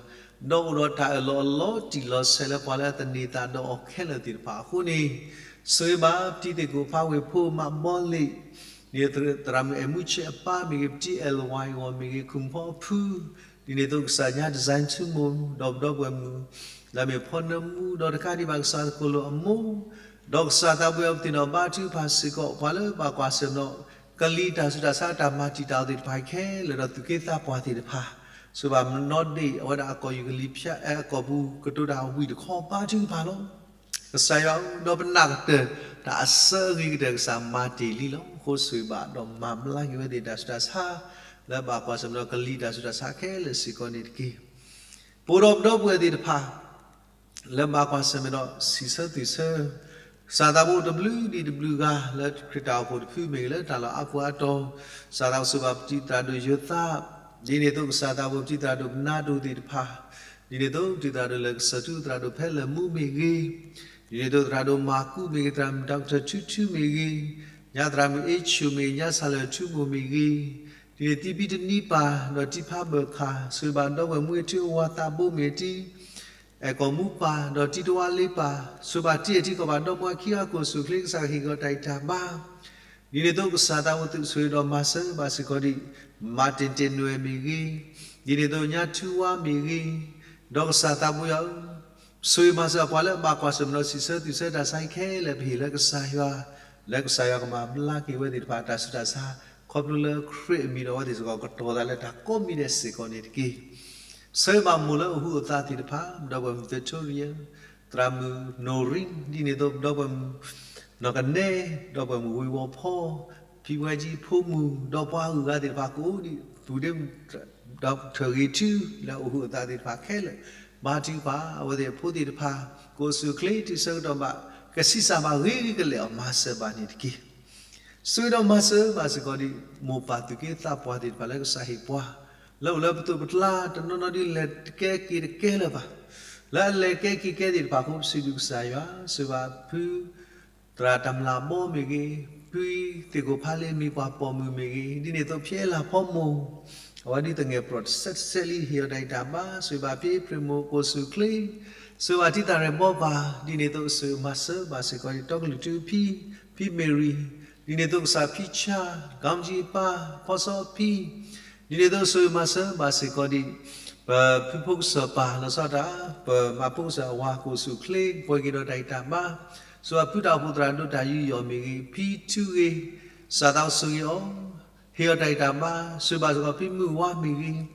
ဒီးအိၣ်ဒီးတၢ်အၢၣ်လီၤအီလီၤတံၢ်လီၤဆဲးလၢပှၤလၢအသန့ၤသးဒီးအီၤခဲလၢာ်သ့ၣ်တဖၣ်အဃိန့ၣ်, ဆိၣ်ဂ့ၤဘၣ်ပတံၤသ့ၣ်ခိၣ်ဖးဝ့ၢ်ဖိ မးဘီလ့ၣ်, ဒ်သရၣ်မုၣ်အဲၣ်မူဆဲးအပၢ်မ့ၢ်ဂ့ၤ, ပတံၤအဲၣ်လဝါအဂီၢ်မ့ၢ်ဂ့ၤ, ခိၣ်ဖီဖု, ဒ်န့ၣ်အသိးကစၢ်ညါ design ထူမိၢ်, ဒီးပဒီပုၢ်ဝဲၢ်မုၣ် လၢအမ့ၢ်ဖီနၢမူ, ဒီးတကးဒံးဘၣ်ကစၢ်သကိးလိာ်အမိၢ်, ဒီးကစၢ်သးပှၢ်ယွၤ ပသ့ၣ်နီၣ်ဘါထုကဖၣ်စ့ၢ်ကီး ပှၤလၢဘၣ်ကွၢ်ဆၢၣ်မဲာ်ဒီး ကလံၤတၢ်ဆူးတၢ်ဆါအတၢ်မၤတံာ်တာ်အီၤသ့ၣ်တဖၣ်ခဲလၢာ် ဒီးသူၣ်က့သးပှၢ်သ့ၣ်တဖၣ်, ဆိၣ်ဂ့ၤဘၣ်မနီဒ့ၣ် အဝဲဒၣ်အကိာ်ယူၢ်ကလံၤဖၠါ အကိာ်ပူၤကတိၤတၢ်ဝံၣ်တခီ ဘါထုကဖၣ်လီၤ. ကစၢ်ယွၤဧၢ, ဒီးပနာ်ကတၢၢ်တၢ်အစၢအဂ့ၤကတၢၢ် ကစၢ်မၤတ့ၢ်လံလီၤ. အဃိဆိၣ်ဂ့ၤဘၣ်ဒီးမၤဘျါက့ၤဝဲသ့ၣ်တၢ်ဆူးတၢ်ဆါ လၢဘၣ်ကွၢ်ဆၢၣ်မဲာ်ဒီးကလံၤတၢ်ဆူးတၢ်ဆါခဲလၢာ်စ့ၢ်ကီးန့ၣ်တက့ၢ်. ပအိၣ်ဒီးပဒီပုၢ်ဝဲၢ်သ့ၣ်တဖၣ် လၢဘၣ်ကွၢ်ဆၢၣ်မဲာ်ဒီးစံးဆၢသ့ၣ်ဆၢ ကစၢ်သးဘိတဘျုးဒံးတဘျုးဂၤ လၢခရံာ်တၢ်အိၣ်ဖှိၣ်တဖုမ့ၢ်ဂ့ၤ လၢတၢ်လီၢ်အါပူၤအါတီၤ, ကစၢ်သးဘိဆိၣ်ဂ့ၤဘၣ်ပတံၤသရၣ်ဒိၣ်ယိၤသး, ဒ်န့ၣ်အသိးကစၢ်သးဘိပတံၤသရၣ်ဒိၣ်ပနါဒိၣ်သ့ၣ်တဖၣ်, ဒ်န့ၣ်အသိးပတံၤသရၣ်ဒိၣ်လၢကစၢၢ်ထူသရၣ်ဒိၣ်ဖဲလၢာ်မူမ့ၢ်ဂ့ၤ, ဒ်န့ၣ်အသိးသရၣ်ဒိၣ်မၤကူမ့ၢ်ဂ့ၤ, သရၣ်မုၣ် doctor ထူထူမ့ၢ်ဂ့ၤ, ညါသရၣ်မုၣ်အ့ဆူၣ်မ့ၢ်ဂ့ၤ, ညါဆၣ်လၢၢ်ထူမိၢ်မ့ၢ်ဂ့ၤ, ဒ်န့ၣ်သံဘံတနံပၢ် ဒီးတံဖးဘၢၣ်ခၣ်, ဆိၣ်ဂ့ၤဘၣ်ဒီပုၢ်ဝဲၢ်မူအထူအဝၤသးဘိမ့ၢ်တံ အဲၣ်ကီၢ်မူပၢ် ဒီးတံတဝါလ့ပၢ်, ဆိၣ်ဂ့ၤဘၣ်တံၤအဲၣ်ထံကီၢ်ဘၣ်ဒီမါခံဂၤ ကိၣ်ဆူၣ်ချ့ ကစၢ်ကဟ့ၣ်ကီၤတၢ်အံၤတၢ်ဘါ, ဒ်န့ၣ်အသိးကစၢ်သးဘိဆိၣ်ဂ့ၤဒီးမၤစၢၤဘၣ်စ့ၢ်ကီးဒံး မၤတ့ၢ်တ့ၢ်နွဲၣ်မ့ၢ်ဂ့ၤ, ဒ်န့ၣ်အသိးညါထူဝါမ့ၢ်ဂ့ၤ, ဒီးကစၢ်သးဘိယွၤဧၢ, ဆိၣ်ဂ့ၤမၤစၢၤပှၤလၢအဘၣ်ကွၢ်ဆၢၣ်မဲာ်ဒီးစံးဆၢသ့ၣ်ဆၢတၢ်ဆါဟံၣ်ခဲလၢာ် ပဟ့ၣ်လၢကစၢ်ယွၤ, လၢကစၢ်ယွၤကမၤဘျါက့ၤဝဲသ့ၣ်တဖၣ်တၢ်ဆူးတၢ်ဆါ, ခီဖျိလၢခရံာ်အမံၤဒီးအဝဲသ့ၣ်စ့ၢ်ကီးကတီၤသးလၢတၢ်ကိးမံၤဒဲးစ့ၢ်ကီးန့ၣ်တက့ၢ်. ဆိၣ်ဂ့ၤဘၣ်မိၢ်လၢအဟူးအသးသ့ၣ်တဖၣ်, ပဒီပုၢ်ဝဲၢ်မုၣ် Victoria, သရၣ်မုၣ် Noreen, ဒ်န့ၣ်အသိးပဒီပုၢ်ဝဲၢ်မုၣ် နီၢ်ကနဲ, ဒီပုၢ်ဝဲၢ်မုၣ်ဝ့ၤဝီၤဖီ, ဖံဝဲကၠံဖိမုၣ်, ဒီးပှၤဂုၤဂၤသ့ၣ်တဖၣ်ကိးဒံး ပုၢ်ဒ့ ဒီးထၢၣ်ဂ့ၤထု လၢအဟူးအသးသ့ၣ်တဖၣ်ခဲလၢာ်, ဘါထုကဖၣ်အဝဲသ့ၣ်အဖိသ့ၣ်တဖၣ်, ကိၣ်ဆူၣ်ချ့တုၤဆၢကတီၢ်ဘၣ် ကဆံးစၢ်ဘၣ်ဂ့ၤဂ့ၤကလဲာ်အီၤ မၤစၢၤဘၣ်န့ၣ်တက့ၢ်. ဆိၣ်ဂ့ၤဒီးမၤစၢၤဘၣ်စ့ၢ်ကီးဒံး မိၢ်ပၢ်သူၣ်က့သးပှၢ်သ့ၣ်တဖၣ်လၢကစၢ်ဟ့ၣ်ပှၤ, လၢအိၣ်လၢပသိးပကျါ တနီၤနီၤဒ်လဲၣ်တကဲက့ၤတကဲလၢၤဘၣ်, လၢအလဲၤကဲက့ၤကဲသ့ၣ်တဖၣ်အဃိ ပစံးဘျုးကစၢ်ယွၤ, ဆိၣ်ဂ့ၤဘၣ်ဖု သရၣ်တၢ်မျၢ်ဘီမ့ၢ်ဂ့ၤ, ဖုသ့ၣ်ခိၣ်ဖးလ့မံၤပှၤပိာ်မုၣ်မ့ၢ်ဂ့ၤ, ဒ်န့ၣ်အသိးဖဲလၢ်ဖီမိၢ်, အဝဲဒ်သငဲၣ်ပရီၣ်တစဲးတစဲးလံ ဟ့ၣ်အီၤတၢ်အံၤတၢ်ဘါ, ဆိၣ်ဂ့ၤဘၣ်ဖံပြ့မိၢ်ကိၣ်ဆူၣ်ချ့, ဆိၣ်ဂ့ၤဘၣ်တံၤသၣ်ရဲၣ်ဘီပၢ်, ဒ်န့ၣ်အသိးဆိၣ်ဂ့ၤမၤစၢၤဘၣ်စ့ၢ်ကီးဒံး တီကလုာ်ထူဖံ, ဖံမ့ၢ်ရံၤ, ဒ်န့ၣ်အသိးကစၢ်ဖံဆၣ်, ကီမကၠံပၢ်, ဖီစီဖံ, ဒ်န့ၣ်အသိးဆိၣ်ဂ့ၤမၤစၢၤဘၣ်စ့ၢ်ကီးဒံး ပဖုဖိကစၢၢ်ပၢ် လီၤဆီဒၣ်တၢ်, ပမၤဖိကစၢၢ်အဝၤကိၣ်ဆူၣ်ချ့ ပှဲၤက့ၤဒီးတၢ်အံၤတၢ်ဘါ, ဆိၣ်ဂ့ၤဘၣ်ဖုတၢ်အိၣ်ဖှိၣ်သရၣ်ဒိၣ်တၢ်ယူးယီၣ်မ့ၢ်ဂ့ၤ, ဖံထူဂ့ၤ, ကစၢ်သးဆိၣ်ဂ့ၤအီၤ, ဟ့ၣ်အီၤတၢ်အံၤတၢ်ဘါ, ဆိၣ်ဂ့ၤဘၣ်စ့ၢ်ကီးဖံမုၢ်ဝါမ့ၢ်ဂ့ၤ,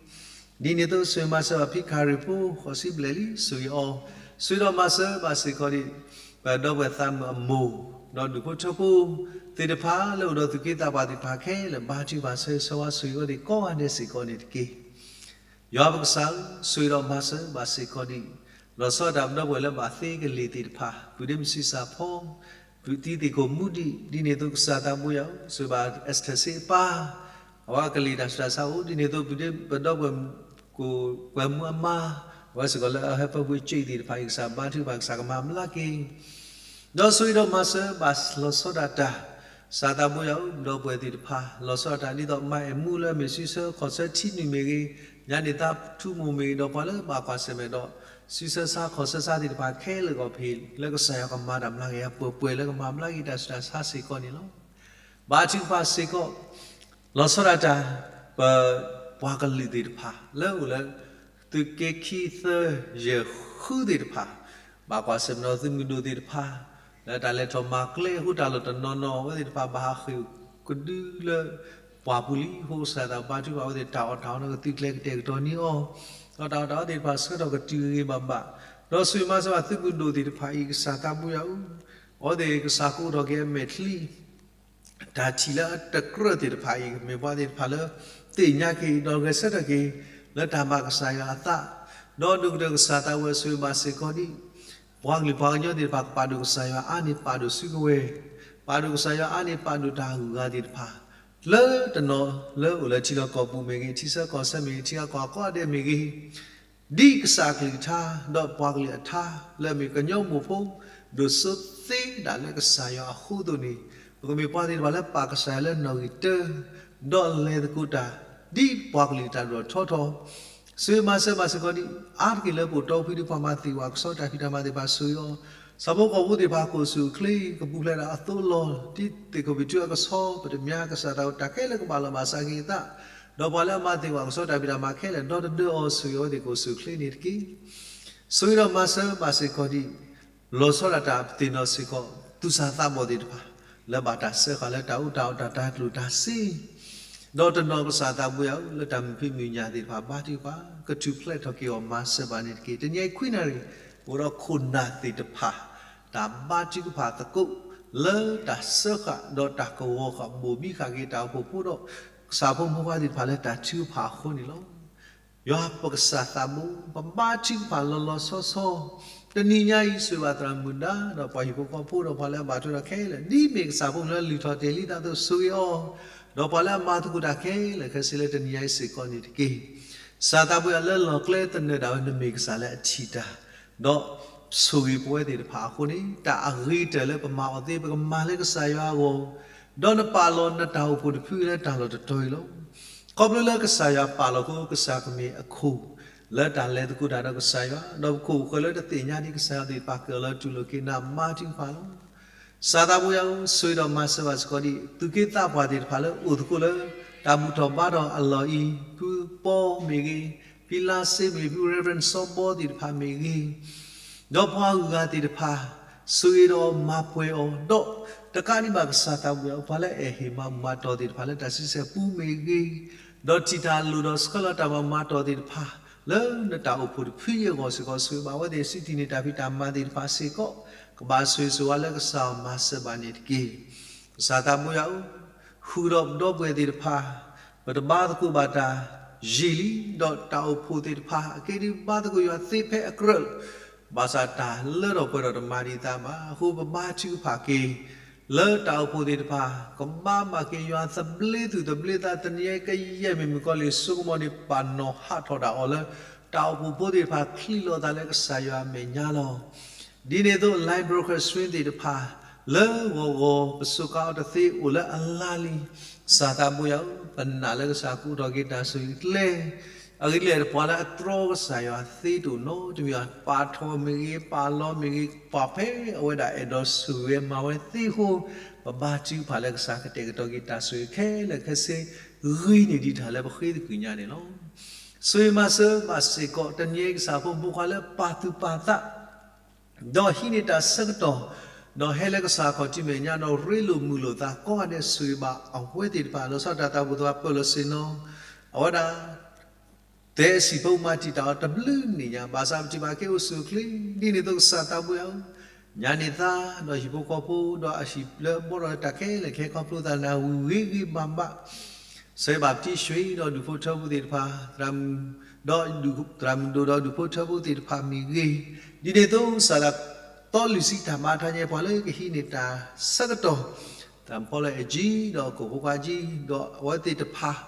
ဒ်န့ၣ်အသိးဆိၣ်ဂ့ၤမၤစၢၤဘၣ်ဖံခရံာ်ဖိ ဃိးဆံဘျဲၣ်လံ ဆိၣ်ဂ့ၤအီၤ, ဆိၣ်ဂ့ၤဒီးမၤစၢၤဘၣ်စ့ၢ်ကီးဒံး ပဒီပုၢ်ဝဲၢ်သးမုၣ်အမိၢ်, ဒီးဒူၣ်ဖိထၢဖိသ့ၣ်တဖၣ်လၢအိၣ်ဒီးသူၣ်က့သးပှၢ်သ့ၣ်တဖၣ်ခဲလၢာ် ဘါထုကဖၣ်ဆၢဂ့ၤဆၢဝါဆိၣ်ဂ့ၤအဝဲသ့ၣ်ကိးဂၤဒဲးစ့ၢ်ကီးန့ၣ်တက့ၢ်. ယွၤပကစၢ်ဧၢ, ဆိၣ်ဂ့ၤဒီးမၤစၢၤဘၣ်စ့ၢ်ကီးဒံး လီၤဆီဒၣ်တၢ်ပဒီပုၢ်ဝဲၢ်လၢဘၣ်သ့ကလ့ၢ်သ့ၣ်တဖၣ်, ပုၢ်ဒ့မုၣ်ဆံးစၢ်ဖီ, ပုၢ်တံၤသ့ၣ်ခိၣ်မူဒံး, ဒ်န့ၣ်အသိးကစၢ်သးဘိယွၤဧၢ, ဆိၣ်ဂ့ၤဘၣ်အ့းစတၢၢ်စ့အပၢ်, အဝဲကလ့ၢ်တၢ်ဆူးတၢ်ဆါအိၣ်, ဒ်န့ၣ်အသိးပုၢ်ဒ့ပဒီပုၢ်ဝဲၢ်မုၣ်ကိၣ်ပှဲၤမူအမါ, အဝဲစ့ၢ်ကီးလၢအဟဲပၢဖှိၣ်စ့ၢ်သ့ၣ်တဖၣ်အံၤ ကစၢ်ဘါထုကဖၣ် ကစၢ်ကမၤဘျါက့ၤ ဒီးဆိၣ်ဂ့ၤဒီးမၤစၢၤဘၣ်လီၤဆီဒၣ်တၢ်, ကစၢ်သးဘိယွၤဧၢ, ပဒီပုၢ်ဝဲၢ်သ့ၣ်တဖၣ် လီၤဆီဒၣ်တၢ် ဒ်သိးမါအဲၣ်မူလၢအမ့ၢ်စုဆၢခီၣ်ဆၢထံနုာ်မ့ၢ်ဂ့ၤ, ညါန့ၣ်သးထူမိၢ်မ့ၢ်ဂ့ၤ, ဒီးပှၤလၢဘၣ်ကွၢ်ဆၢၣ်မဲာ်ဒီး စုဆၢဆါခီၣ်ဆၢဆါသ့ၣ်တဖၣ်ခဲလၢာ်အဂီၢ် ပဟ့ၣ်လၢကစၢ်ယွၤကမၤတၢ်မျးကယၤပှဲၤပှဲၤလၢကမၤဘျါက့ၤတၢ်ဆူးတၢ်ဆါစ့ၢ်ကီးန့ၣ်လီၤ. ဘါထုကဖၣ်စ့ၢ်ကီး လီၤဆီဒၣ်တၢ် ပပှၤကလုာ်သ့ၣ်တဖၣ် လၢအိၣ်လၢ သုးက့ခံသၢယဲၢ်ဃုသ့ၣ်တဖၣ်, ဘၣ်ကွၢ်ဆၢၣ်မဲာ်ဒီးသုးမုၢ်ဒိၣ်သ့ၣ်တဖၣ်, လၢတၢ်လဲၤထီၣ်မၤကျဲအဃိ တၢ်လီၢ်တနီၤနီၤ အဝဲသ့ၣ်တဖၣ်ဘၣ်ဟးဃ့ၢ်ကဒုလၢပှၢ်ပူၤလံအဃိ ကစၢ်သးဘါထုကဖၣ်အဝဲသ့ၣ် တၢ်အီၣ်တၢ်အီန့ၣ်ကသုကျဲကတဲာ်ကတီၤန့ၢ်အီၤ, ဒီးတၢ်အီၣ်တၢ်အီသ့ၣ်တဖၣ်ဆှၢထီၣ်ကတုၤဂ့ၤဂ့ၤဘၣ်ဘၣ်, ဒီးဆိၣ်ဂ့ၤမၤစၢၤဘၣ်သုးမုၢ်ဒိၣ်သ့ၣ်တဖၣ်အံၤ ကစၢ်သးဘိယွၤဧၢ, အဝဲသ့ၣ်ကစၢ်ကအိးထီၣ်က့ၤအမဲာ်ချံ တၢ်ထံၣ်လၢအတကြၢးသ့ၣ်တဖၣ်အံၤ မ့ၢ်ပှၤသ့ၣ်တဖၣ်လၢသ့ၣ်ညါက့ၤ ဒီးဂဲၤဆၢထၢၣ်က့ၤ လၢတၢ်မၤကစၢ်ယွၤအသး, ဒီးဒိၣ်ကတၢၢ်ကစၢ်သးဝဲဆိၣ်ဂ့ၤဘၣ်စ့ၢ်ကီးဒံး ပှၤကလုာ်ပှၤကညီသ့ၣ်တဖၣ် ကပာ်ဒိၣ်ကစၢ်ယွၤအါန့ၢ်ပာ်ဒိၣ်စုကဝဲၤ, ပ ပာ်ဒိၣ်ကစၢ်ယွၤအါန့ၢ် ပာ်ဒိၣ်တၢ်ဂုၤအဂၤသ့ၣ်တဖၣ် လၢတနီၤလၢအိၣ်လၢထံလီၢ်ကီၢ်ပူၤမ့ၢ်ဂ့ၤ, ထံဆၢကီၢ်ဆၢမ့ၢ်ဂ့ၤ, ထံဂၤကီၢ်ဂၤကိးဂၤဒဲးမ့ၢ်ဂ့ၤ, ဒ်ကစၢ်အကလုၢ်ကထါ ဒီးပှၤကလုာ်အထါ လၢအမ့ၢ်ကညီမိၢ်ဖိ ဒိၣ်စိသ့ဒၣ်လၢကစၢ်ယွၤအဃိအသိးန့ၣ်, ပကမ့ၢ်ပှၤသ့ၣ်တဖၣ်လၢပာ်ကစၢ်ယွၤလၢနီၣ်ဂံၢ်တၢ, ဒီးလဲၤသကိးတၢ် ဒ်ပှၤကလုာ်တၢ်ဒိၣ်ထီၣ်ထီထီၣ်, ဆိၣ်ဂ့ၤမၤစၢၤဘၣ်စ့ၢ်ကီးဒံး အါတက့ၢ်လၢပအိၣ်တီဖုဒံး ပှၤမၤသ့ၣ်ဝဲကဆီတၢ်ဖံးတၢ်မၤသ့ၣ်တဖၣ်ဆိၣ်ဂ့ၤအီၤ, ဆၣ်ဖိကီၢ်ဖိသ့ၣ်တဖၣ်ကအိၣ်ဆူၣ်အိၣ်ချ့ ကပူၤဖျဲးဒၣ်အသိးလီၤ. ဒ်သ့ၣ်ခိၣ်ဘံၣ်ထူအကဆီ ပတမြါကစၢ်သးဝံၣ်တၢ်ခဲလၢာ်ကဘၣ်လီၤဘၣ်စးက့ၤအသး, ဒီးပှၤလၢအမၤသ့ၣ်ဝဲကဆီတၢ်ဖံးတၢ်မၤခဲလၢာ် ဒီတဒၢအီၤ ဆိၣ်ဂ့ၤအဝဲသ့ၣ်ကအိၣ်ဆူၣ်အိၣ်ချ့န့ၣ်တက့ၢ်. ဆိၣ်ဂ့ၤဒီးမၤစၢၤဘၣ်စ့ၢ်ကီးဒံး လီၤဆီဒၣ်တၢ်ပသ့ၣ်နီၣ်စ့ၢ်ကီး သူၣ်စၢ်သးဘီၣ်သ့ၣ်တဖၣ် လၢဘၣ်တၢ်စၢဃာ်လၢတၢ်အူတၢ်အီၣ်တၢ်တၤကျိၣ်တၤစ့, ဒီးတနီၤကစၢ်သးဘိယွၤဧၢ လၢတၢ်မုာ်ဖံးမုာ်ညၣ်သ့ၣ်တဖၣ်ဘါထုကဖၣ် ကထူၣ်ဖျဲးထီၣ်က့ၤအီၤမၤစၢၤဘၣ်န့ၣ်တက့ၢ်. တနံၤအံၤခွံနၣ်ရံၣ် အိၣ်ဒီးခိၣ်နၢ်သ့ၣ်တဖၣ် တၢ်ဘါထုကဖၣ်သကိး လၢတၢ်စၢဃာ်ဒီးတၢ်ကဝီၤဃာ်ဘိၣ်ဘံဃာ်က့ၤတၢ်အိၣ်ဖှိၣ်ဖိဒီး ကစၢ်ဖိမုၢ်ပှၢ်သ့ၣ်တဖၣ်လၢတၢ်ထုကဖၣ်အဃိန့ၣ်လီၤ. ယွၤပကစၢ်သးဘိ ပဘါထုကဖၣ်လီၤလီၤဆီဆီ, တနံၤညါအံၤ ဆိၣ်ဂ့ၤဘၣ်သရၣ်မုၣ်ဒါ ဒီးပှၤဟံၣ်ဖိဃီဖိဒီးပှၤလၢအဘၣ်ထွဲဒီးခဲလၢာ် ဒ်မ့ၢ်ကစၢ်ဖိမုၣ်လၢလုၢ်ထီၣ်တ့ၢ်လံသးအသိးဆိၣ်ဂ့ၤအီၤ, ဒီးပှၤလၢအမၤသကိးတၢ်ခဲလၢာ်ခဲဆ့လၢတနံၤညါအံၤစ့ၢ်ကီးန့ၣ်တက့ၢ်. ကစၢ်သးဘိယွၤလၢလီၢ်ကျဲသနၢၣ်ဒၣ်ဝဲ နမ့ၢ်ကစၢ်လၢအထံၣ်တၢ် ဒီးဆိၣ်ဂ့ၤပဝဲသ့ၣ်တဖၣ်အဃိန့ၣ် တၢ်အဂ့ၤတၢၢ်လၢပမၤအီၤသ့ ပကမၤလၢကစၢ်ယွၤအဂီၢ်, ဒီးနပာ်လီၤနတၢ်အိၣ်ဖှိၣ်တဖုလၢတၢ်လီၢ်တတီၤအံၤလီၤ. ခီဖျိလၢကစၢ်ယွၤပာ်လီၤအဃိ ကစၢ်ကမ့ၢ်အခိၣ် လၢတၢ်လဲၤသကိးတၢ်ဒီးကစၢ်ယွၤ, ဒီးပခိၣ်ပဃၢၤလၢတသ့ၣ်ညါဒံးကစၢ်ယွၤသ့ၣ်တဖၣ် က့ၤအီၤလၢတူၢ်လိာ်က့ၤနၤ ဘါထုကဖၣ်လီၤ. ကစၢ်သးဘိယွၤဧၢ, ဆိၣ်ဂ့ၤဒီးမၤစၢၤဘၣ်စ့ၢ်ကီးဒံး သူၣ်က့သးပှၢ်သ့ၣ်တဖၣ်လၢအိၣ်သကိးလၢ တၢ်ဘူၣ်ထီၣ်ဘါထီၣ်အလီၢ်အံၤ, ဖုပီမ့ၢ်ဂ့ၤ, ဖံလါစ့မ့ၢ်ဂ့ၤ, ဖု Reverend စီၤဘီသ့ၣ်တဖၣ်မ့ၢ်ဂ့ၤ ဒီးပှၤအဂုၤအဂၤသ့ၣ်တဖၣ် ဆိၣ်ဂ့ၤဒီးမၤပှဲၤအီၤ, ဒီးတကးဒံးဘၣ်ကစၢ်သးဘိယွၤဧၢ, ပှၤလၢအအဲၣ်ဟ့ၣ်မၤဘူၣ်မၤတီၢ်သ့ၣ်တဖၣ်လၢတၢ်ဆံဆဲၣ်ပူၤမ့ၢ်ဂ့ၤ, ဒီးထံၣ်တၢ်လိၣ်ဒီးဆှၢလီၤတၢ်မၤဘူၣ်မၤတီၢ်သ့ၣ်တဖၣ် လၢနတၢ်အိၣ်ဖှိၣ်တဖုအံၤအဂီၢ်စ့ၢ်ကီး ဆိၣ်ဂ့ၤဘၣ်အဝဲသ့ၣ် စုထံၣ်န့ၢ်တၢ်ဖံးတၢ်မၤသ့ၣ်တဖၣ်စ့ၢ်ကီး, ကဘၣ်ဆိၣ်ဂ့ၤဆိၣ်ဝါလၢကစၢ်အီၤမၤစၢၤဘၣ်န့ၣ်တက့ၢ်. ကစၢ်သးဘိယွၤဧၢ, ဃုာ်ဒီးပဒီပုၢ်ဝဲၢ်သ့ၣ်တဖၣ် ပတဘါသကိးဘၣ်တၢ်ယံာ်လံ, ဒီးတၢ်အိၣ်ဖှိၣ်သ့ၣ်တဖၣ် အက့ဒုးဘါသကိးယွၤသ့ဖဲအကြၢးလီၤ. ဘၣ်ဆၣ်တၢ်လၢထီၣ်ပှဲၤထီၣ်တမၤဒံးသးဘၣ်. အဃိပဘါထုကဖၣ်က့ၤ လၢတၢ်အိၣ်ဖှိၣ်သ့ၣ်တဖၣ် ကဘါဘၣ်က့ၤယွၤသဘျ့သူၣ်သဘျ့သး တနံၤအံၤကယဲၢ်မ့ၢ်မုၣ်ကီၤလံၢ်စိကမီၤန့ၣ် ပာ်နီၣ်ဟးထီၣ်ဒၣ်အီၤလၢ တၢ်အိၣ်ဖှိၣ်ဖိသ့ၣ်တဖၣ် ချံးလီၤသးလၢကစၢ်ယွၤအမဲာ်ညါလီၤ. ဒ်န့ၣ်အသိး line broadcasting သ့ၣ်တဖၣ် လၢဂီၤဂီၤ ပစူးကါအီၤတသ့ အိၣ်လၢအလါလံ. ကစၢ်သးဘိယွၤဧၢ, ပနာ်လၢကစၢ်ကအိးထီၣ်က့ၤတၢ်ဆိၣ်ဂ့ၤကျဲ အဂ့ၢ်ဒ်လဲၣ် ပှၤလၢအတြီကစၢ်ယွၤသ့တအိၣ်နီတမံၤဘၣ်. ပာ်ထီၣ်မ့ၢ်ဂ့ၤ, ပာ်လီၤမ့ၢ်ဂ့ၤ, ပာ်ဖဲအဝဲဒၣ်အဲၣ်ဒိးဆိၣ်ဂ့ၤဝဲမၤဝဲသ့အဃိ ပဘါထုကဖၣ်လၢကစၢ်ကတဲာ်ကတီၤက့ၤတၢ်ဆိၣ်ဂ့ၤခဲလၢာ်ခဲဆ့ ဂ့ၤန့ၢ်ဒံးတၢ်လၢပဃ့သကွံာ်ညါန့ၣ်လီၤ. ဆိၣ်ဂ့ၤမၤစၢၤဘၣ်စ့ၢ်ကီး တနံၤအံၤကစၢ်ဖိမုၣ်ဖိခွါလၢပာ်သူၣ်ပာ်သး ဒီးဟံးန့ၢ်တၢ်ဆၢကတီၢ်, ဒီးဟဲလၢကစၢ်အခီၣ်ထံးမဲာ်ညါ ဒီးရ့လိာ်မုာ်လိာ်သးကိးဂၤဒဲး ဆိၣ်ဂ့ၤဘၣ်အဝဲသ့ၣ်တဖၣ် လီၤဆီဒၣ်တၢ်သးပှၢ်သပှၢ်ပၢၢ်လီၤဆ့ၣ်နီၤ, အဝဲဒၣ် တဲအဆံးဖိမၤတံာ်တာ်အီၤတဘျုးနံၣ်ညါ ဘၣ်ဆၣ်ပထံၣ်ဘၣ်က့ၤအိၣ်ဆူၣ်အိၣ်ချ့, ဒ်န့ၣ်အသိးကစၢ်သးဘိယွၤဧၢ, ညါန့ၢ်သါ ဒီးဟံၣ်ဖိဃီဖိ ဒီးအဟံၣ်လၢအဘှီထီၣ်တၢ်ခဲလၢာ်ခဲဆ့ ခီဖျိသးနၤဝံၤဂ့ၤဂ့ၤဘၣ်ဘၣ် ဆိၣ်ဂ့ၤဘၣ်ပတံၤဆှံ ဒီးဒူၣ်ဖိထၢဖိသ့ၣ်တဖၣ်, သရၣ်မုၣ်, ဒီးဒူၣ်, သရၣ်မုၣ်ဒိၣ်ဒီးဒူၣ်ဖိထၢဖိသ့ၣ်တဖၣ်မ့ၢ်ဂ့ၤ, ဒ်န့ၣ်အသိးကစၢ်ဒၣ် သီလွံၢ်ဆံတၢ်မၤထါညါ ပှၤလၢကဟံးန့ၢ်တၢ်ဆၢကတီၢ်, သရၣ်မုၣ်ဖီလၢအဲၣ်ကၠံ ဒီးကီၢ်ဖိခွါကၠံ ဒီးအဝဲသ့ၣ်တဖၣ်,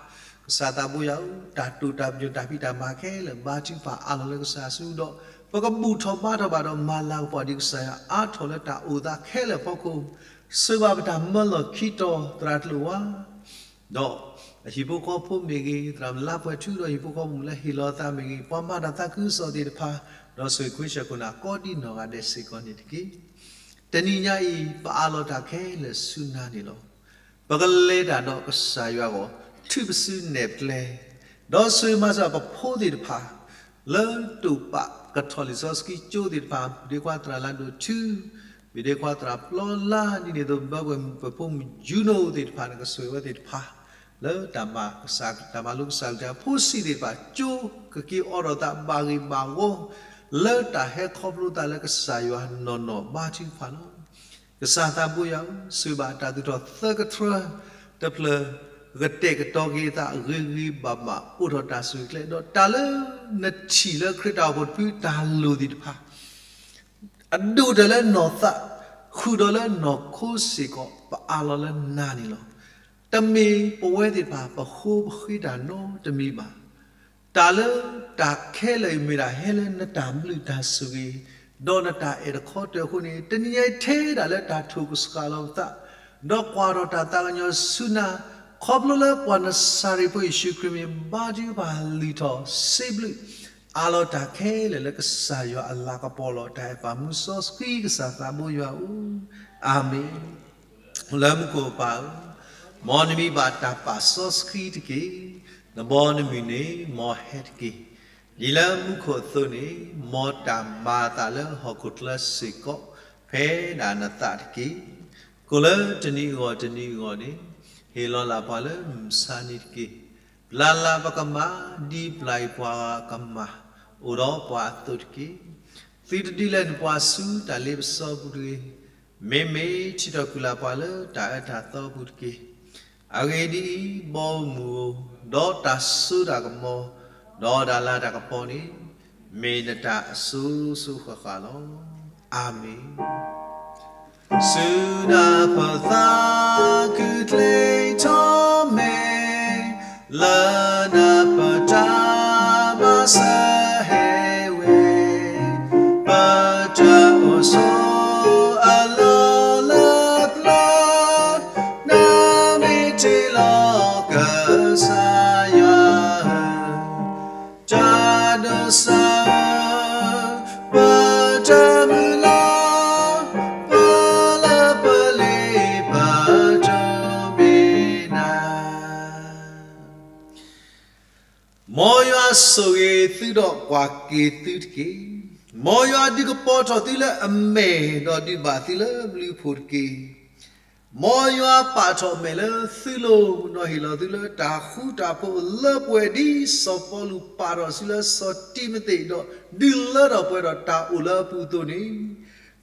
ကစၢ်သးဘိယွၤဧၢ, တၢ်တိာ်တၢ်ပညိၣ်တၢ်ဖံးတၢ်မၤခဲလၢာ် ဘါထုကဖၣ်အးလီၤလၢကစၢ်အစုဒီး ပကဘူၣ်ထီၣ်ဘါထီၣ်ဘၣ်ဒီး မၤလၤကပီၤဒံးကစၢ်ယွၤအါထီၣ်လၢတၢ်အိၣ်သးခဲလၢာ်အဖီခိၣ်, ဆိၣ်ဂ့ၤဘၣ်ပတၢ်မၢလီၢ်ခံတီၤသရၣ်ကျိၤဝါ ဒီးအဟံၣ်ဖိဃီဖိမ့ၢ်ဂ့ၤ, သရၣ်မုၣ်လါပှဲၤထူ ဒီးဟံၣ်ဖိဃီဖိမုၣ်လၢဟ့ၣ်လီၤအသးမ့ၢ်ဂ့ၤ, ပှၤမၤတၢ်သးခုကစီၣ်သ့ၣ်တဖၣ်, ဒီးဆိၣ်ဂ့ၤခွံဆၢခိၣ်နၢ်ကိးဒံနီၢ်ဂၤဒဲးစ့ၢ်ကီးန့ၣ်တက့ၢ်. တနံၤညါအံၤ ပအးလီၤတၢ်ခဲလၢာ်ဆူနၤန့ၣ်လီၤ. ပကလဲၤတၢ်ဒီးကစၢ်ယွၤအဂီၢ် ထုပစုနဲၣ်ပကျဲ, ဒီးဆိၣ်ဂ့ၤမၤစၢၤပဖိသ့ၣ်တဖၣ် လၢတိာ်ပာ်ကထီၣ်လံာ်စီဆှံကၠိသ့ၣ်တဖၣ်, ပဒ့ခွါသရၣ်လါဒိၣ်ထူ, ပဒ့ခွါသရၣ်ပျီလါ, ဒ်န့ၣ်အသိး ဘၢကွံာ်ပဖိမုၣ်ယူနိသ့ၣ်တဖၣ်န့ၣ် ကဆိၣ်ဂ့ၤဝဲသ့ၣ်တဖၣ် လၢတၢ်မၤကစၢ်, တၢ်မၤလိကစၢ်ကလုၢ်ကထါဖိဆံးသ့ၣ်တဖၣ် ကၠိကက့ၤအိးထီၣ်သးဘၣ်ဂ့ၢ်ဘၣ်ဝီ လၢတၢ်ဟဲခီဖျိသးလၢကစၢ်ယွၤနီၢ်နီၢ်ဘါထုကဖၣ်လီၤ. ကစၢ်သးဘိယွၤဧၢ, ဆိၣ်ဂ့ၤဘၣ်တၢ်သူၣ်ထီၣ်သၢကထြၢတဖျၢၣ် ကတဲာ်ကတီၤက့ၤသးဂ့ၤဂ့ၤဘၣ်ဘၣ် အိးထီၣ်တၢ်ဆိၣ်ဂ့ၤကျဲ ဒီးတၢ်လၢနထံၣ်လၢခရံာ်တၢ်အိၣ်ဖှိၣ်တဖုတၢ်လိၣ်သ့ၣ်တဖၣ် အဒိၣ်တၢၢ်လၢနီၢ်သး ဃုာ်ဒီးလၢနီၢ်ခိစ့ၢ်ကီး ပအးလီၤလၢနၤန့ၣ်လီၤ. တမ့ၢ်ပဝဲသ့ၣ်တဖၣ် ပဃိပဃ့တၢ်နီတမံၤဘၣ်. တၢ်လၢတၢ်ခဲလၢာ်အံၤ မ့ၢ်ဒၣ်ဟဲလၢနတၢ်ဘျုးတၢ်ဆိၣ်ဂ့ၤ ဒီးနတၢ်အဲၣ်တခီတၢၤအဃိန့ၣ်, တနံၤညါအံၤ ထဲဒၣ်လၢတၢ်ထိၣ်ကစှၤလီၤပသး ဒီးကွၢ်ထီၣ်တၢ်သးကညီၤဆူနၤ, ခီဖျိလၢပှၤနစၤရ့းဖိယ့ၣ်ၡူးခရံာ်မ့ၢ်ဘါထုကဖၣ် လုၢ်ထီၣ်စံးဘျုး, အးလီၤတၢ်ခဲလၢာ်လၢကစၢ်ယွၤအလၤကပီၤလီၤ. တၢ်အဲၣ်ပာ်မူစီဆှံ ကစၢ်သးဘိယွၤဧၢ, အၤမ့ၣ်. လၢမူခိၣ်ပၢ်ဧၢ, မ်နမံၤဘၣ်တၢ်ပာ်စီဆှံတက့ၢ်. နဘီနမုၢ်န့ၣ် မ်ဟဲတက့ၢ်. ဒ်လၢမူခိၣ်အသိးန့ၣ်, မ်တၢ်မၤအသးလၢဟီၣ်ခိၣ်ချၢစ့ၢ်ကီး ဖဲဒၣ်နသးတက့ၢ်. ကိၣ်လၢတနံၤအဂီၢ်တနံၤအဂီၢ်န့ၣ်, ဟ့ၣ်လီၤလၢ်ပှၤလၢမုၢ်မဆါနံၤတက့ၢ်. ပျၢ်လၢ်ပကမၢ် ဒ်ပျၢ်အံၤပှၤကမၢ်, အိၣ်ဒီးပှၤအသိးတက့ၢ်. သုတဒုးလဲန့ၢ်ပှၤဆူတၢ်လ့ပစီပူၤတဂ့ၤ. မ့မ့ၢ်ထံၣ်ထီၣ်ကွံာ်လၢ်ပှၤလၢတၢ်အၢတၢ်သီပူၤတက့ၢ်. အဂ့ၢ်ဒ်အံၤ, ဘီမုၢ်ဧၢ, ဒီးတၢ်စိတၢ်ကမီၤ, ဒီးတၢ်လၤတၢ်ကပီၤန့ၣ်, မ့ၢ်နတၢ်အစိၤစိၤဃၣ်ဃၣ်လီၤ. အၤမ့ၣ်. စူၢ်နၤပသးခုၣ်ချ့ထီၣ်မဲာ်, လၢနၤပတၢ်မၤစၢၤဟဲဝဲ, ပတၢ်အိၣ်ဆိးအလီၢ်လၢပျၢၤ, နမ့ၢ်တ့ၢ်လီၤကစၢ်ယွၤဧၢ, တၢ်ဒိးစၢ်ဧၢ, ပတၢ်မုၢ်လၢ်, ပလၢပလ့ပတိၢ်မ့ၢ်နၤ. မ်ယွၤဆိၣ်ဂ့ၤသုဒီးကွၢ်က့ၤသုတက့ၢ်. မ်ယွၤဒုးကပီၤထီၣ်သုလၢအမဲာ်, ဒီးဒုးဘၣ်သုလၢဘျုးဖှိၣ်တက့ၢ်. မ်ယွၤပာ်ထီၣ်အမဲာ်လၢသုလိၤ, ဒီးဟ့ၣ်လီၤသုလၢတၢ်ဃူတၢ်ဖိးလၢပှဲၤ, ဒ်စီၤပီလူးပာ်ထီၣ်စုလၢစီၤတံၤမသ့း, ဒီးဒုးလၢထီၣ်ပှဲၤဒီးတၢ်အိၣ်လၢအပူၤအသိးန့ၣ်,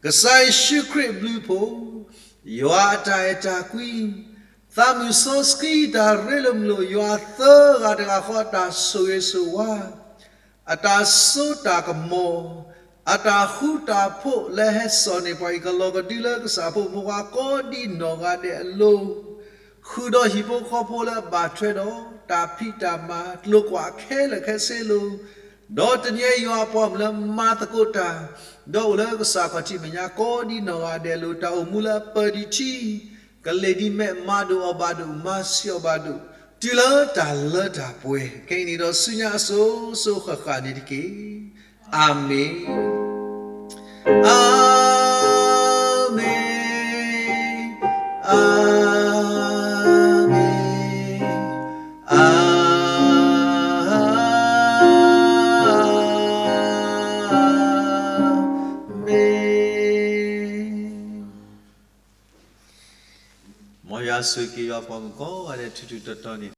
ကစၢ်ယ့ၣ်ၡူးခရံာ်အဘျုးအဖှိၣ်, ယွၤအတၢ်အဲၣ်တၢ်ကွံ, သးမုၢ်စီဆှံတၢ်ရ့လိာ်မုာ်လိာ်, ယွၤသၢဂၤတဂၤဃီအတၢ်ဆိၣ်ဂ့ၤဆိၣ်ဝါ, အတၢ်စိတၢ်ကမီၤ, အတၢ်ဃူတၢ်ဖိးလၢဟဲစိာ်န့ၢ်ပှၤအံၤ ကလီၤကဒုလၢကစၢ်ဖိမုၢ်ဂၤကိးဒံနီၢ်ဂၤဒဲးအလိၤ, ဃုာ်ဒီးဟံၣ်ဖိဃီဖိလၢအဘၣ်ထွဲဒီးတၢ်ဖံးတၢ်မၤ ကျိၤကွာ်ခဲလၢာ်ခဲဆ့အလိၤ, ဒီးတနံၤအံၤယွၤပှၤမုၣ်လၢမၤသကိးတၢ်, ဒီးအိၣ်လၢကစၢ်ခီၣ်ထံးမဲာ်ညါကိးဒံနီၢ်ဂၤဒဲးအလိၤ, တၢ်အိၣ်မူလၢအပၢၤဒံးထံ, ကလ့ၤဒ်မဲး, မၤဒိၣ်အီၣ်ဘၣ်ဒိၣ်, မၤဆံးအီၣ်ဘၣ်ဒိၣ်, တုၤလၢတၢ်လၢတၢ်ပှဲၤ, ခဲအံၤန့ၣ်ဒီးဆူညါအစိၤစိၤဃၣ်ဃၣ်န့ၣ်တက့ၢ်. အၤမ့ၣ်, အၤမ့ၣ်, အၤမ့ၣ်, အၤမ့ၣ်. မ်ယွၤဆိၣ်ဂ့ၤက့ၤယွၤပှၤမုၣ်ကိးဂၤဒဲးထူထူတီတီန့ၣ်